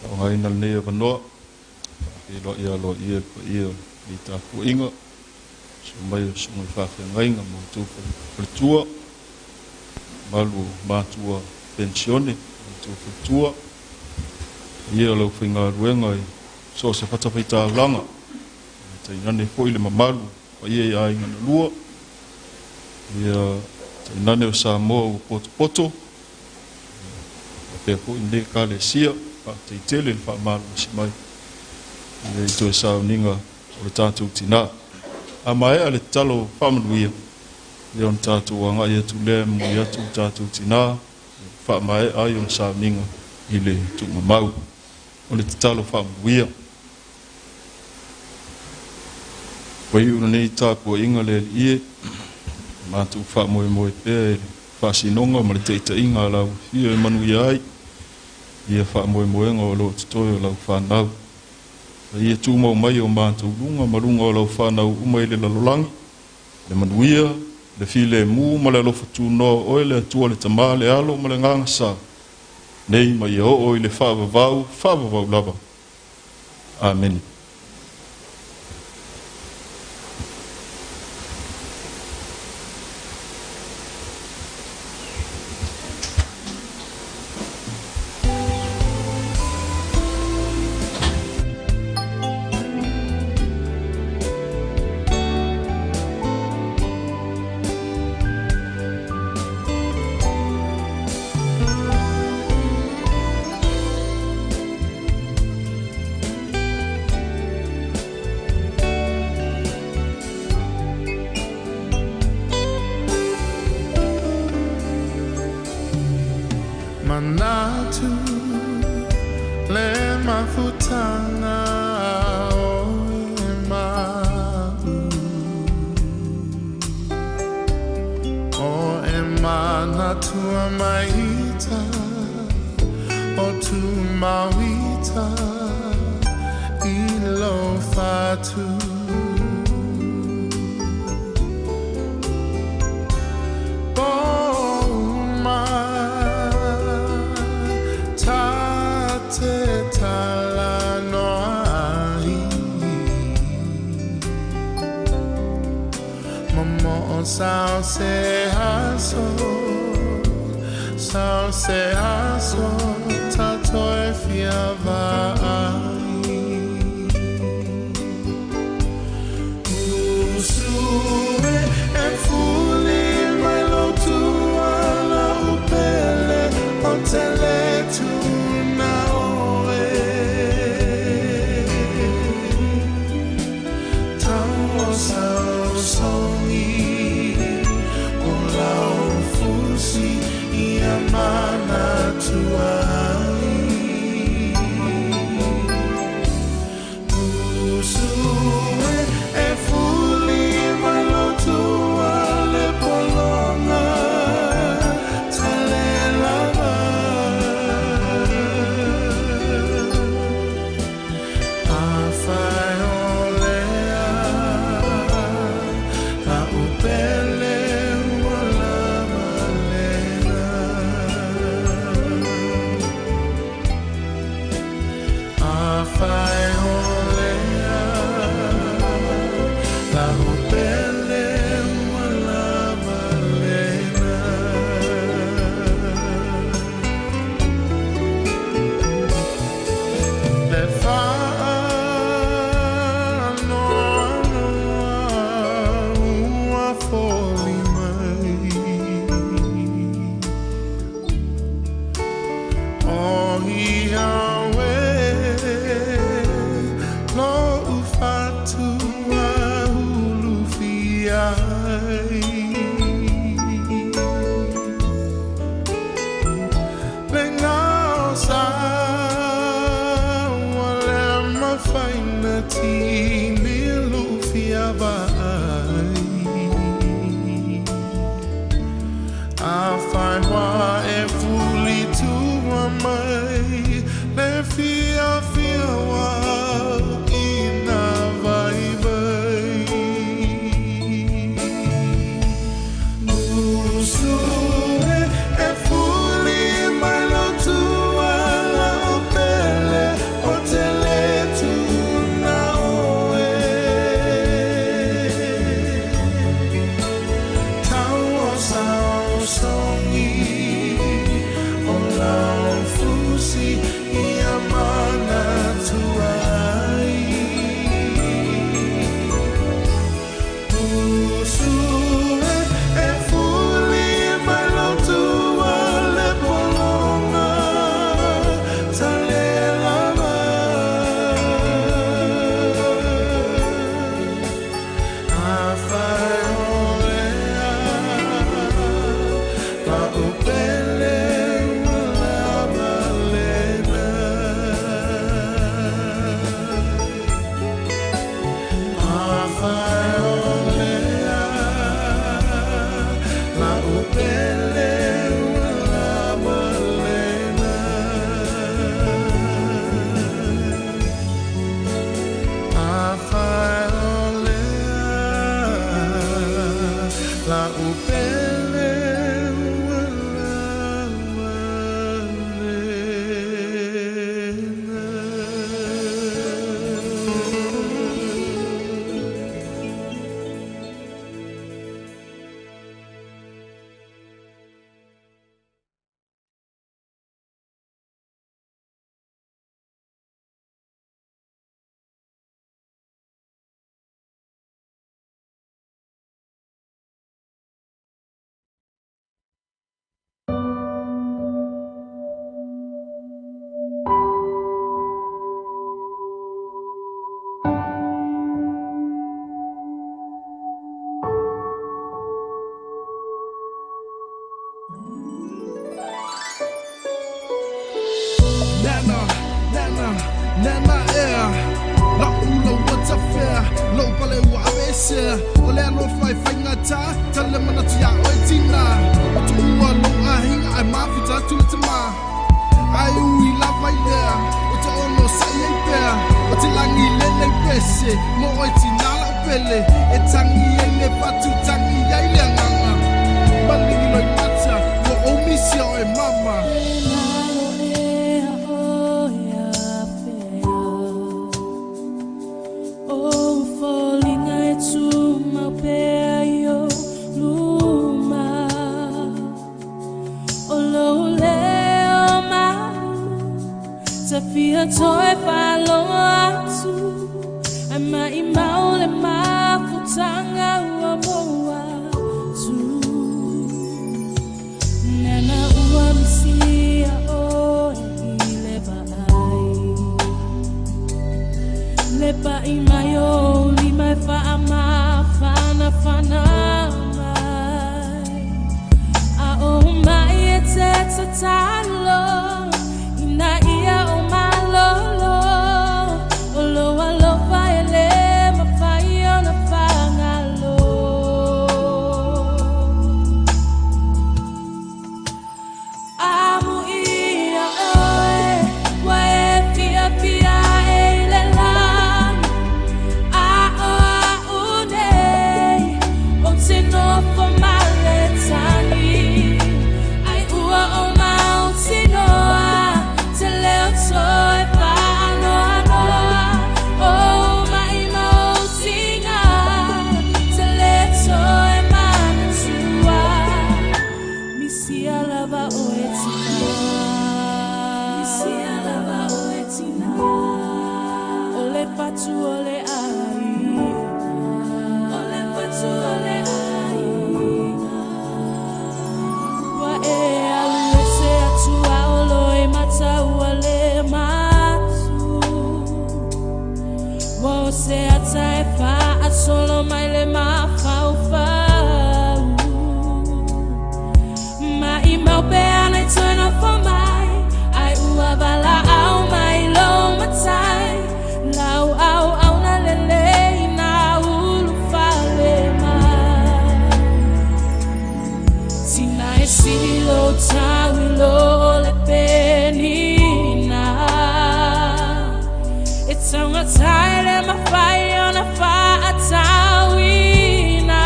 faaaogaina lenei avanoa faafeiloai aloaia le paia o lenei tapuaiga, susu mai o susuga i faafeagaiga ma outou faletua, mamalu o matua penisione ma outou faletua, paia o le aufaigaluega i so o se fatafaitaulaga, tainane foi le mamalu paia i aiga na lua, ia tainane o Samoa ua potopoto, faapea foi lenei Ekalesia. Faafetai tele le faamalolosi mai i toe sauniga o le tatou tinā. A maea le tatalo faamanuia, ia ona tatou agai atu lea e momoli atu le tatou tinā faamaea ai ona sauniga i le tuugamau. O le tatalo faamanuia. Ua iu lenei tapuaiga le Alii e, matou faamoemoe pea i le faasinoga ma le taitaiga a lau Afio e manuia ai ia faamoemoega o lo o totoe o lau fanau. A ia tumau mai o matou luga ma luga o lau fanau uma i le lalolagi, le manuia, le filemu ma le alofa tunoa o oe le Atua le Tama, le Alo ma le Agaga Sa, nei ma ia oo i le faavavau, faavavau lava. Amene. Manatu le mafutanga o e ma'u O e manatua maita o tu mauita i lo fatu. Sao se aso, sao se aso, tato e fia vai. Usue e fuli mai lo tua la upele o tele tuna oe. Tau sao songi mana tuai. Usue e fuli mai lo tua le polonga tale lava. Afai olea la upele ua lava lena. Afai olea la upele ua lava lena. Le faanoanoa ua foli mai o ia oe lo ufatua ulufia ai. Le ngao sa ua le mafaina tini lufia vai. Afai wa e fuli tua mai le fia fia wa ina vai vai. Usue e fuli mai lo tua la upele ua lava lena. Afai o lea la upele ua lava lena. Nana, nana, nana ea. La ula ua tafea, lou pale ua aveesea. O le alofa e faigata, tale manatu iā oe tina. Ua tuua lou aiga ae mafuta atu le tamā. Ai ui lava i lea, o te onosai ai pea. O te lagi lenei pese, mo oe tinā lau pele. E tagi ai le fatu, tagi ai le agaga. Maligi loimata, ua ou misia oe mama. Fia toe whaloa atu Ai mai mau le mafutanga ua moa tu. Nana ua misia oe i le vaai. Le pa'i mai o lima e whaamawhanawhana mai. A o mai e te tatalo Ina ia o malolo. O lo alofa e le mawhai o na whangalo. Amu ia oe, wa e fia fia e i le lani. A o a unei, o te nofo ma le tagi. Ai ua o mau tinoa, te leo toe whaanoanoa. O mai mau tinga, te le toe manatua. Misia lava o e tina. Misia lava o e tina. O le fatu o le ai. O le fatu o le ai. Ua e alu ese atu a olo e matau a le matu. Ua o se ata e whaasolo mai le mafaufau. Mai mau pe ana i tōna whamai. Ai ua wala au mai lo matai. Lau au au na lele i nā ulu whale mai. Tina e silo tau i lo le penina. E taunga le mawhai o na whaatauina.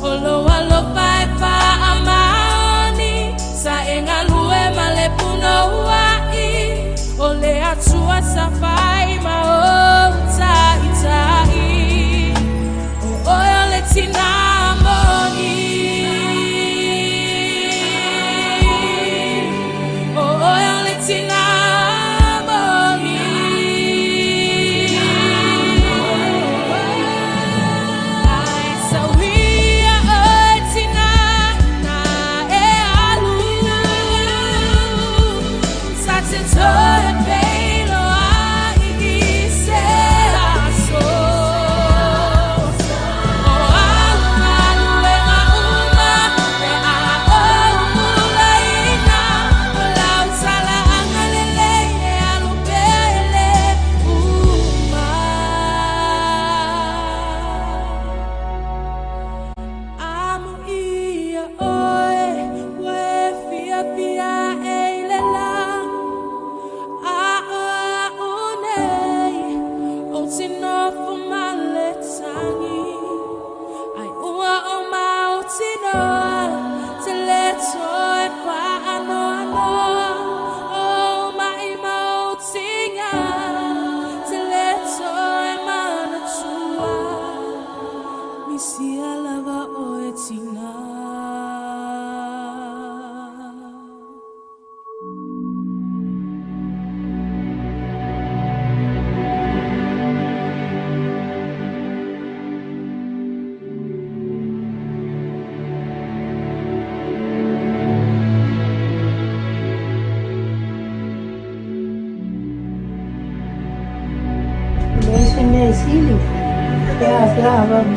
O lo alofa e whaamaoni. Sa e ngalue ma le puno uai. O le atua sa whai ma o tai tai. O oe o le tina moni. O oe o le tina moni.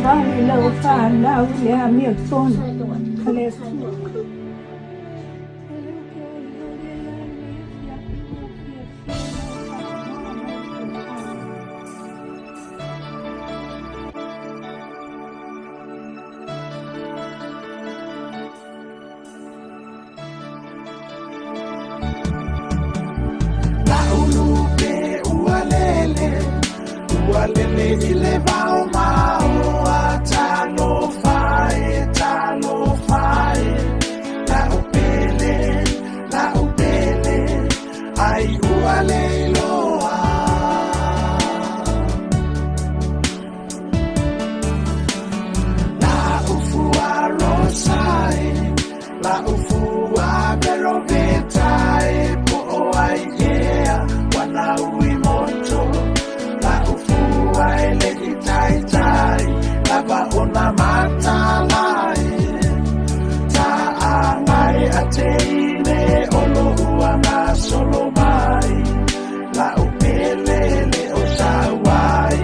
vale lau fanau i le amiotonu a le Atua. Laulupe ualele, ualele i le vao maoa, talofa e, talofa e. Laupele, laupele, ai ualeiloa. Laufua rosae, laufua berovetae, po'o ai ea, wana ui moto. Laufua e le itaitai, lava ona matalai. Ta'angai a teine o lo'u ana solo mai. Laupele le o sauai.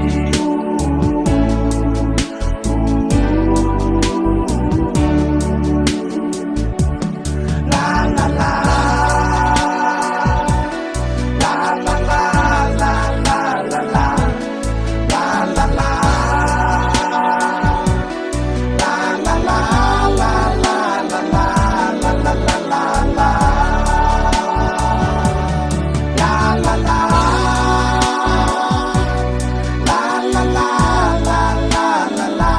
La la la, la la la la la la la, la la la, la la la la la la la la la la la la. La la la, la la la la la la la,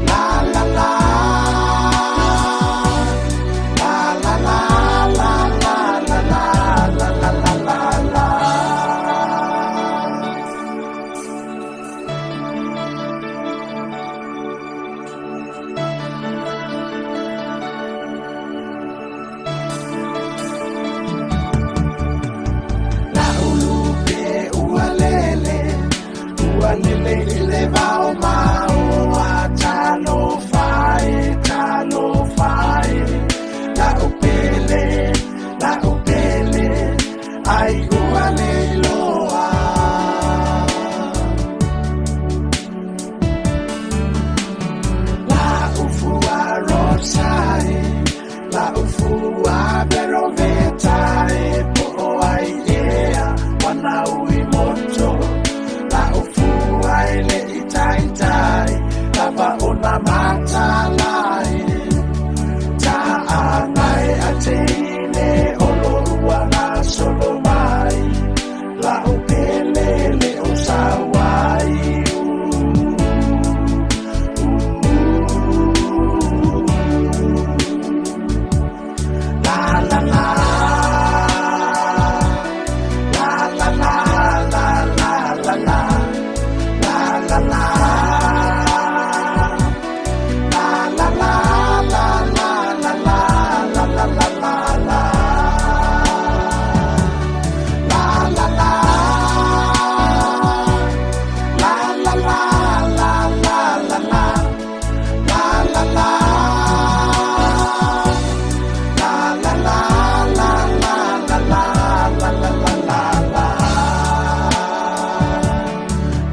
la la la. La la la la la la la la la la la la. Laulupe ualele, ualele i le vao maoa, talofa e, talofa e. Laupele, laupele, ai ualeiloa. Laufua rosae, laufua berovetae, po'o ai ea, wana ui moto. Laufua e le itaitai, lava ona matalai. Ta'angai a teine o lo'u ana solo mai. Laupele le o sauai. La la la, la la la la la la la, la la la, la la la la la la la la la la la la. La la la, la la la la la la la, la la la. La la la la la la la la la la la la.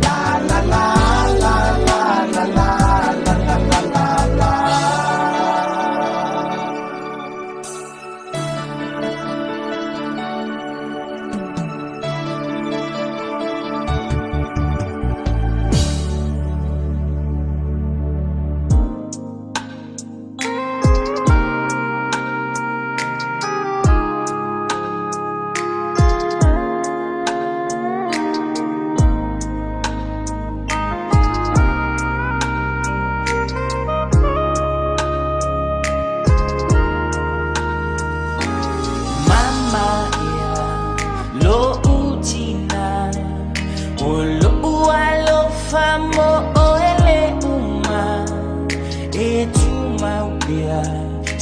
La la la la la la la la la la la la. Mama ia lo utina o lo alofa mo o ele uma e tu maupea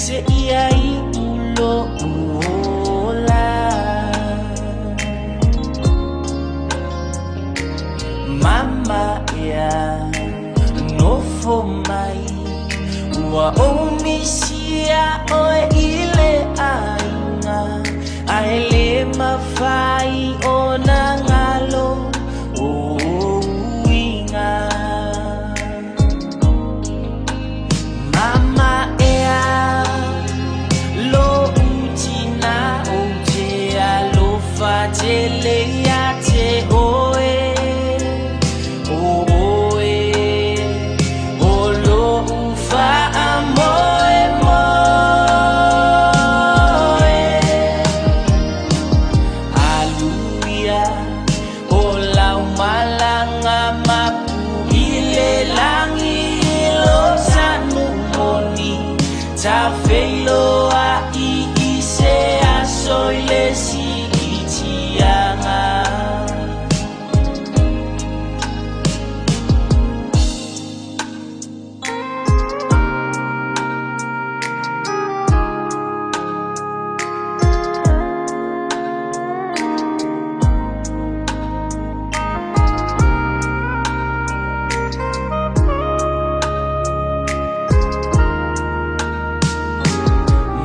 se ia i ulo uola. Mama ia nofo mai ua ounisia oe i le aiga ae le mafai ona galo o uiga. Tafeiloa'i i se aso i le si'itiaga.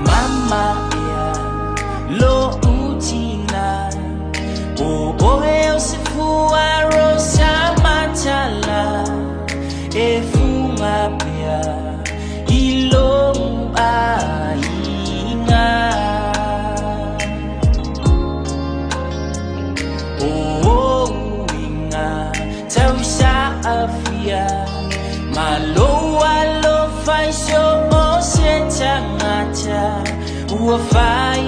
Mama ea lo'u tinā, o oe o se fua rosa matala, e fuga pea i lo'u aiga. O ou uiga tausa'afia, ma lou alofa i so o se tagata, ua fai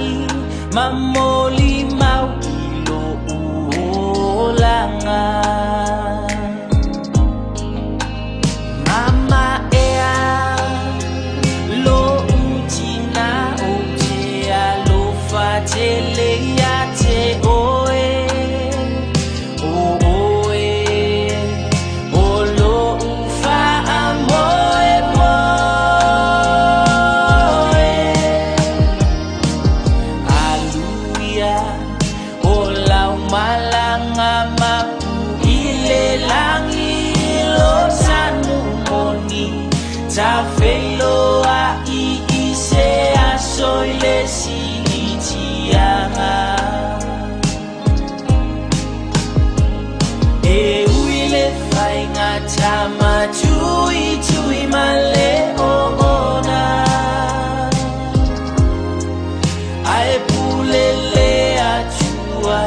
ma molimau i lo'u olaga. Mama ea lo'u tinā, ou te alofa tele iā te oe, o oe o lo'u fa'amoemoe. Aluia o lau malaga mapu i le lagi lo sanumoni, tafeiloa'i i se aso i le si'itiaga. E ui le faigatā ma tuitui ma le oona, ae pule le Atua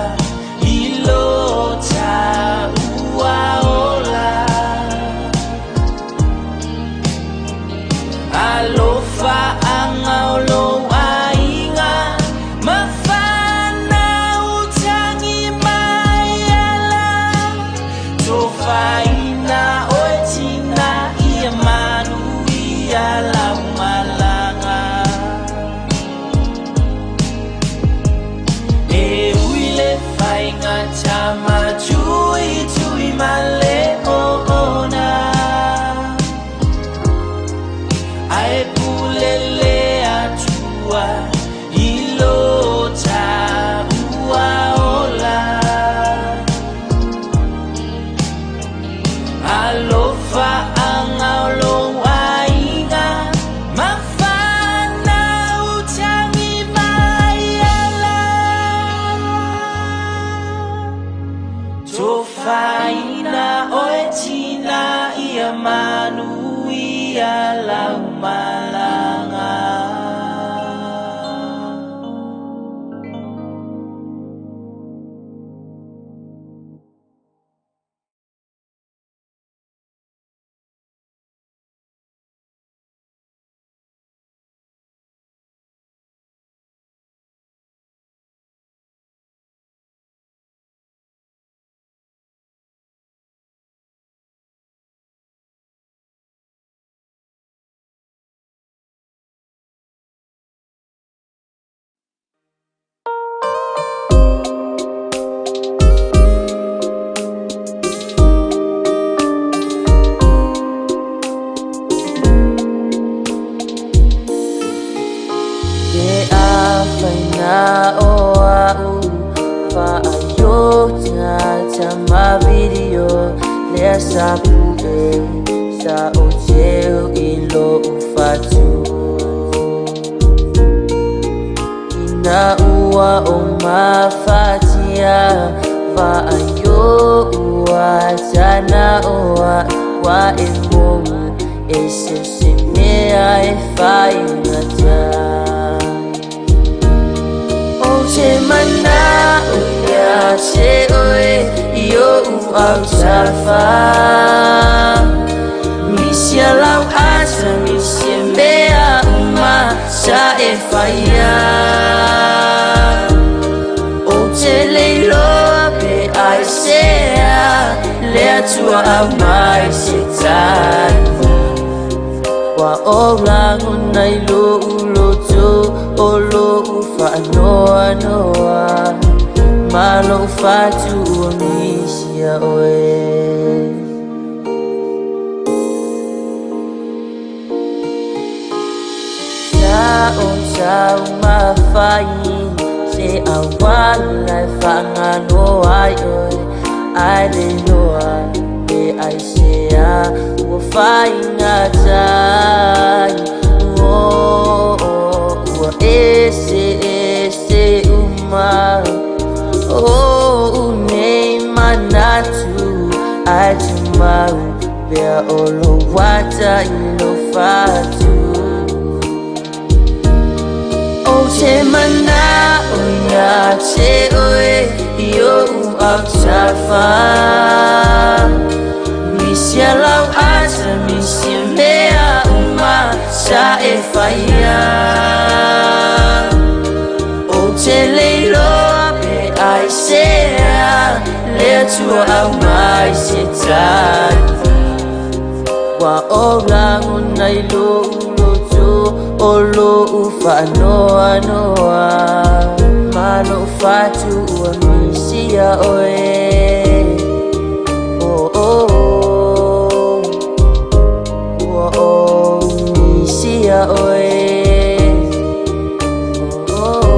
i lo ta'ua ola. Alofa'aga o lou aiga ma fanau tagi mai ala, tofaina oe tinā ia manuia lau malaga. E ui le faigatā ma tuitui ma le oona, ae pule le Atua i lo ta'ua ola. Alofa'aga o lou aiga ma fanau tagi mai ala, tofaina oe tinā ia manuia lau malaga. Ke afaina o a'u fa'aiota tama video lea sa pu'e sa o teu i lo'u fatu. Ina ua o mafatia fa'aio ua tana o a'u wa e mou e se se mea e faigata. O te mana'o ia te oe i o'u autafa, misia lau ata misia mea uma sa e faia. Ou te le iloa pe aisea le Atua aumai se tali, ua o lagona i lo'u loto o lo'u fa'anoanoa ma lo'u fatu ua misia oe. Sa o taumafai se auala e fa'agalo ai oe ae le iloa pe aisea ua faigatai. Ua ese ese uma o'u nei manatu ae tumau pea o lou ata i lou fatu. Ou te mana'o iā te oe i o'u autafa. Misia lau ata, misia mea uma sa e faia. Ou te le iloa pe aisea le Atua aumai se tali. Ua ou lagona i lo'u loto o lo'u fa'anoanoa ma lo'u fatu ua misia oe. Oh, oh, oh. Ua ou misia oe. Oh, oh.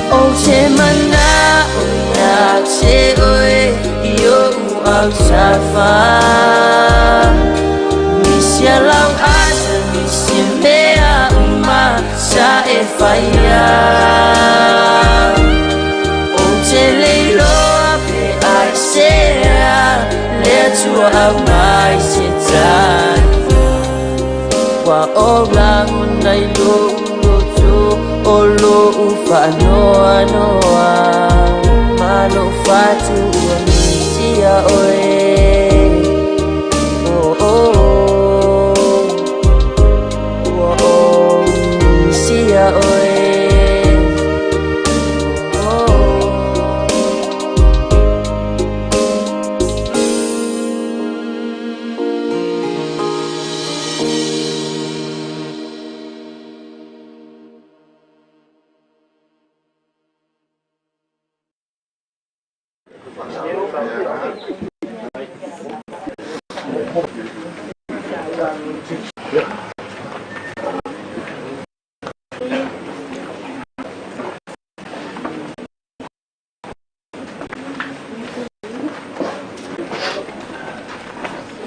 Ou te mana'o iā te oe i o'u autafa. Misia lau ata, misia mea uma sa e faia. Ou te le iloa pe aisea le Atua aumai se tali. Ua ou lagona i lo'u loto o lo'u fa'anoanoa ma lo'u fatu ua misia oe. Oh, oh, oh. Ua ou misia oe. Oh, oh.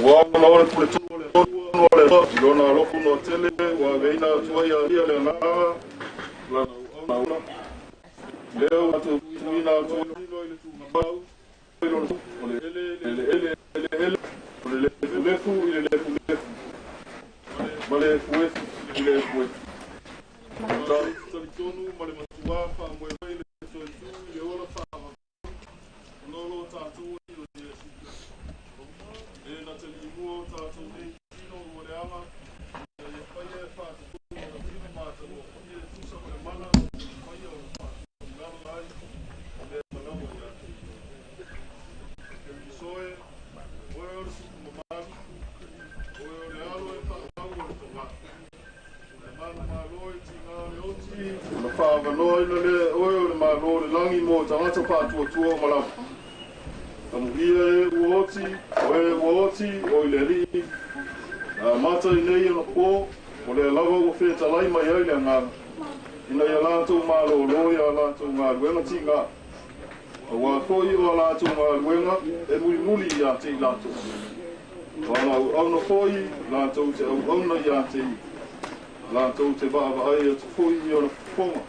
Ua ona o le pule tu o le o le i lona alofa no tele ua aveina atu ai ia le agaga lana auauna. Lea ua tuuina atu ai i le tumau i lona o le ele ele ele ele ele o le lefu lefu i le lefu lefu ma le efuefu i le efuefu. Talitonu ma le matua faamoemoe i le toe tu i le ola faavavau ona o lo tatou i o Iesu Keriso. E na te liimua o tatou nei tino ua leaga ina ia faia e fa'atatogi ona tino matagofie e tusa ma le mana faia o le fa'atulalo ai o mea malawa iā te ia. Keriso e, oe o le supu mamalu, oe o le alo e fa'amau o le togā. O le malu malo i tigā o le oti, ona fa'avanoaina lea e oe o le mālō o le lagi mo tagata pa'atuatua o malama. Tamuia e ua oti, o e ua oti, o i le alii. Na amata i nei ona pō, o lea lava ua fetalai mai ai le agaga, ina ia latou malōlō i a latou galuega tigā. Auā fo'i o a latou galuega e mulimuli iā te i latou. O ana auauna fo'i latou te auauna iā te ia. Latou te vaavaai atu fo'i i ona fofoga.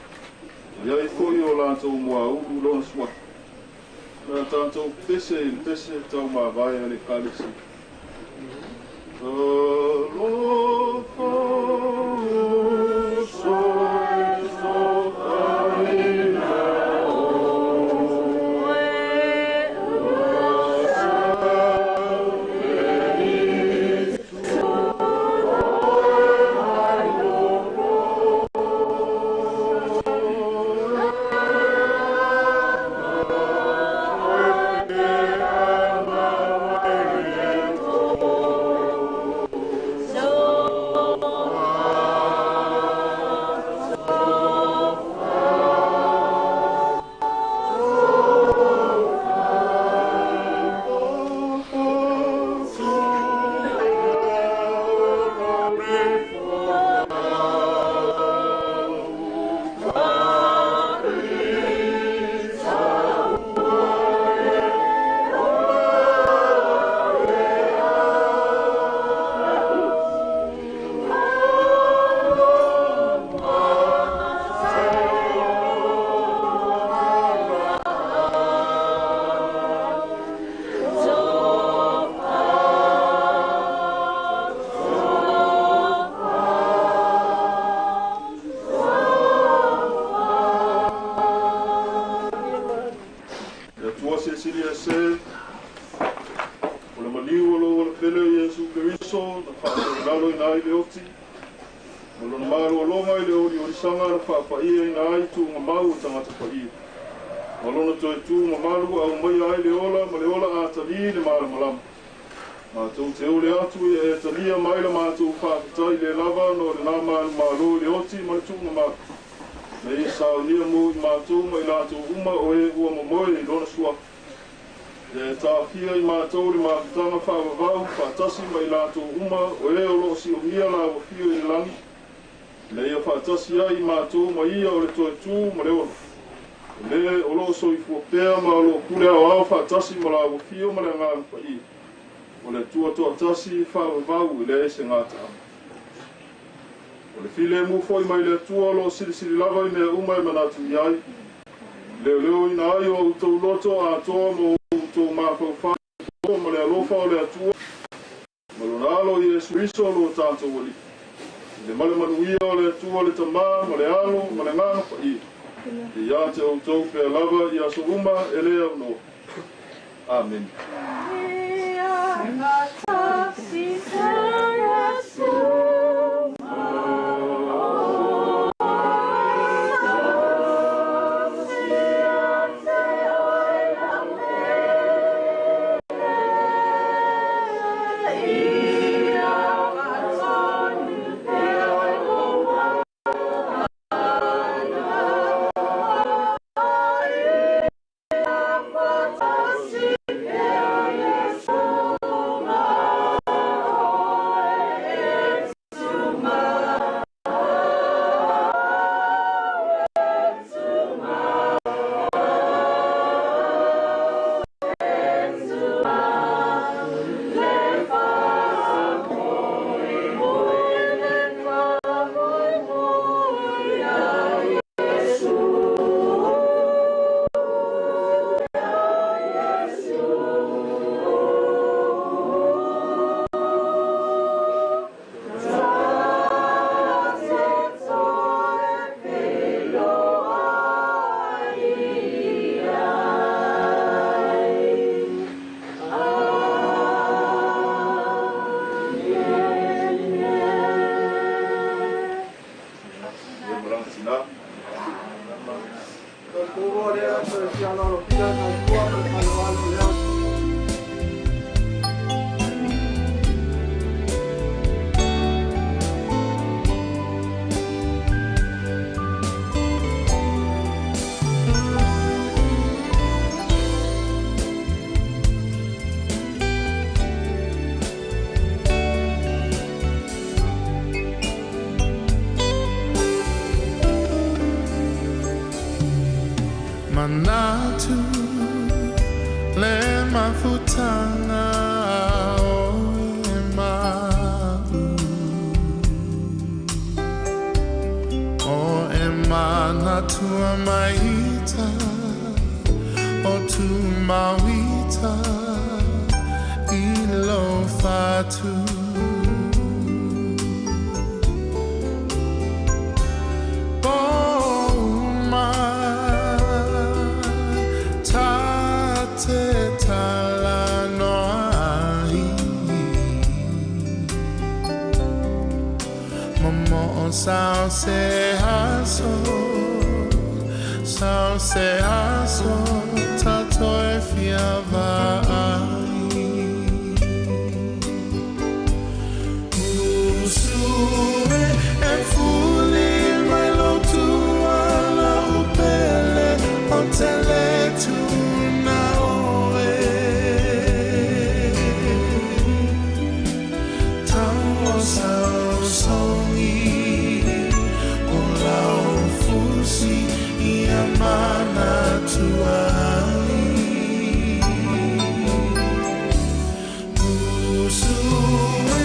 Ia i foi o lātou muaulu lona suafa. Na tātou pese i le pese tau mavae a le Ekalesia. Alofa Tasi whaavavau i le ese ngātaanga. O le file mu foi mai le atua lo silisili lava i mea uma e manatu i ai. Leo leo ina ai o utou loto a toa mo utou mawhauwha ma le alofa o le atua. Ma lona alo i Iesu Kristo lo tātou ali. I le male manuia o le atua le tamā ma le alo ma le nganga whaia. I ia te outou pea lava i aso uma e le au noa. Amen. Manatu le mafutanga o e mau o e mana. Atua maita o tu mauita i lo fatu. Uma ta te tala noa ai. Momo o sao se aso, sao se aso, tato e fia vai. Usue e fuli mai lo tua la upele o tele tuna oe. Tau o sao songi o lau fusi i a mana tuai. Usue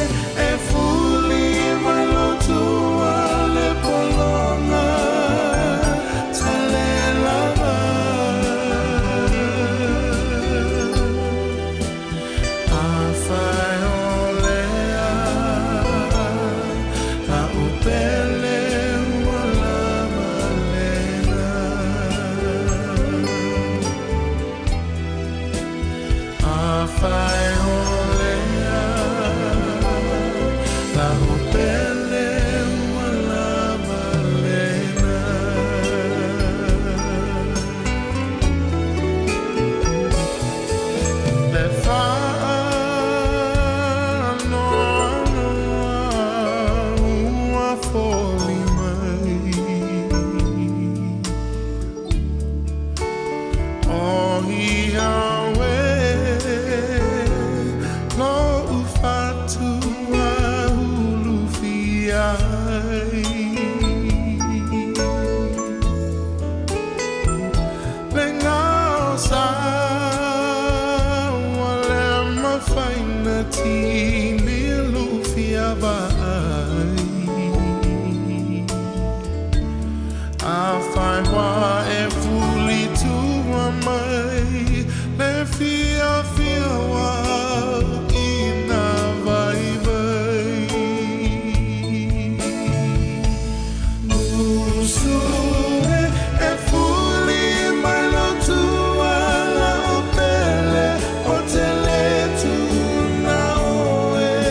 e fuli mai lo tua le polonga tale lava. A fai o lea, la upele ua lava lena. A fai o lea, la upele ua lava lena. Le whaanoanoa ua foli mai. O ia we, lo ufatua hulu fiai. Le ngao sa wa le mafaina tini lufia vai. A whai wā e fuli tua mai, le fia fia wā i nā vai vai. Usue e fuli mai lo tua la o pele o tele tuna oe.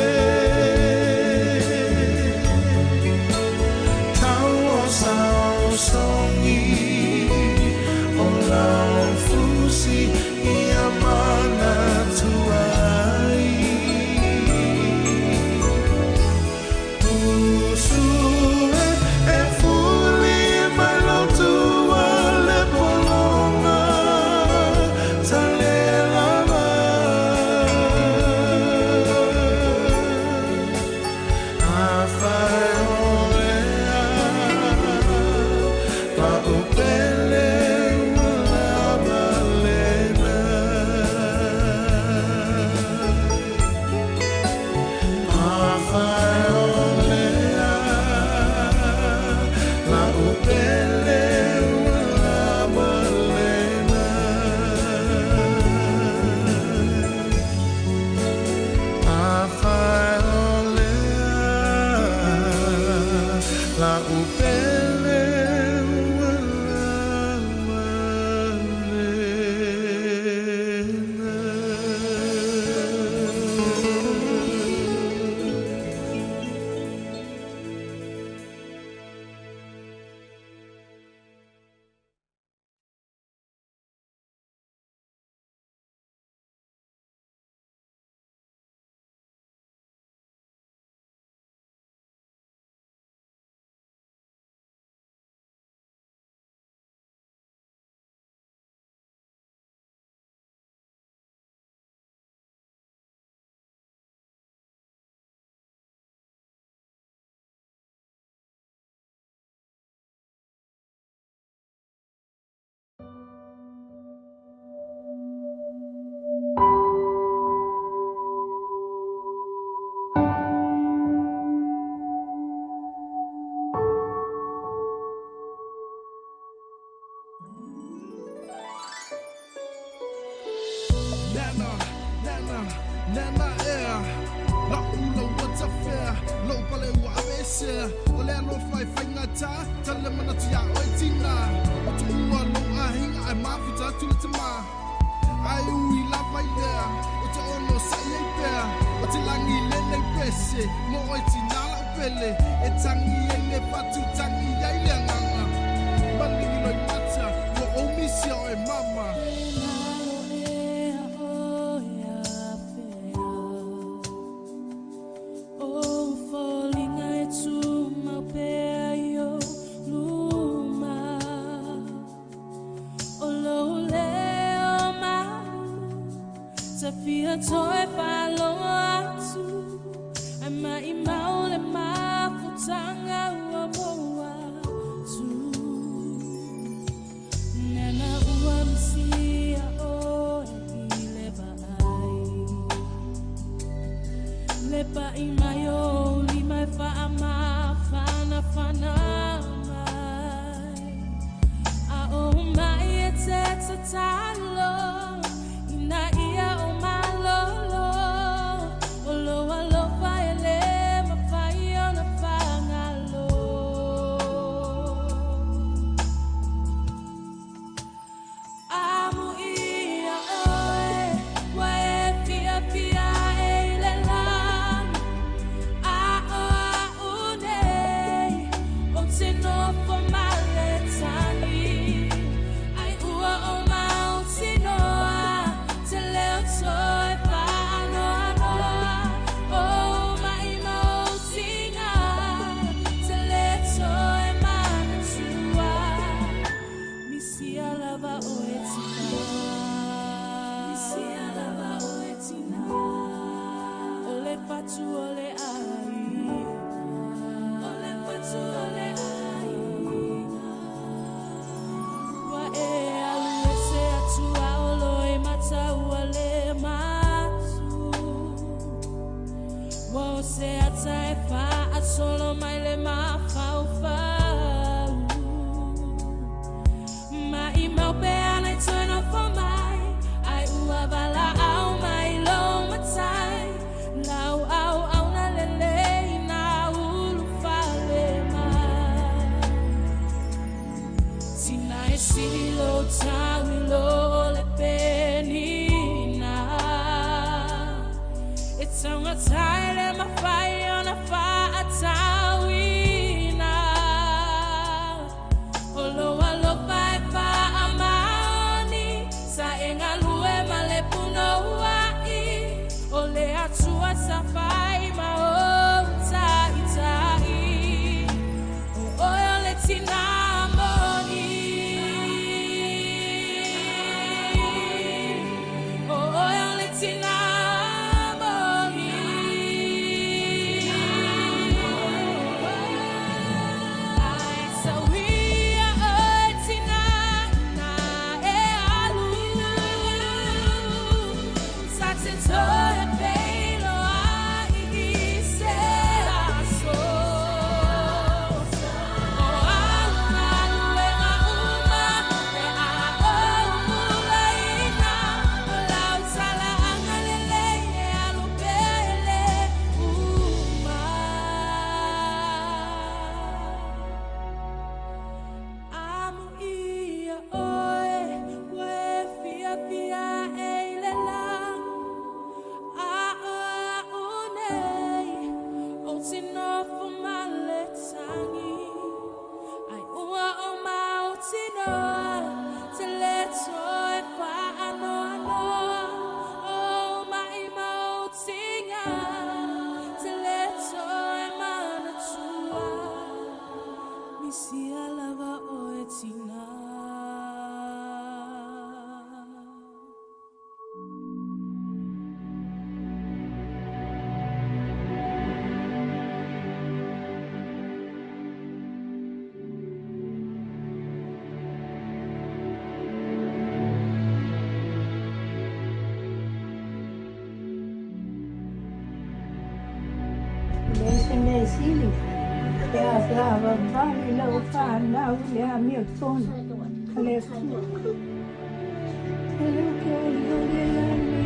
Nana, nana, nana ea. La'u lau tafea, lou pale ua aveesea. O le alofa e faigata, tale manatu iā oe tina. O tuua lou aiga ae mafuta atu le tamā. Ai ui lava i lea, o te ono sa'i ai pea. O te lagi lenei pese, mo oe tina la'u pele. E tangi ai le fatu, tangi ai le agaga. Maligi loimata, ua ou misia oe mama. Toe whaalongo atu ai mai mau le mafutanga ua moa tu. Nana ua misia oe i le vaai. Le pa'i mai o lima e whaamawhanawhana mai. A o mai e te tatalo ina ia o malolo. O lo alofa e le mawhai ona whangalo. Amu ia oe, wa e fia fia e i le lani. A o a unei, o te nofo male tangi. Ai ua o mau tinoa, te leo toe whaanoanoa. O mai mau tinga, te le toe manatua. Misia lava oe tina. Misia lava oe tina. O le fatu o le ai. O le fatu o le ai. Wa e alu ese atua o loi mataua le matu. Wa o se ata e whaasolo mai le mafaufau. Mai mau pe ana i toe nofo mai. Ai ua vala au mai lo matai. Lau au au na lele na ulu fale mai. Tina e silo tauilo le penina. E taungatai le mawhai ona whaatauina. O lo alofa e whaamaoni, sa e ngalue ma le punouai. O le atua sa whai ma o taitai. O oe o le tina moni. O oe o le tina moni. Ai sawia oe tina na e alu. Sa te toe peilo ai i se aso. O alu alu e ngā uma, e a o mulaina. O lau tala anga lele e alu pele uma. Amu ia oe, ua e fia fia e i le lani. A o a unei, o te nofo male tangi. Ai ua o mau tinoa, te le toe whaanoanoa. O mai mau tinga, te le toe manatua. Misia lava oe tina. Le se mea sili, e a lava vale lau whanau le a mea tonu. Le tua. E le ke o le a le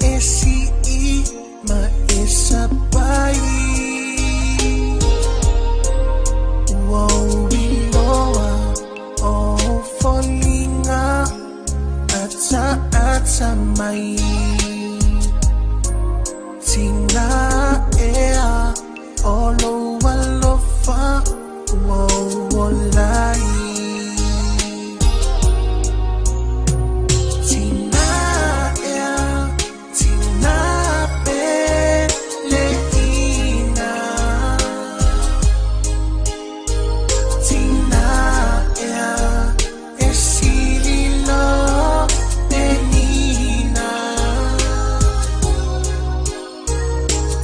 e si'i ma e sapai. Ua ou iloa o ou foliga ataata mai. Tina ea o lou alofa ua ou ola ai. Tina ea, tina peleina. Tina ea, e sili lo penina.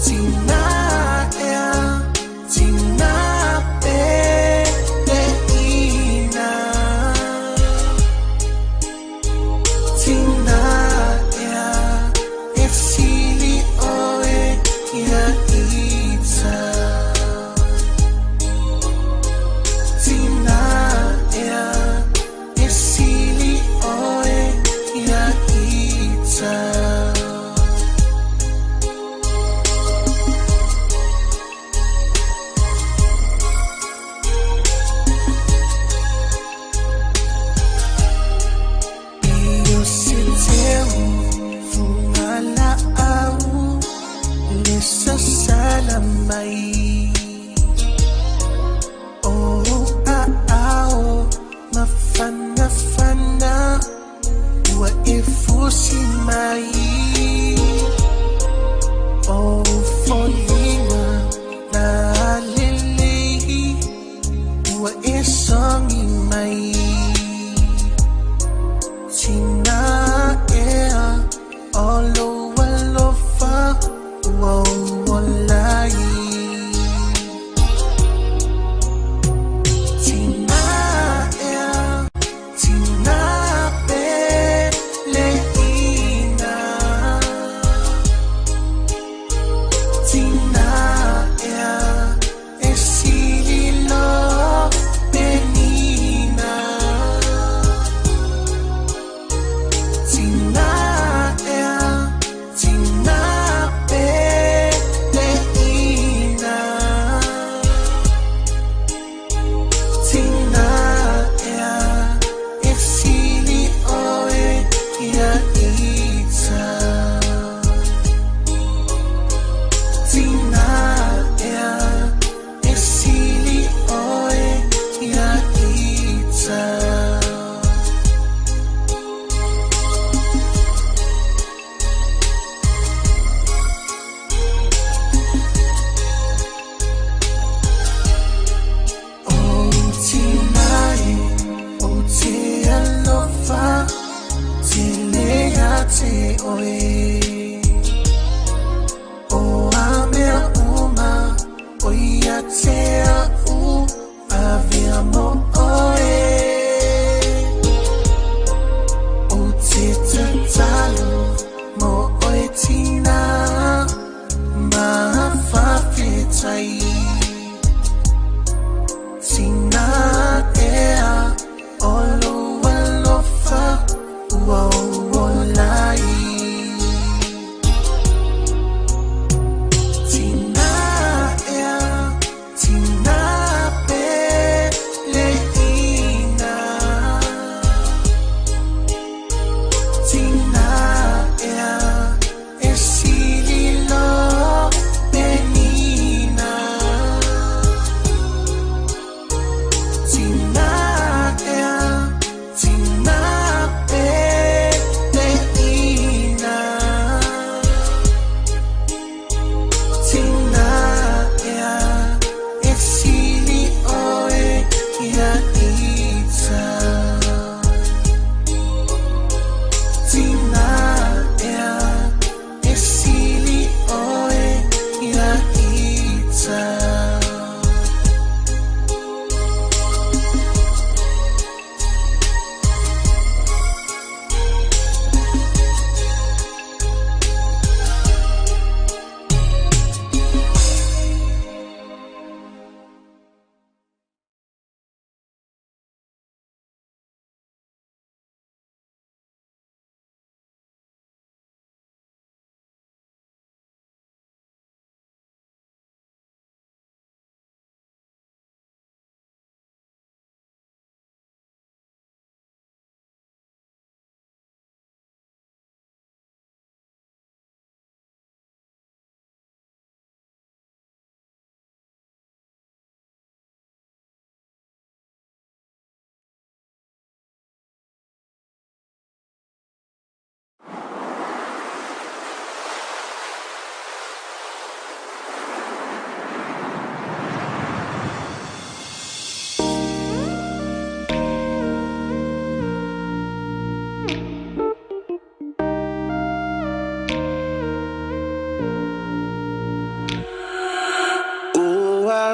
Tina ea, tina peleina. Tina ea, e sili oe ia ita. Tina ea, e sili oe ia ita. I o se teu fuga la'au le sasala mai. O a'ao mafanafana ua e fusi mai. O foliga na lelei ua e sogi mai. Tina ea o lou alofa ua ou ola ai. Tina ea, tina peleina. Tina ea, e sili lo penina. Tina ea, tina peleina. Tina ea, e sili oe ia ita. Tina ea, e sili oe ia ita. O tina e, o te alofa, te lea te oe. O a mea uma, o ia te a'u, avea mo oe. O te tatalo mo oe tina, ma fa'afetai. Tina ea, o lou alofa ua ou ola ai. Tina ea, tina peleina. Tina ea, e sili lo penina.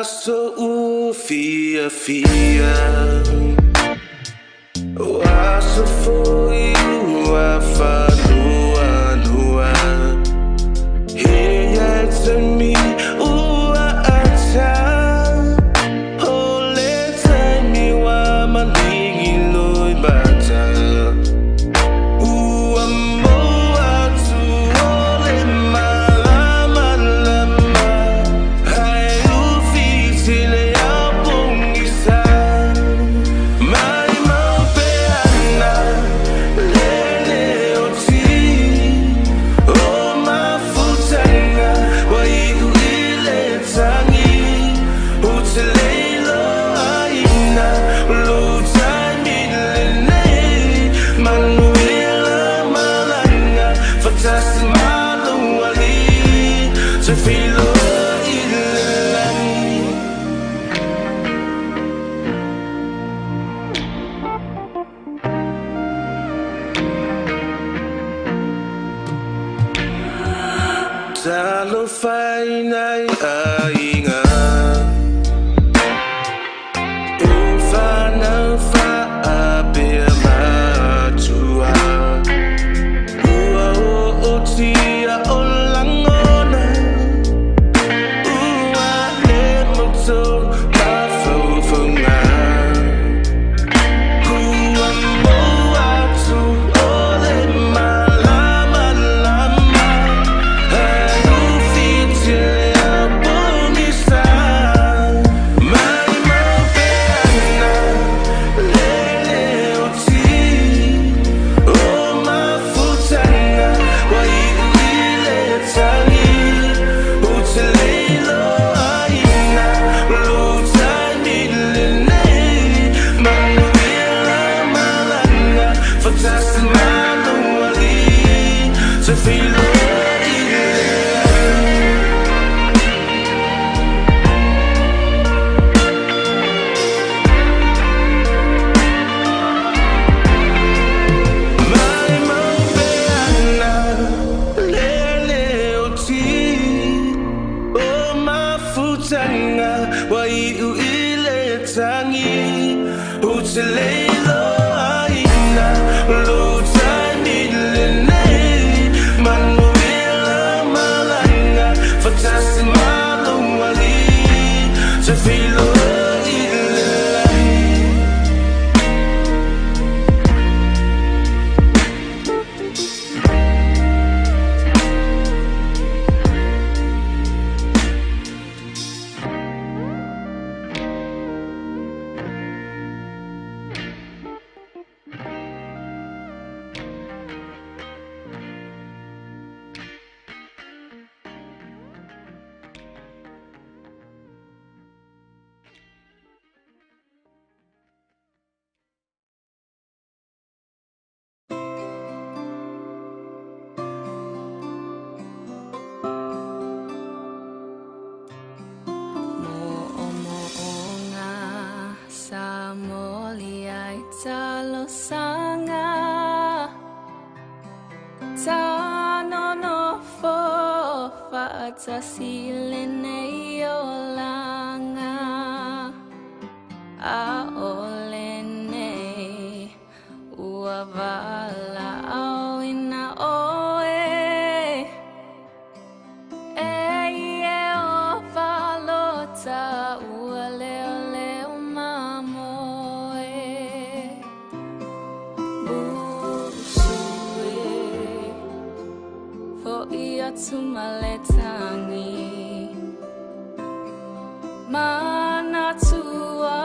aso ua fiafia O aso foi ua whanuanua He ia taimi ua ata O le taimi wa malingi loi mata Ua moa atu o le malamalama Hai ufiti le au pongisa Mai mau peana lele o ti O mafutanga wa iu i le tangi O te leilo aina lo taimi lenei Manuela malanga fatasi maluali Te whiloa i le langi. Talofa i nai aiga E whanau whaapea matua Ua o o tia o langona Ua le mautou mawhauwhaunga Ua moa atu o le malamalama Hai ufiti le au pongisa Mai mau peana lele o ti O mafutanga wa iu i le tangi O te leilo aina lo taimi lenei Manuela malanga fatasi maluali Te whiloa i le langi. Mai mau peana lele o ti O mafutanga wa iu i le tangi O te leilo aina lo taimi lenei Manuela malanga fatasi maluali Te whiloa i le langi. Mo'omo'oga sa moli ai talosanga Tanonofo fa'atasi lenei olaga A'ole nei ua vala'auina oe E Ieova lota ua leoleo mamoe Busu e fo'i atu ma le tagi Manatua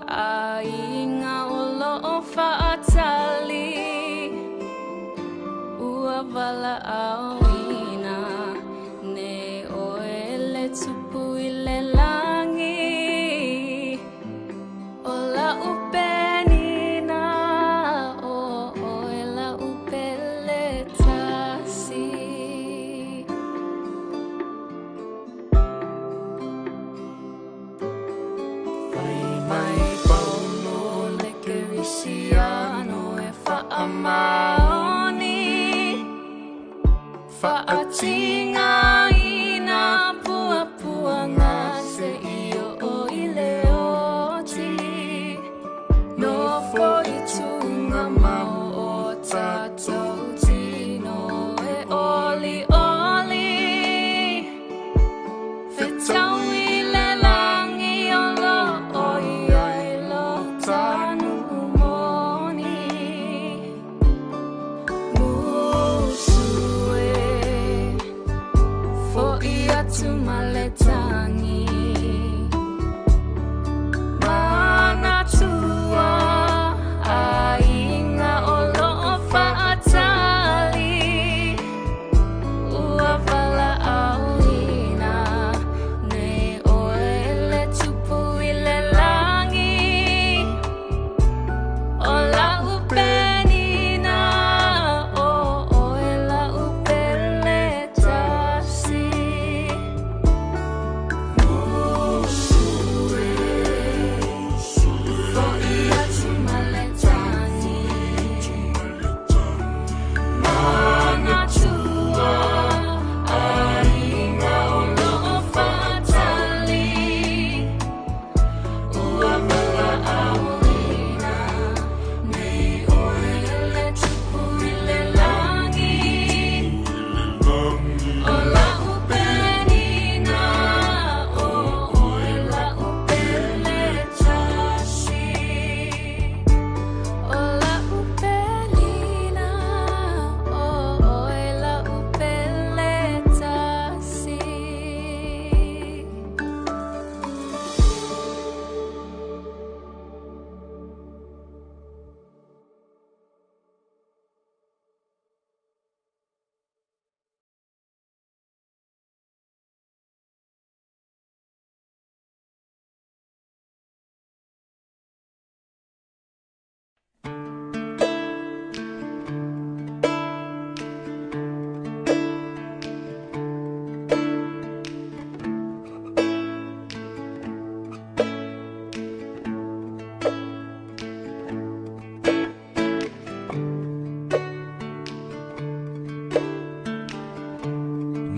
aiga o lo'o fa'atali Ua vala'auina nei oe le tupu i le lagi O la'u penina o oe la'u pele tasi. Fai mai Paulo le Kerisiano e fa'amaoni Fa'atigaina puapuaga seia.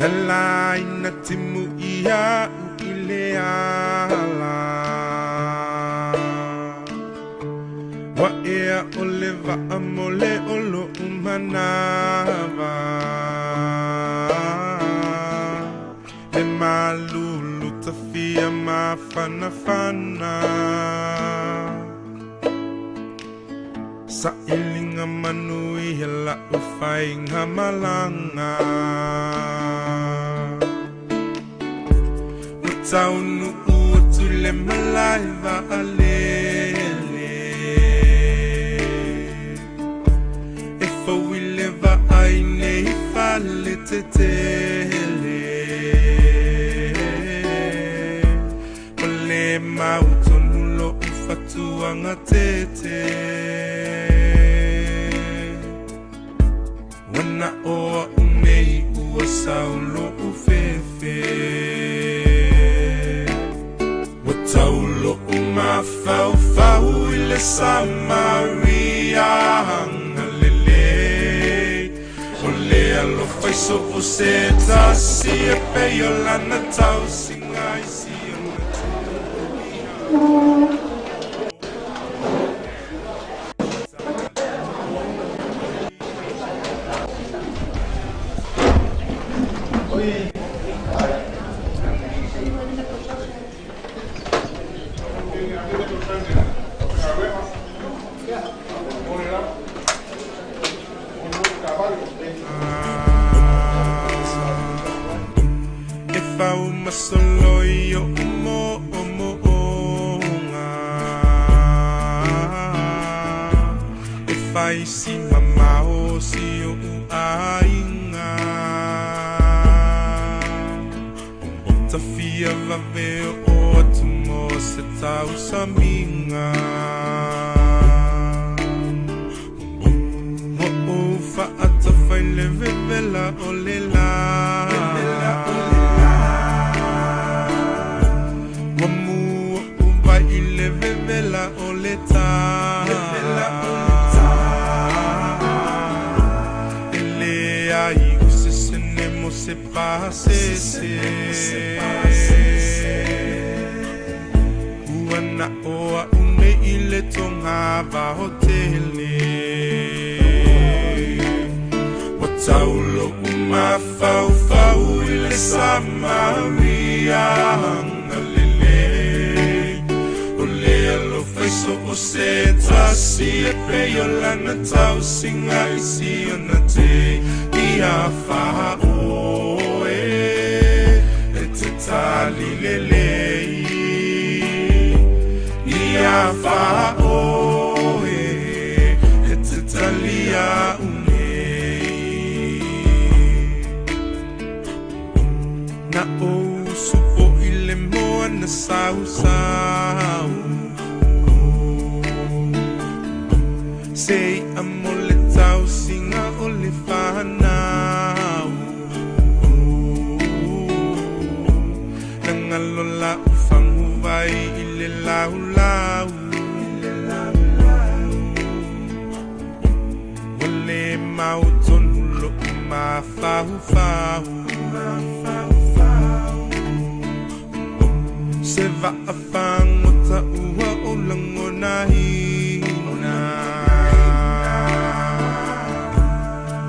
Na laina timu ia u i le ala. Wa ea o le waa mo le olo umanawa. E malulu tafia mafanafana. Sa ilinga manu i hela uwhainga malanga. O taunu ua tule malai vaalele. E fauile vaai nei fale tetele. O le mautonu lo ufatuanga tete. Wana oa unei ua saulo ufefe. Wa taulo umafaufau i le Samaria hangalele. O le alofa i so o se tasi e pei o lana tausiga i si ona E fau masolo i o mo o mo onga. E fai si mamao si o uainga. Tafia vave o atu mo se tausaminga. Mo o faatafai le vevela o le la. Wa mua uvai i le vevela o le tā. E le ai u se sene mo se pasese. Ua na oa une i le tonga vahotele. Wa taulo umafaufau i le Samaria hangalele. O le alofa i so o se tasi e pei o lana tausiga i si ona te ia whaoe. E te tali lelei. Ia whaoe. E te talia unei. Na o supo i le moa na sausau. Sei amo le tausiga o le whanau. Nangalo la ufangu vai i le lau lau. Wa le mautonu lo umafaufau. Se vaafagota ua o lagonaina.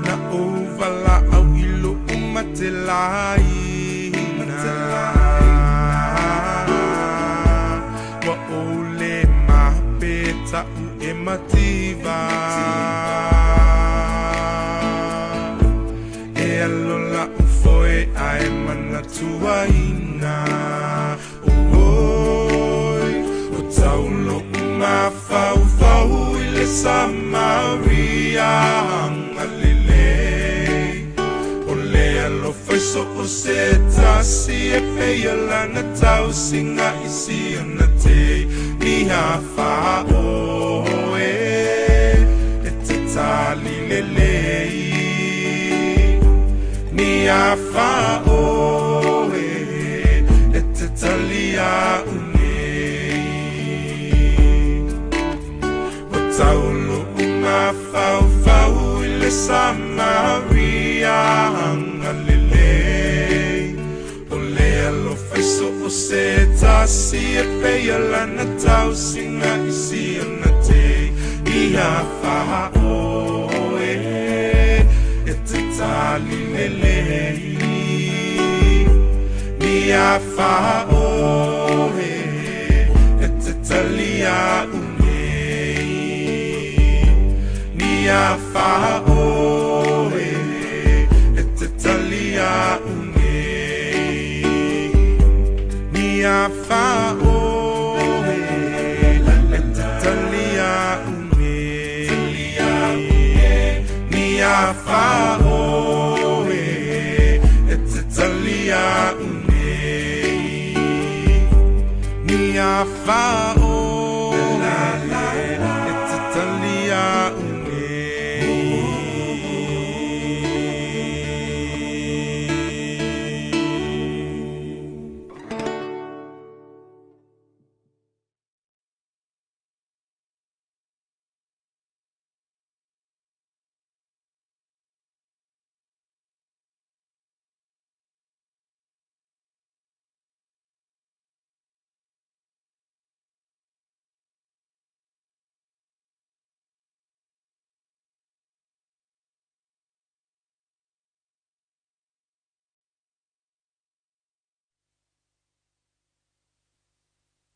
Na ou valaau i lou matelaina. Ua ou le mapeta'u e mativa. E alo la'u foe ae manatuaina. Oi, o taulo umafaufau i le Samaria hangalele. O le alofa i so o se tasi e pei o lana tausiga i si ona te ia whaoe. E te tali lelei. Nia whaoe. E te talia unei. Wa taulo umafaufau i le Samaria hangalele. se tasi e peia lana tausinga i si ona te ia whaoe e te tali lelei ni a whaoe e te talia unei ni a whaoe e te talia unei ni a whaoe e te talia unei ni a whaoe e te talia unei ni a whaoe e te talia unei.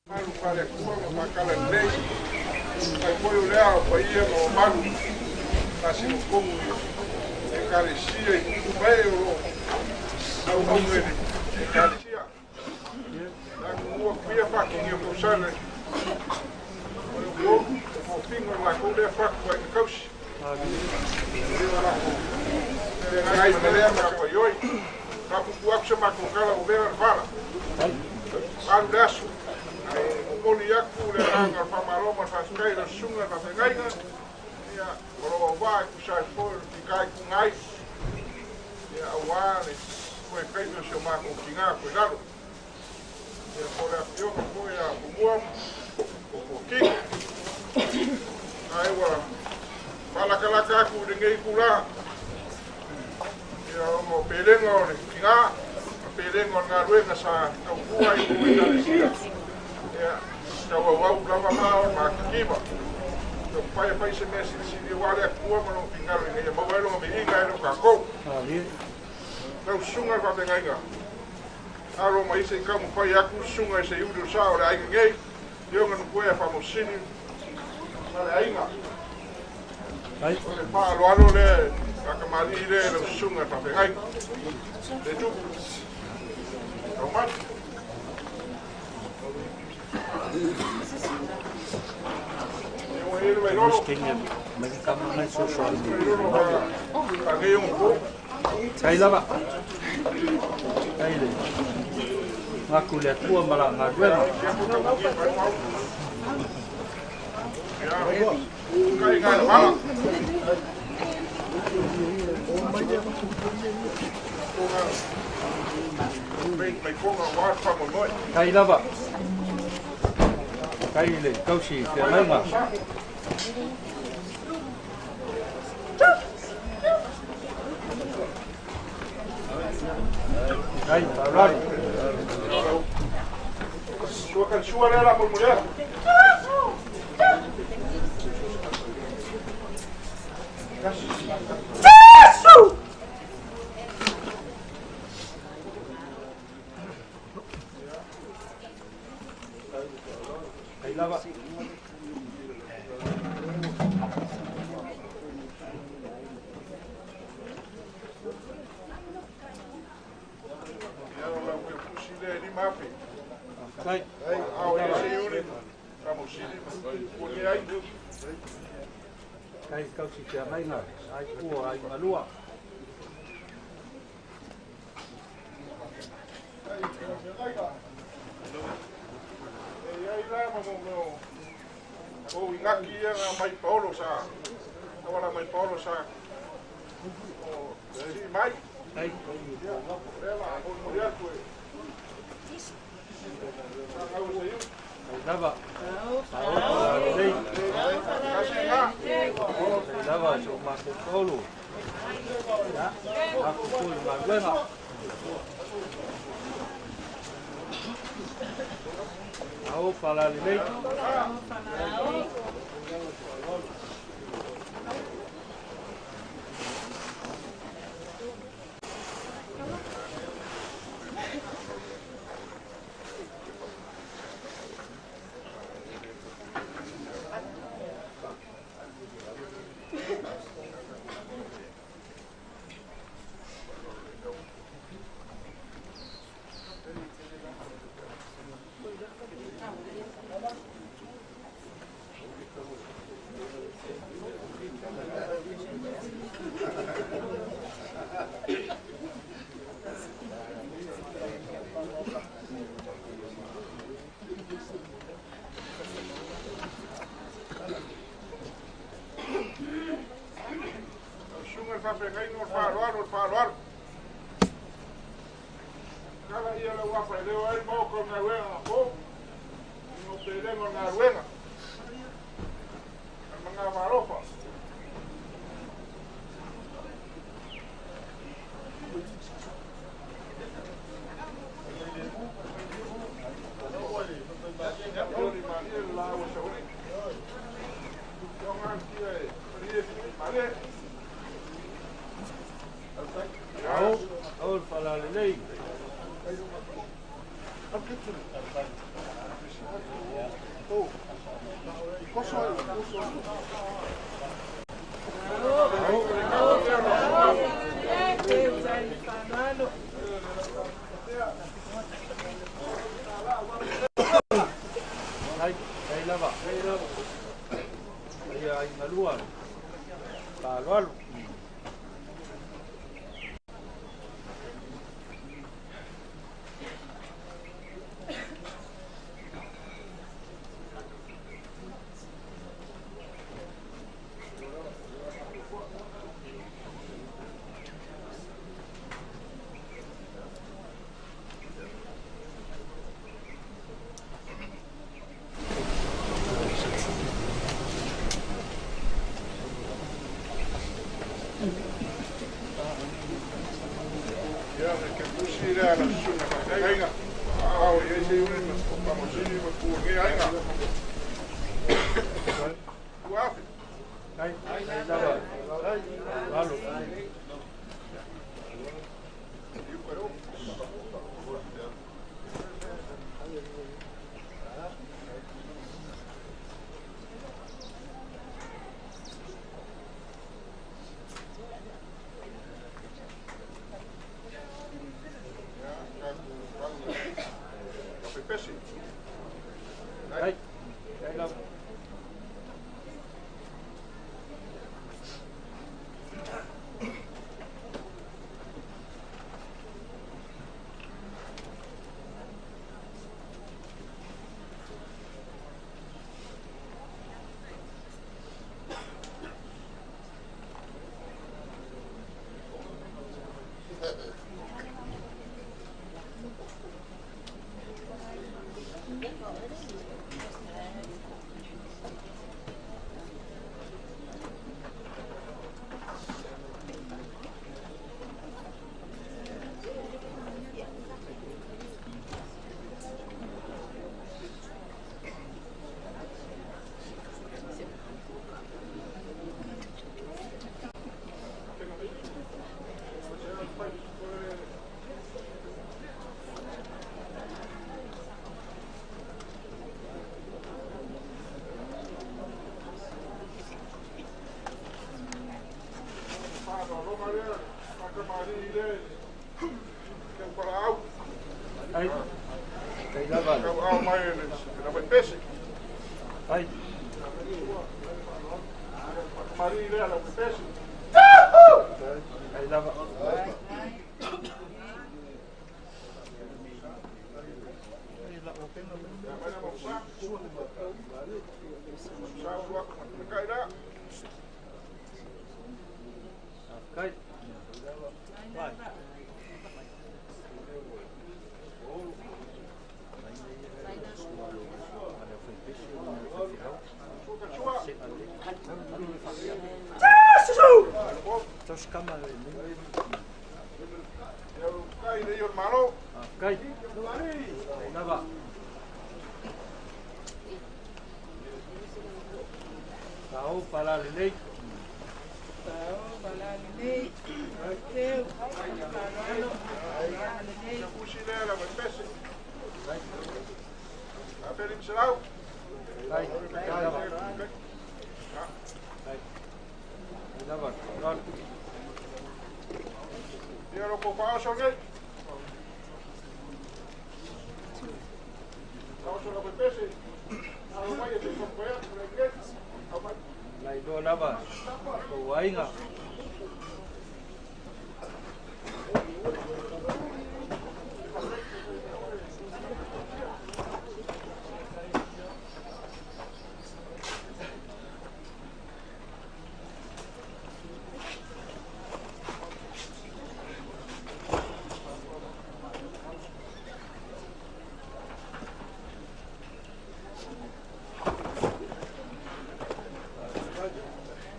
Malu pale kua ma makala lei ai moi o lea o paia ma o malu na sino kongu e kalesia i kuku mai o lo au au ele e kalesia na kumua kuia whakingi o kausana o le o o pingo la kou lea whaku ai ka kausi o lako le ngai me lea ma ka ioi ka kuku aku se makokala o mea na whala alu le aso momoli aku le agaga o le faamālo ma le faafetai i le susuga le faafeagaiga ia o loo auvā e tusa ai foi o le tikai kuga ai ia auā le toe taimi o si o makou tigā koe lalo ia po le afioga foi a pumua o pokino ae ua faalakalaka aku i lenei itulā ia ona o pelega o le tigā ma pelega o le galuega sa taupua ai i ekalesia ia tau auau lava ma o makikima tau pai pai se mea silisili ua le atua ma lona finagalo ina ia maua ai lona viiga e leo kākou lau susuga le faafeagaiga alo mai se i taumafai aku susuga i se iuli o sa o le aiga nei ioga nukuea faamausili ma le aiga o le faaaloalo lea faakamali'i lea i lau susuga le faafeagaiga le tupu taumatu. Tai lava. Tai le. Ngaku le atua ma la galuega. Tai lava. Tai le kausi feagaiga. Ai, parari. Sua sua lea la mulher. Jesu! Ai lava. Ai, Kai kausi feagaiga, ai pua ai malua. E ai la ma mo o ingaki ia mai Paolo sa. Wala mai Paolo sa. O si mai. Ai. Lava. Lava so ma Paolo. Ya. Aku pun ma galuega. Ao falalelei. Pau falalelei. Pau falalelei. Teu faaloalo. Falalelei. Usi lea la pese. Ape limselau. Ai, ai lava. Ai. Ai lava. Ia lo ko paoso nei. Paoso la pese. Au mai e te koea, le au mai. Lai loa lava. Ko aiga.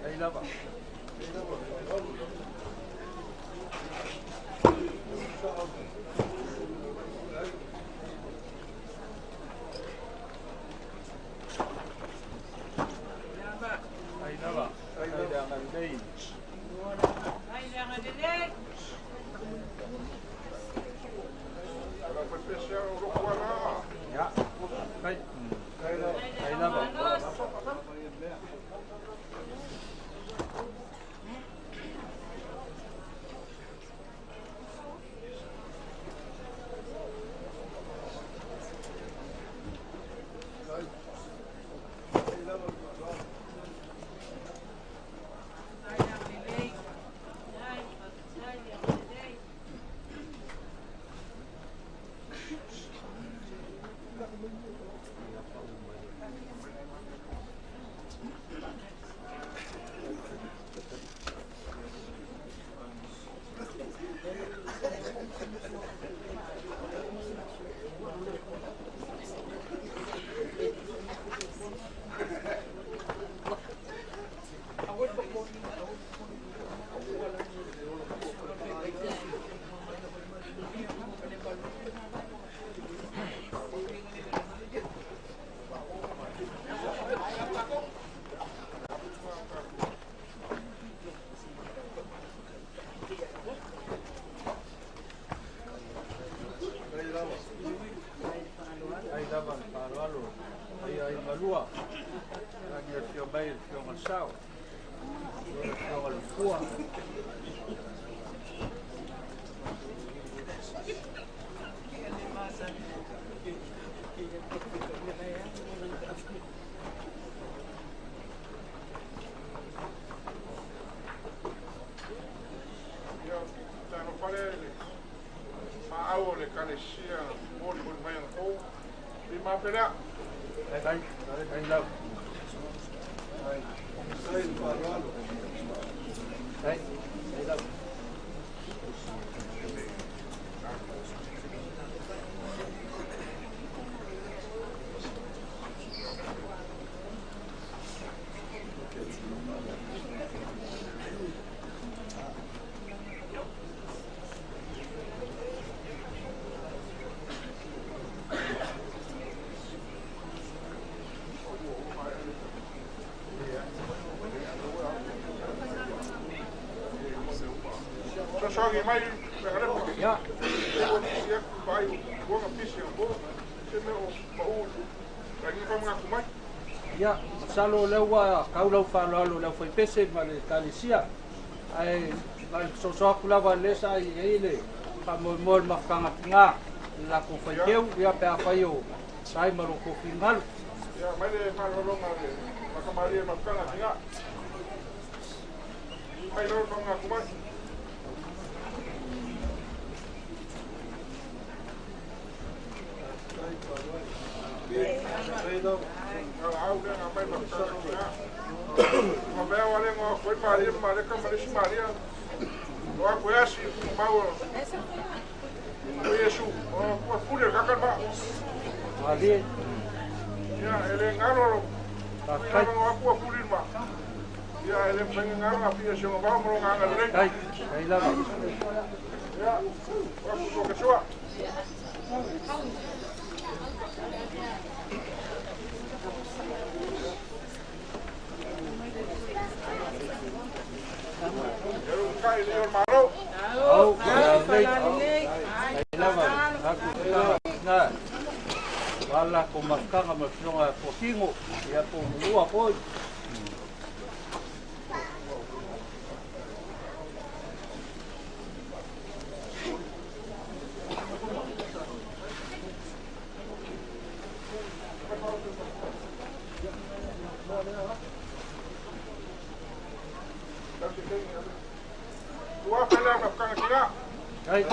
Ai lava. Ai lava. Ai lava lelei. Ai lava lelei. La pese o lo kuala. Ya. Ai. Ai lava. Ai lava lelei. Ai, ai lava lelei. Ai lava faaloalo. Ai ai malua. Ai afio mai le afioga le sao. Le afioga le fua. Ia tano fale le maau o le kalesia moli moli mai ana kou. I mapelea. Ai, ai lava. Ai. Ai faaloalo. Ai, ai lava. Sosogi mai le galepo. Ya. Ia vai o nga pisi o se me o pau. Rangi fa nga kumai. Ia, masalo lea ua kau lau faaloalo le aufaipese ma le ekalesia. Ae na le fesoasoa atu lava lea sa i ai le faamoemoe le mafutaga le latou faiteu ia pe afai o sai ma lo tou finagalo. Ia mai le faalologa le makamalie mafutaga tiga. Mai lo nga kumai. Au, falalelei. Ai lava, aku na. Wala ko mafutaga ma fioga potingo, ia po mulua foi. Ai,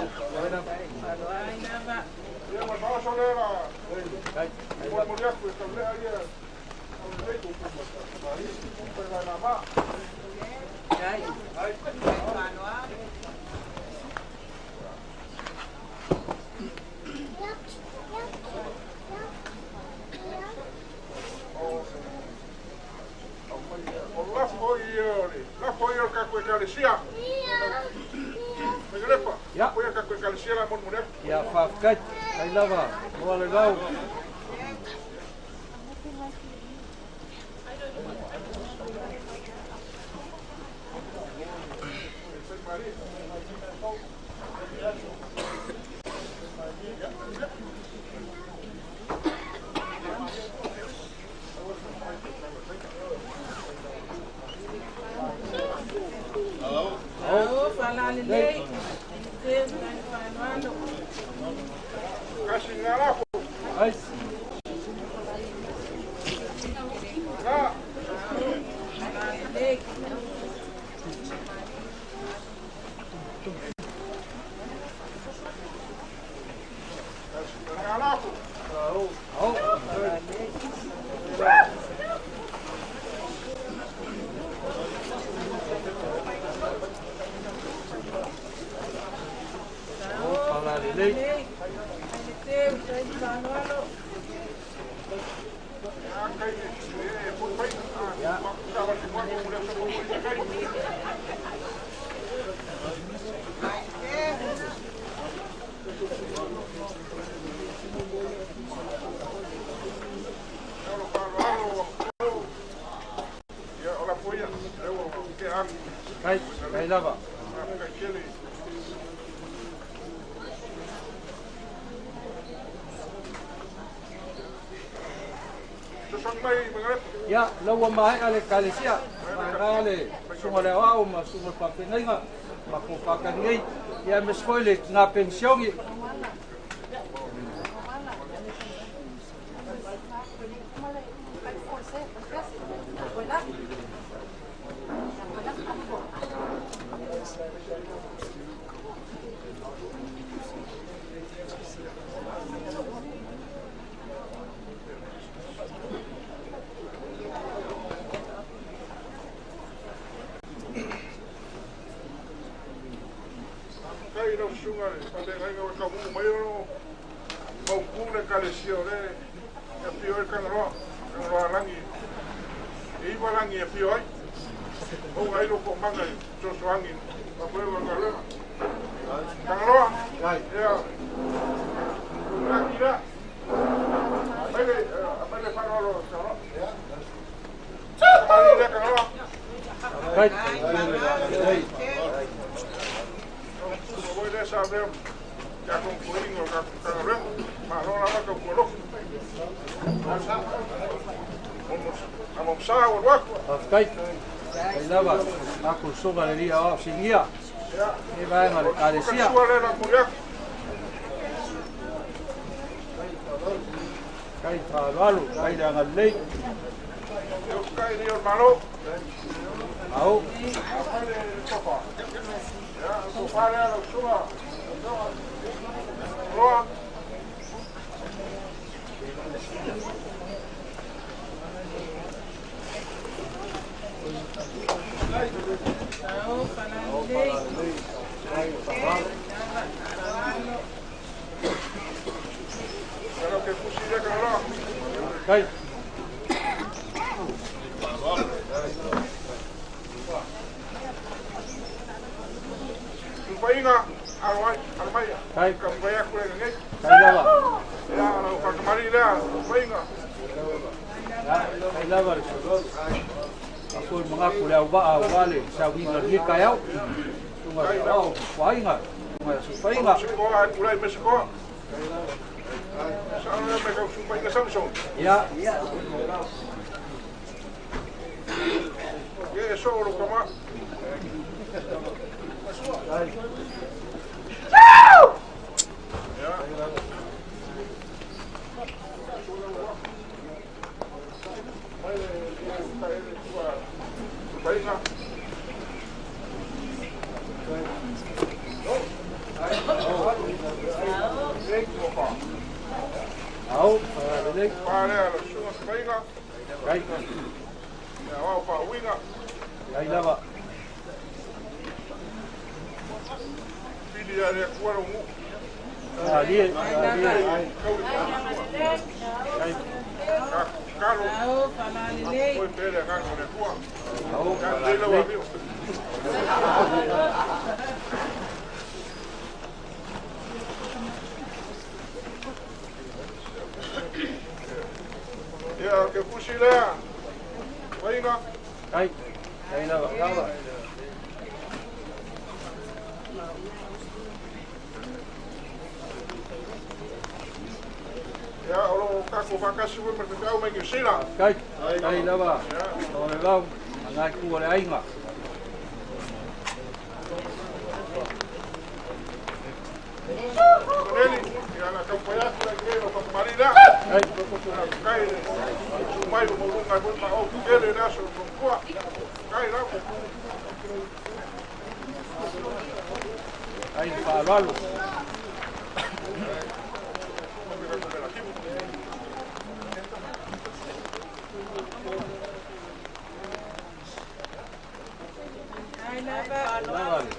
Ia faafetai, ai lava, moa le lau. Au, falalelei. Ai. Ai, ai lava. Ia, lau mai ale kalesia, mai ale sunga le au ma sunga papenaiga, ma ko pakanei, ia me spoile na pensioni. Faafetai. Ai lava, aku suga le lia o singia. E vaenga le kalesia. Kai faaloalo, kai le agalelei. Au. Kai. Kai. Kai lava. Kai lava le Foi mangaku le au vaa ua le sauiga le taeao. Susuga i le saoao Fuaaiga, susuga ia Sufaiga. Ia. Au, lelei. Ai. Ai lava. Alie, alie. Ai. Au, falalelei. Au, falalelei. Ia, ke fusi lea. Faiga. Ai, ai lava, lava. Ia, o lo kako whakasi ue me te au mai ki sila. Kai, ai lava. O le vau, ngai ku o le aiga. Neli, ia na kaupai atu le ke o whakamarira. Ai, Kai, tu mai o maurunga koe ma au kele le aso kua. Kai rau. Ai faaaloalo. Ai lava.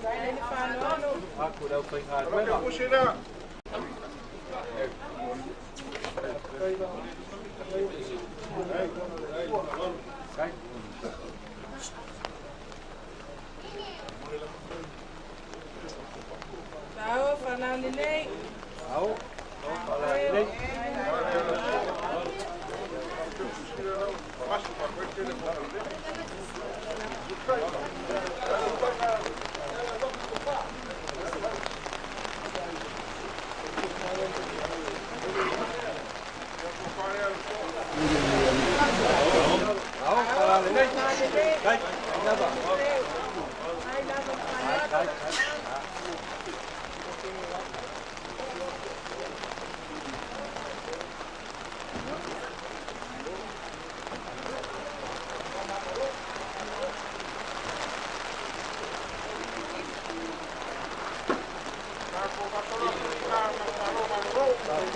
Ai le faaaloalo. Aku le au faigaluega. Ke fusi lea. Kai. Au, falalelei. Au, au falalelei. Au, falalelei. Kai, ai lava. Ai lava,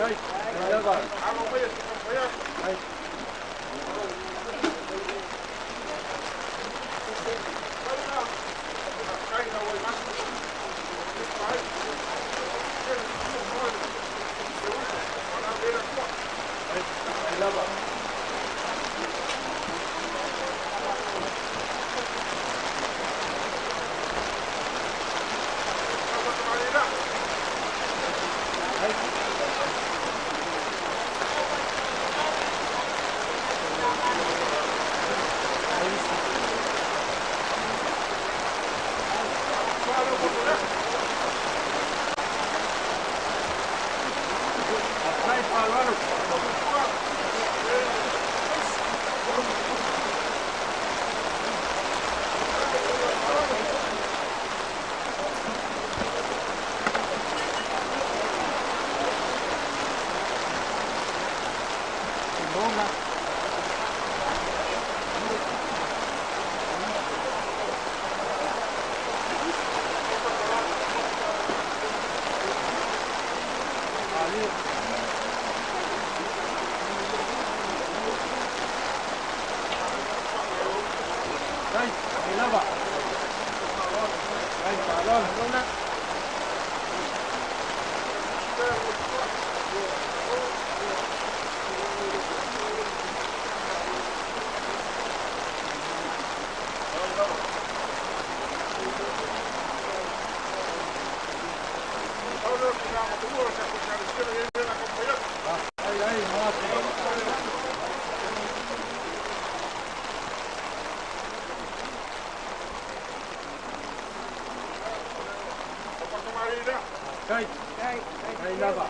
Ai, ai, ai. Kai, ai lava. Ai. Ai lava. Ai faaaloalo. Bona. Ali. Ai, ai lava. Ai faaaloalo. Ai, ai, Ai lava.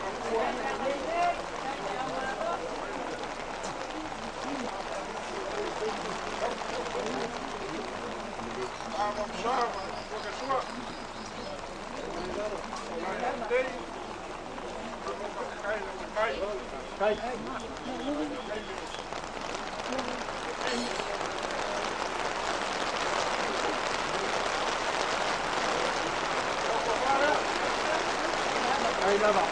Ai lava.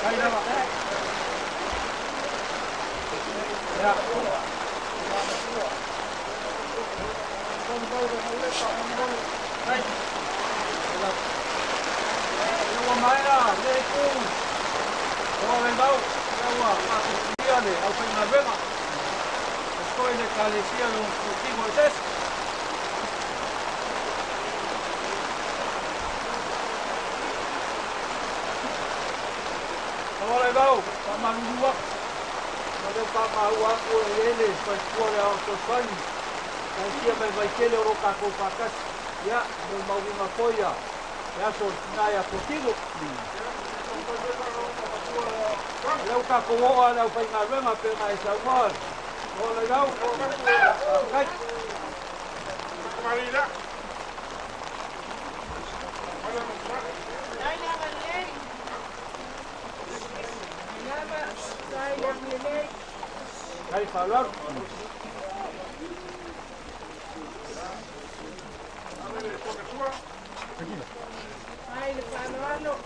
Ai lava. Ya. Ua mai la le ku. O le vau, ua whakatuia le au whaingaluega. O toi le kalesia le kutigo e sesi. O le vau, whamalulua. Ma leo whamahua aku e ele, whaipua le ao soswani. Kalesia mai vaitele o ro kākou whakasi. Ia, mo mauinga koia. E aso nai a kutigo. Leu ka ko oa leu whai ngā runga pe ngā e sau. O le rau, kai. Kai whalor. Ai le whalor.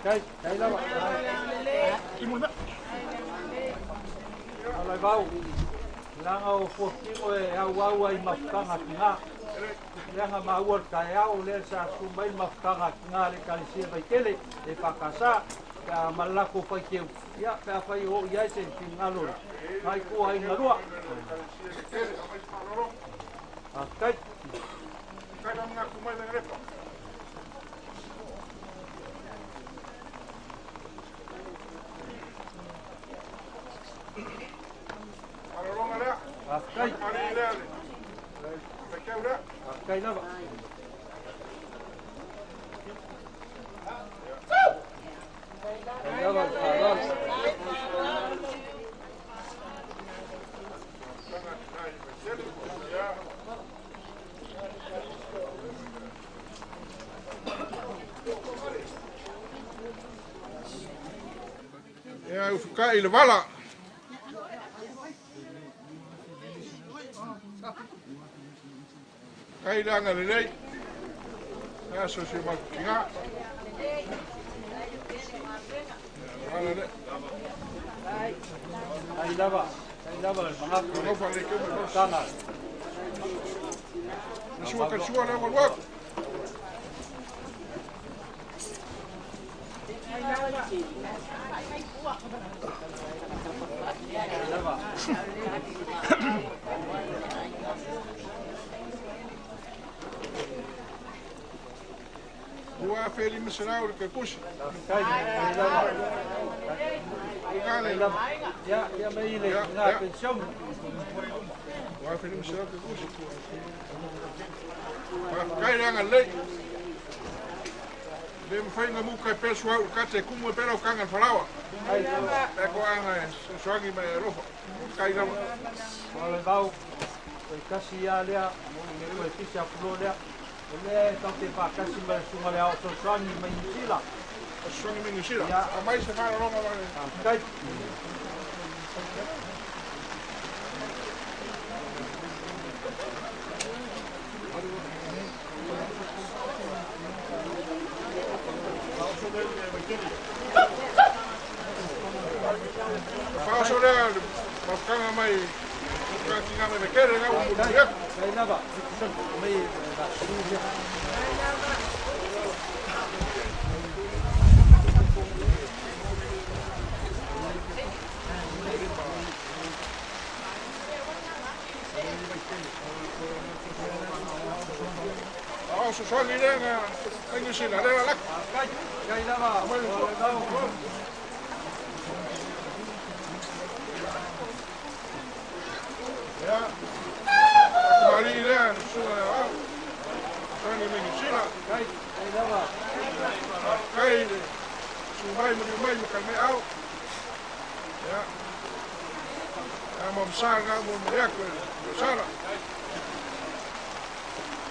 Kai, kai lava. Alai vau. Langa o fuakingo e au au ai mafutanga ki ngā. Leanga maua le kai au le sa sumai mafutanga ki ngā le kalesia vaitele e whakasa. Pea malako whai keu. Ia, pea whai o iai se pingalo. Ngai kua ai ngarua. Kai. Kai na mga kumai na repa. Kai. Kai lava. Kai lava, kai. Ia ufukai i le vala. Kai langa lelei. Ia so se makinga. Wala le. Kai lava. Kai lava le mangaku. Tanga. Sua ka sua le walwa. Ua feli miserau le kakusi. Ya, ya me ile na pensión. Ua feli miserau le kakusi. Kai ranga lei. Le mwhai ngā muka e pesu au kate kumu e pera o kanga wharawa. E ko anga e soangi mai e rofa. Kai rama. Wale vau, e kasi ia lea, e koe tisi a pulo lea. O lea e tau te whakasi mai sunga lea o soangi mai Nusila. O soangi mai Nusila? A mai se whara ronga wale. Kai. Mafakaga mai mafakaga mai mekere nga ua muli aku. Kai lava. Mai la suia. Ao sosoagi lea na faigusila lea laka. Kai lava. Ia. Mari lea susuga le ao. Sosoagi mai Niusila. Kai lava. Kai le sumai ma liumai ma kalmai ao. Ia. Ia mo msa nga mo mo aku e sala.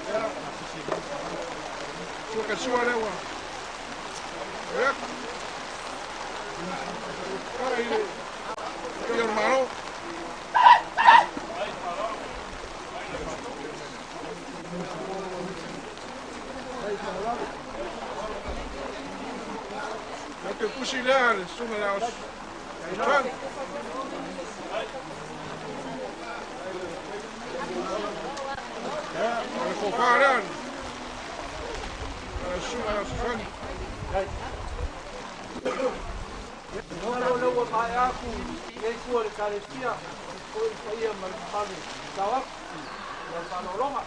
Ia. Sua ka sua lea ua. Ia. Kai le ia o le malo. Ia te pusi lea le susuga le ao sosoagi. Ia, o le fofā lea le susuga le ao sosoagi. Malo le ua mai aku i kua le kalesia o i paia ma le mamalu tau aku lau faalologa.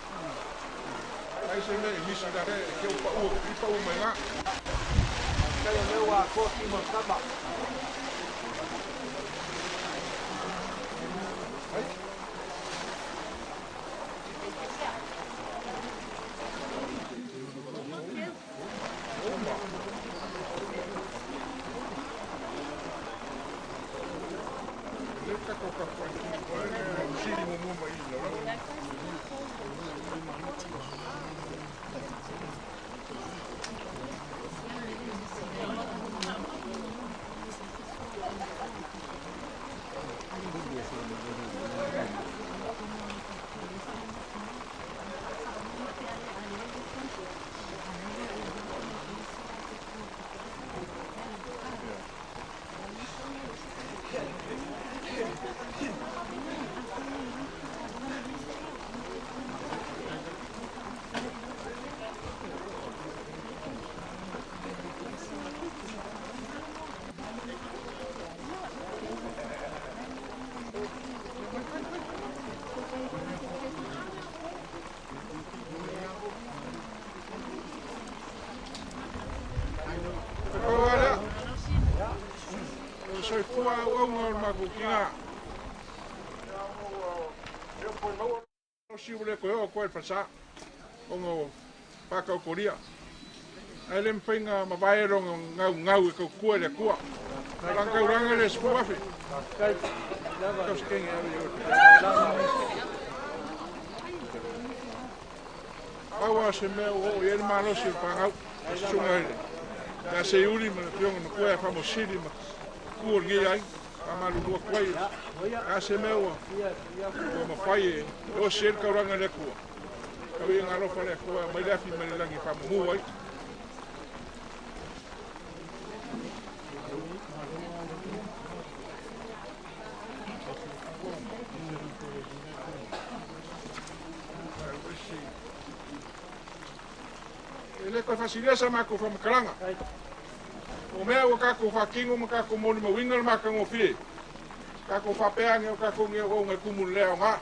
Ai se mea i misi la le ke o pau i pau mai ngā. Kai o lea ua akoa kimo le tama. Ai. Oma. Le ka ko ka ko i sili mo mo mai la. Soifua auauna o le makukiga. Si ua le koe o koe le falesa ona o pakaukolia. Ae le mafaiga mavae loga gaugau e kaukua i le Atua. Lagaulaga le 10,000. Pau a se mea ua oo i ai le malosi o le pagau a susuga i le ia Seiuli ma le afioga na koe a faamosili ma ku o lenei ai faamalulu atu ai a se mea ua mafai e osi ai le taulaga i le Atua. Tau ia galofa le Atua mai le afi mai le lagi e faamumu ai. E le koe faasilia sa makou faamatalaga. O mea ua kakou faatino ma kakou molimauina le matagofie. Kakou faapea age o kakou nei auauna e kumu le aoga.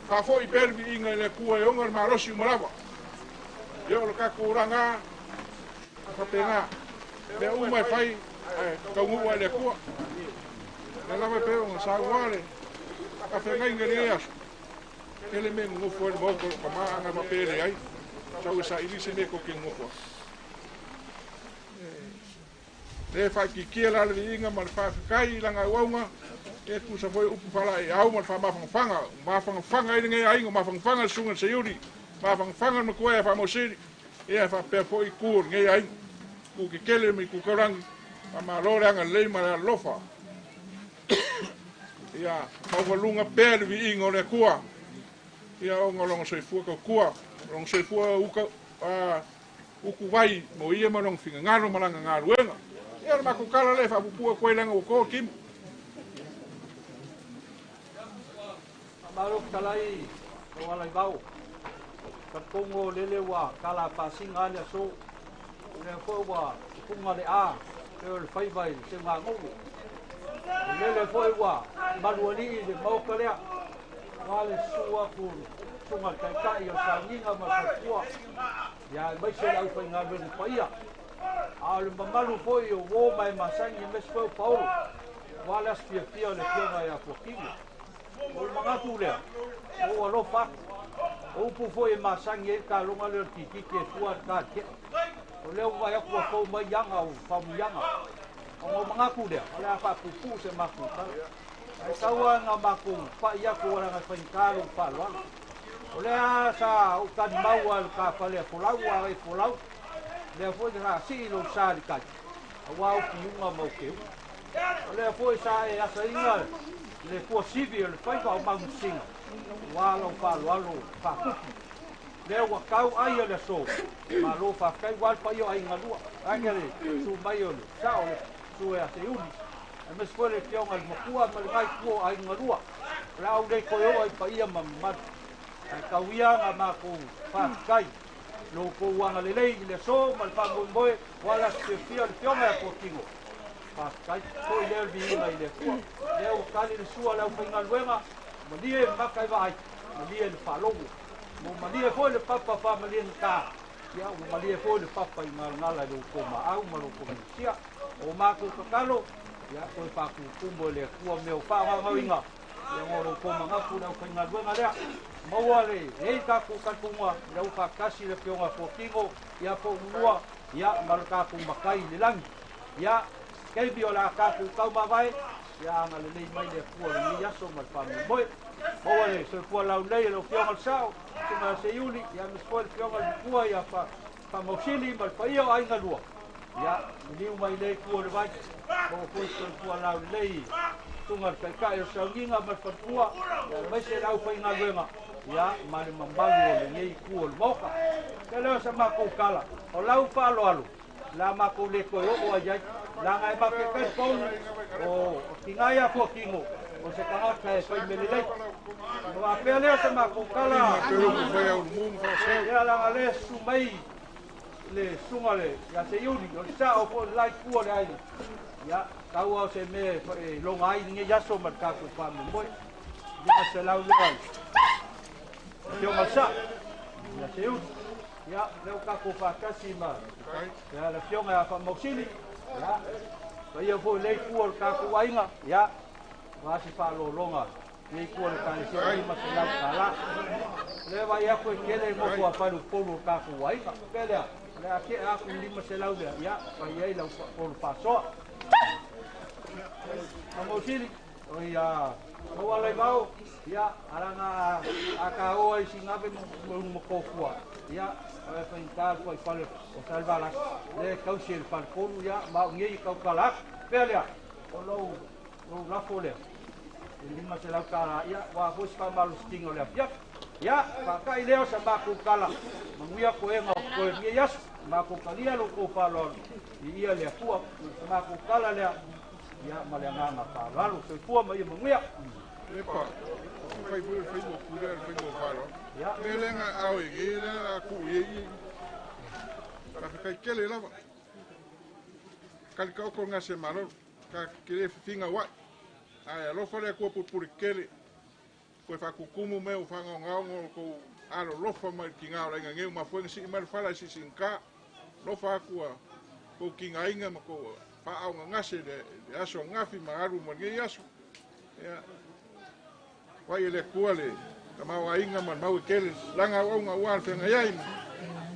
Faafo'i pea le viiga i le Atua e ona le malosi uma lava. Ia o le kakou olaga faapena. Mea uma e fai ae taunuu ai le Atua. Lea lava e pei ona saunoa le faafeagaiga i lenei aso. Tele mea e nonofo ai le maota o lou tama ana faapea e leai. Sau e saili se mea tou te nonofo ai. Le faaitiitia la le viiga ma le faafetai i lana auauna, e tusa foi upu faalaeiau ma le faamafagafaga. Ua mafagafaga ai lenei aiga, mafagafaga le susuga i le Seiuli, mafagafaga le matua ia Faamausili, ia e faapea foi itu o lenei aiga. Itu tetele ma itu taulagi, faamalo le agalelei ma le alolofa. Ia maualuga pea le viiga o le Atua, ia ona o lona soifua tautua, lona soifua uta, utuvai mo ia ma lona finagalo ma lana galuega. Ia o le matou tala lea e faapupua atu ai leaga ua to le timu. Malo talai o ala i vau. Ka tongo lele ua kala pasinga ale aso. Le fo ua punga le a e o le faiva i se ngā. Lele foi ua maluali i le maoka lea. Wale sua ku sunga taitai o sauniga ma fatua. Ia mai se lau whai ngā renu paia. A o le mamalu foi o wō mai masangi mes foi o Paolo. Wale as fia fia o le fionga e a fuakingo. O le mangatu lea. O alofa atu. O upu foi e masangi e ka longa leo tititi e tua ka te. O leo vai aku a fau mai ianga o famuianga. O ngā mangatu lea. O lea whaapupu se maku. Ai taua ngā maku whai aku o ranga whaikaro whaloalo. O lea sa ukani maua le ka whalea folau a e folau. Lea foi sa si lo sa li kai. A wau ki unga mau ke unga. O lea foi sa e asa inga le kua sivi o le whaiva o maumusinga. Wa lau whaloalo whakupu. Lea ua kau ai o le so. Ma lo whakai wal pa io ai ngalua. Ai le su mai o le sa o le su e a se uni. E mes foi le fionga le makua ma le ngai kua ai ngalua. La au le koe o ai pa ia ma mamalu. Ai kauia ngā mākou whākai. Lo ko uanga lelei i le so ma le whangoimoe wala se fia le fionga e kua kingo. Whākai. Ko i leo le viinga i le kua. Leo kali le sua leo whaingaluenga. Malie makai vaai. Malie le whalogo. Mo malie foi le papa wha malie ngā. Ia, o malie foi le papa i ngala i lo ko maau ma lo ko manusia. O mākou kakalo. Ia, koe whakukumbo le kua meo whaangangauinga. Ia ngoro ko mangapu lau whaingaluenga lea. Maua le, hei kākou katunga, lau whakasi le pionga fuakingo, ia po unua, ia malu kākou makai le langi. Ia, keibi o la kākou kaumavae, ia anga le lei mai le kua le ni aso ma le whamomoe. Maua le, soifua lau lei lau fionga le sao, tunga se iuli, ia mispoe le fionga le kua, ia whamausili ma le paia o ainga lua. Ia, liu mai le kua le vai, maua foi soifua lau lei, tunga le kaikai o saunginga ma le whantua, ia mai se lau whaingaluenga. Ia, ma le mamalu o le nei kua o le moka. Te leo sa mākou kala, o lau whaaloalo, la mākou le koe o ai ai, la ngai make kai paunu, o kingai a kua kingo, o se kangata e whai melelei. O a pea leo sa mākou kala, ia la nga le sumai, le sunga le, ia se iuni, o le sa o po lai kua le aile. Ia, kaua o se me longa ai nge yaso ma le kākou whamomoe. Ia se lau lea. Fionga sa. Ia se iuni. Ia, leo kākou whakasi ma. Ia, le fionga a whamausili. Ia, pa ia foi lei kua le kākou ainga. Ia, wasi whaalolonga. Lei kua le kālesia i ma se lau kāla. Le vai aku e kele moko a whalu polu o kākou ainga. Pelea, le a ke aku lima se lau lea. Ia, pa ia i lau polu whasoa. Whamausili. O ia, maua lai vau, ia, aranga a ka oa i singawe mo kōfua. Ia, e whaintāl fai whale o salvala. Le kausi e le whale polu, ia, ma o ngei kau kala aku. Pea lea, o lou lafo lea. E lima se lau kala, ia, wā foi se whamalu stinga o lea fiafi. Ia, whakai leo sa mākou kala. Manguia ko enga o koe ngei aso. Mākou kalia lo kou whaloalo. I ia lea kua, mākou kala lea. Ia, ma le anganga whaloalo. Soifua ma ia manguia. Lepa, fai foi fai mo pule fai mo falo. Me lenga au e ge la ku ye ye. Ka kai kele lava. Kali ka ko ngase malo ka kele finga wa. Ai alofa le ku pupuri kele. Ko fa kukumu me o fa ngao ko alo lofa mai ki ngao lenga ngeu ma foi si mal fala si sinka. Lofa ku ko ki ngainga ma ko fa au ngase le aso ngafi ma aru mo ngi aso. Ya. Wai le kua le, ka mau ainga ma mau kele, langa au ngā uan whenga iai.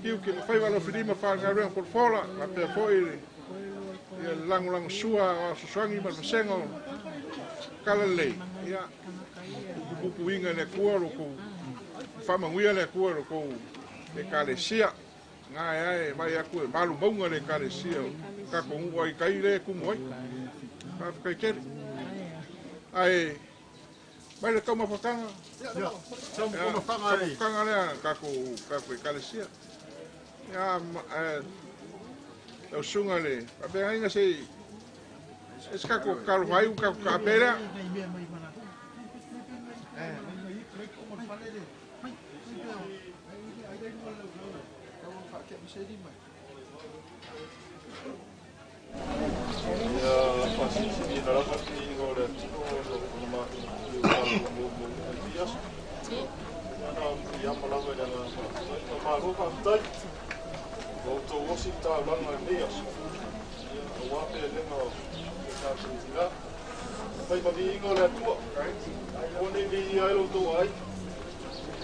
Kiu ki whai walo whirima wha ngā renga porfola, ka pea foi le, ia langu langu sua o susuangi ma whasenga o kala lei. Ia, kupu inga le kua ro kou, whamanguia le kua ro kou le kalesia. Ngā e mai aku e malu maunga le kalesia, kako ngua i kai le kumu ai. Whawhikai kere. Ai, mai le kaumawhakanga. Ia, kaumawhakanga lea kako e kalesia. Ia, lau sunga le, papengainga se, se kako karuhai u kako kapera. faatea maseli mai. Ia faasilisiliina lava le viiga o le Atua ona matou mo lenei aso. Ia na piiama lava i le agaga faafetai. Faamalo faafetai. Ua outou osi le taulaga i lenei aso. Ia auā pelega o le tatou tinā. Fai ma viiga o le Atua. Aua nei viia ai lo outou aiga.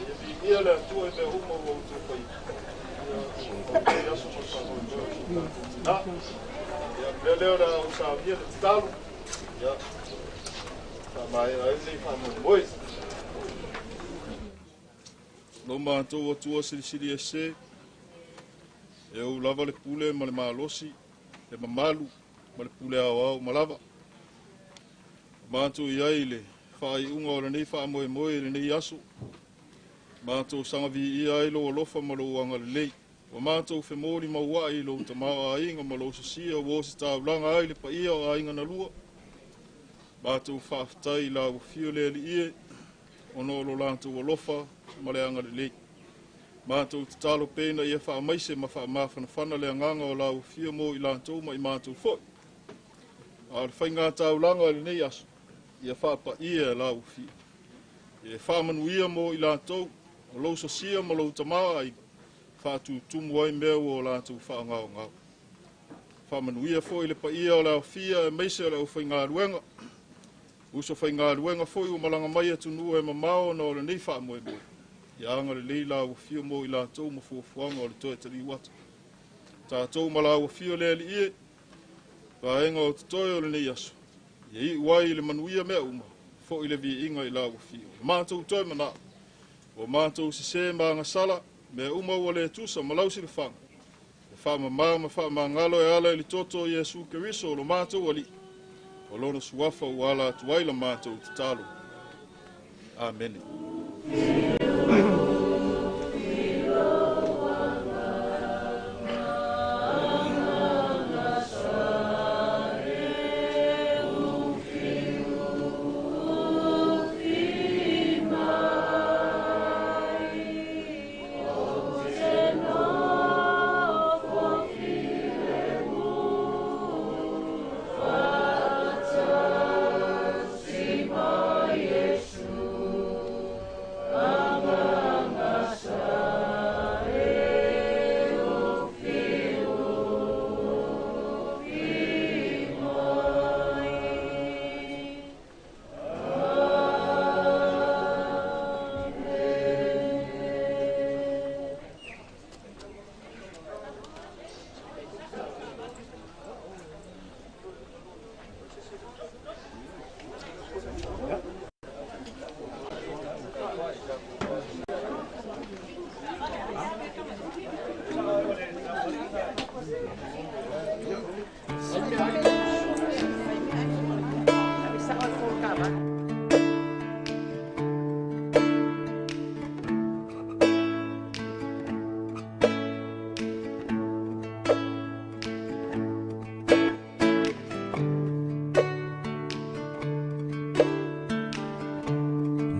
Ia viia le Atua i mea uma ua outou faia. Ia o lenei aso ma le faamoemoe o si o tatou tinā. Ia mea lea o le a ou saunia le tatalo. Ia faamaea ai lenei faamoemoe. Lo matou Atua silisili ese, e ou lava le pule ma le malosi, le mamalu ma le pule aoao ma lava. Matou i ai le faaiuga o lenei faamoemoe i lenei aso. Matou sagaviia ai lou alofa ma lou agalelei. Ua matou femolimauai i lou tamaoaiga ma lou sosia ua o se taulaga ai le paia o aiga na lua. Matou faafetai i lau afio le Alii e, ona o lo latou alofa ma le agalelei. Matou tatalo pea ina ia faamaise ma faamafanafana le agaga o lau afio mo i latou ma i matou foi. A o le faiga taulaga i lenei aso, ia faapaia e lau afio. Ia faamanuia mo i latou, o lou sosia ma lou tamaoaiga, faatutumu ai mea ua o latou faagaogao. Faamanuia foi le paia o le aofia aemaise o le aufaigaluega. Uso faigaluega foi ua malaga mai atunuu e mamao ona o lenei faamoemoe. Ia agalelei lau afio mo i latou ma fuafuaga o le toe taliu atu. Tatou ma lau afio le Alii e, vaega o totoe o lenei aso. Ia iu ai i le manuia mea uma, foi le viiga i lau afio. Matou toe manao, ua matou sesē ma agasala, mea uma ua le tusa ma lau silafaga. E faamamā ma faamagalo e ala i le toto o Iesu Keriso o lo matou Alii. O lona suafa ua ala atu ai la matou tatalo. Amene.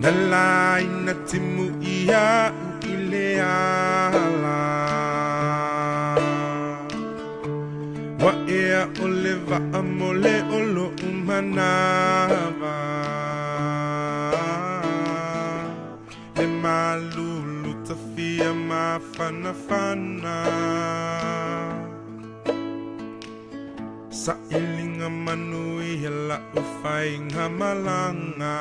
Na laina timu ia u i le ala. Wa ea o le vaa mo le o lo umanawa. Le malulu tafia mafanafana. Sa ilinga manu ia la ufainga malanga.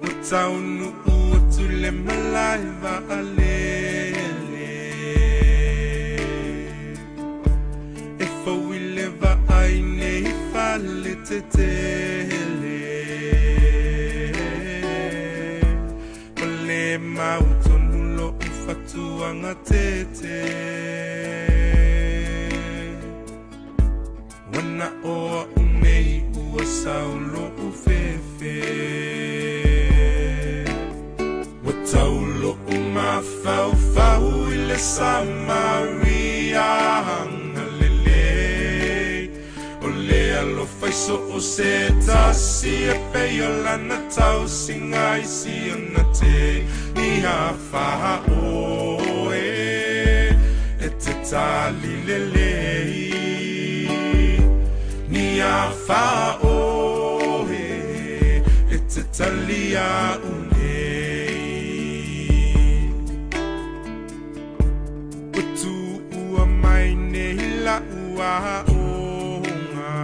O taunu ua tule malai vaalele. E fauile vaai nei fale tetele. Ma le mautonu lo ufatuanga tete. Wana oa umei ua saulo ufefe. Wa taulo umafaufau i le Samaria hangalelei. O le alofa i so o se tasi e pei o lana tausiga i si ona te ni afa oe e te tali lelei ni afa oe e te talia unei o tu ua mai nei la ua onga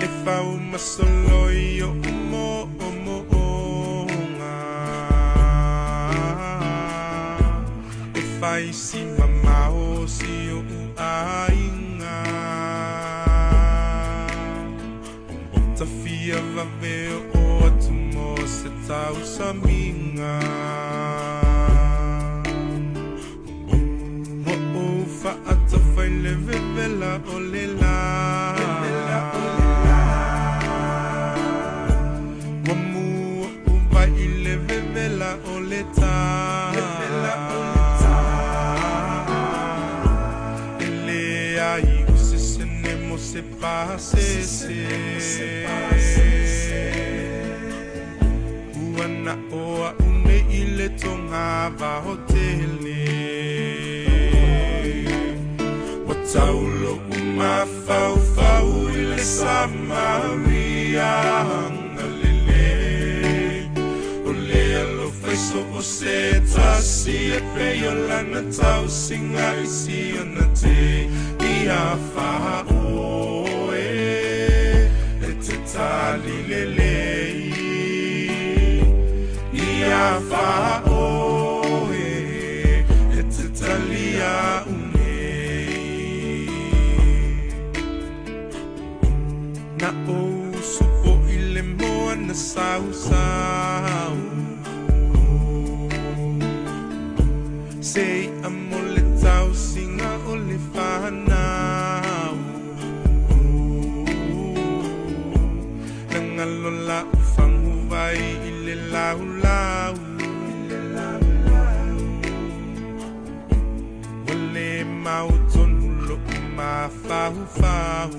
e fau masoloi o mo o mo onga e fai si mamao si o ainga tafia vave o atu mo se tausamiga mo o faatafai le vevela o le la ua mua uvai i le vevela o le tā e leai o se sene mo se pasese ua na oa une i le tonga vaotele ua taulo umafaufau i le Samaria agalelei o le alofa i so o se tasi e pei o lana tausiga i si ona te ia faoe e te tali lelei ia faoe e te talia unei na ou supo i le moana sausau sei amo le tausiga o le fanau nagalo la'u faguvai i le laulau ua lē mautonu lo'u mafaufau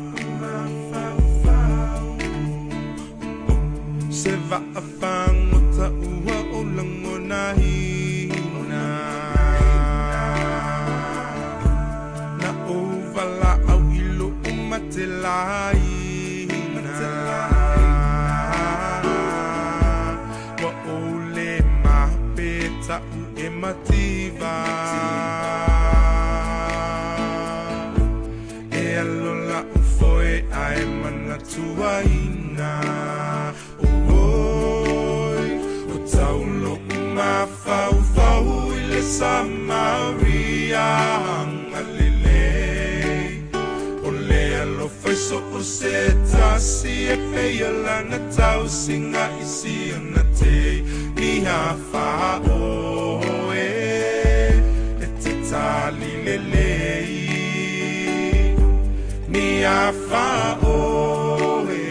se vaafagota ua ou lagonaina na ou valaau i lo'u matelaina ua ou lē mapeta'u e mativa e alo la'u foe ae manatuaina oi o taulo umafaufau i le Samaria agalelei o le alofa i so o se tasi e pei o lana tausiga i si ona te ni afaoe e te tali lelei ni afaoe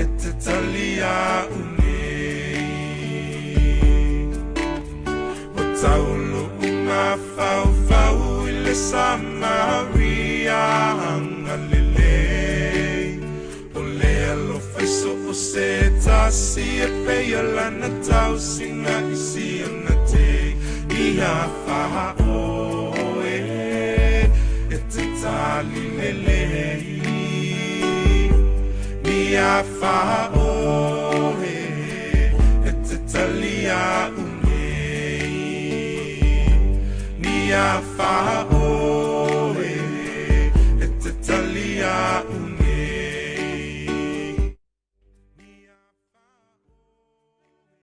e te talia unei o taulo umafaufau i le Samaria agalelei o le alofa i so o se tasi e pei o lana tausiga i si ona te ia faoe e te tali lelei ia faoe e te talia unei ia faoe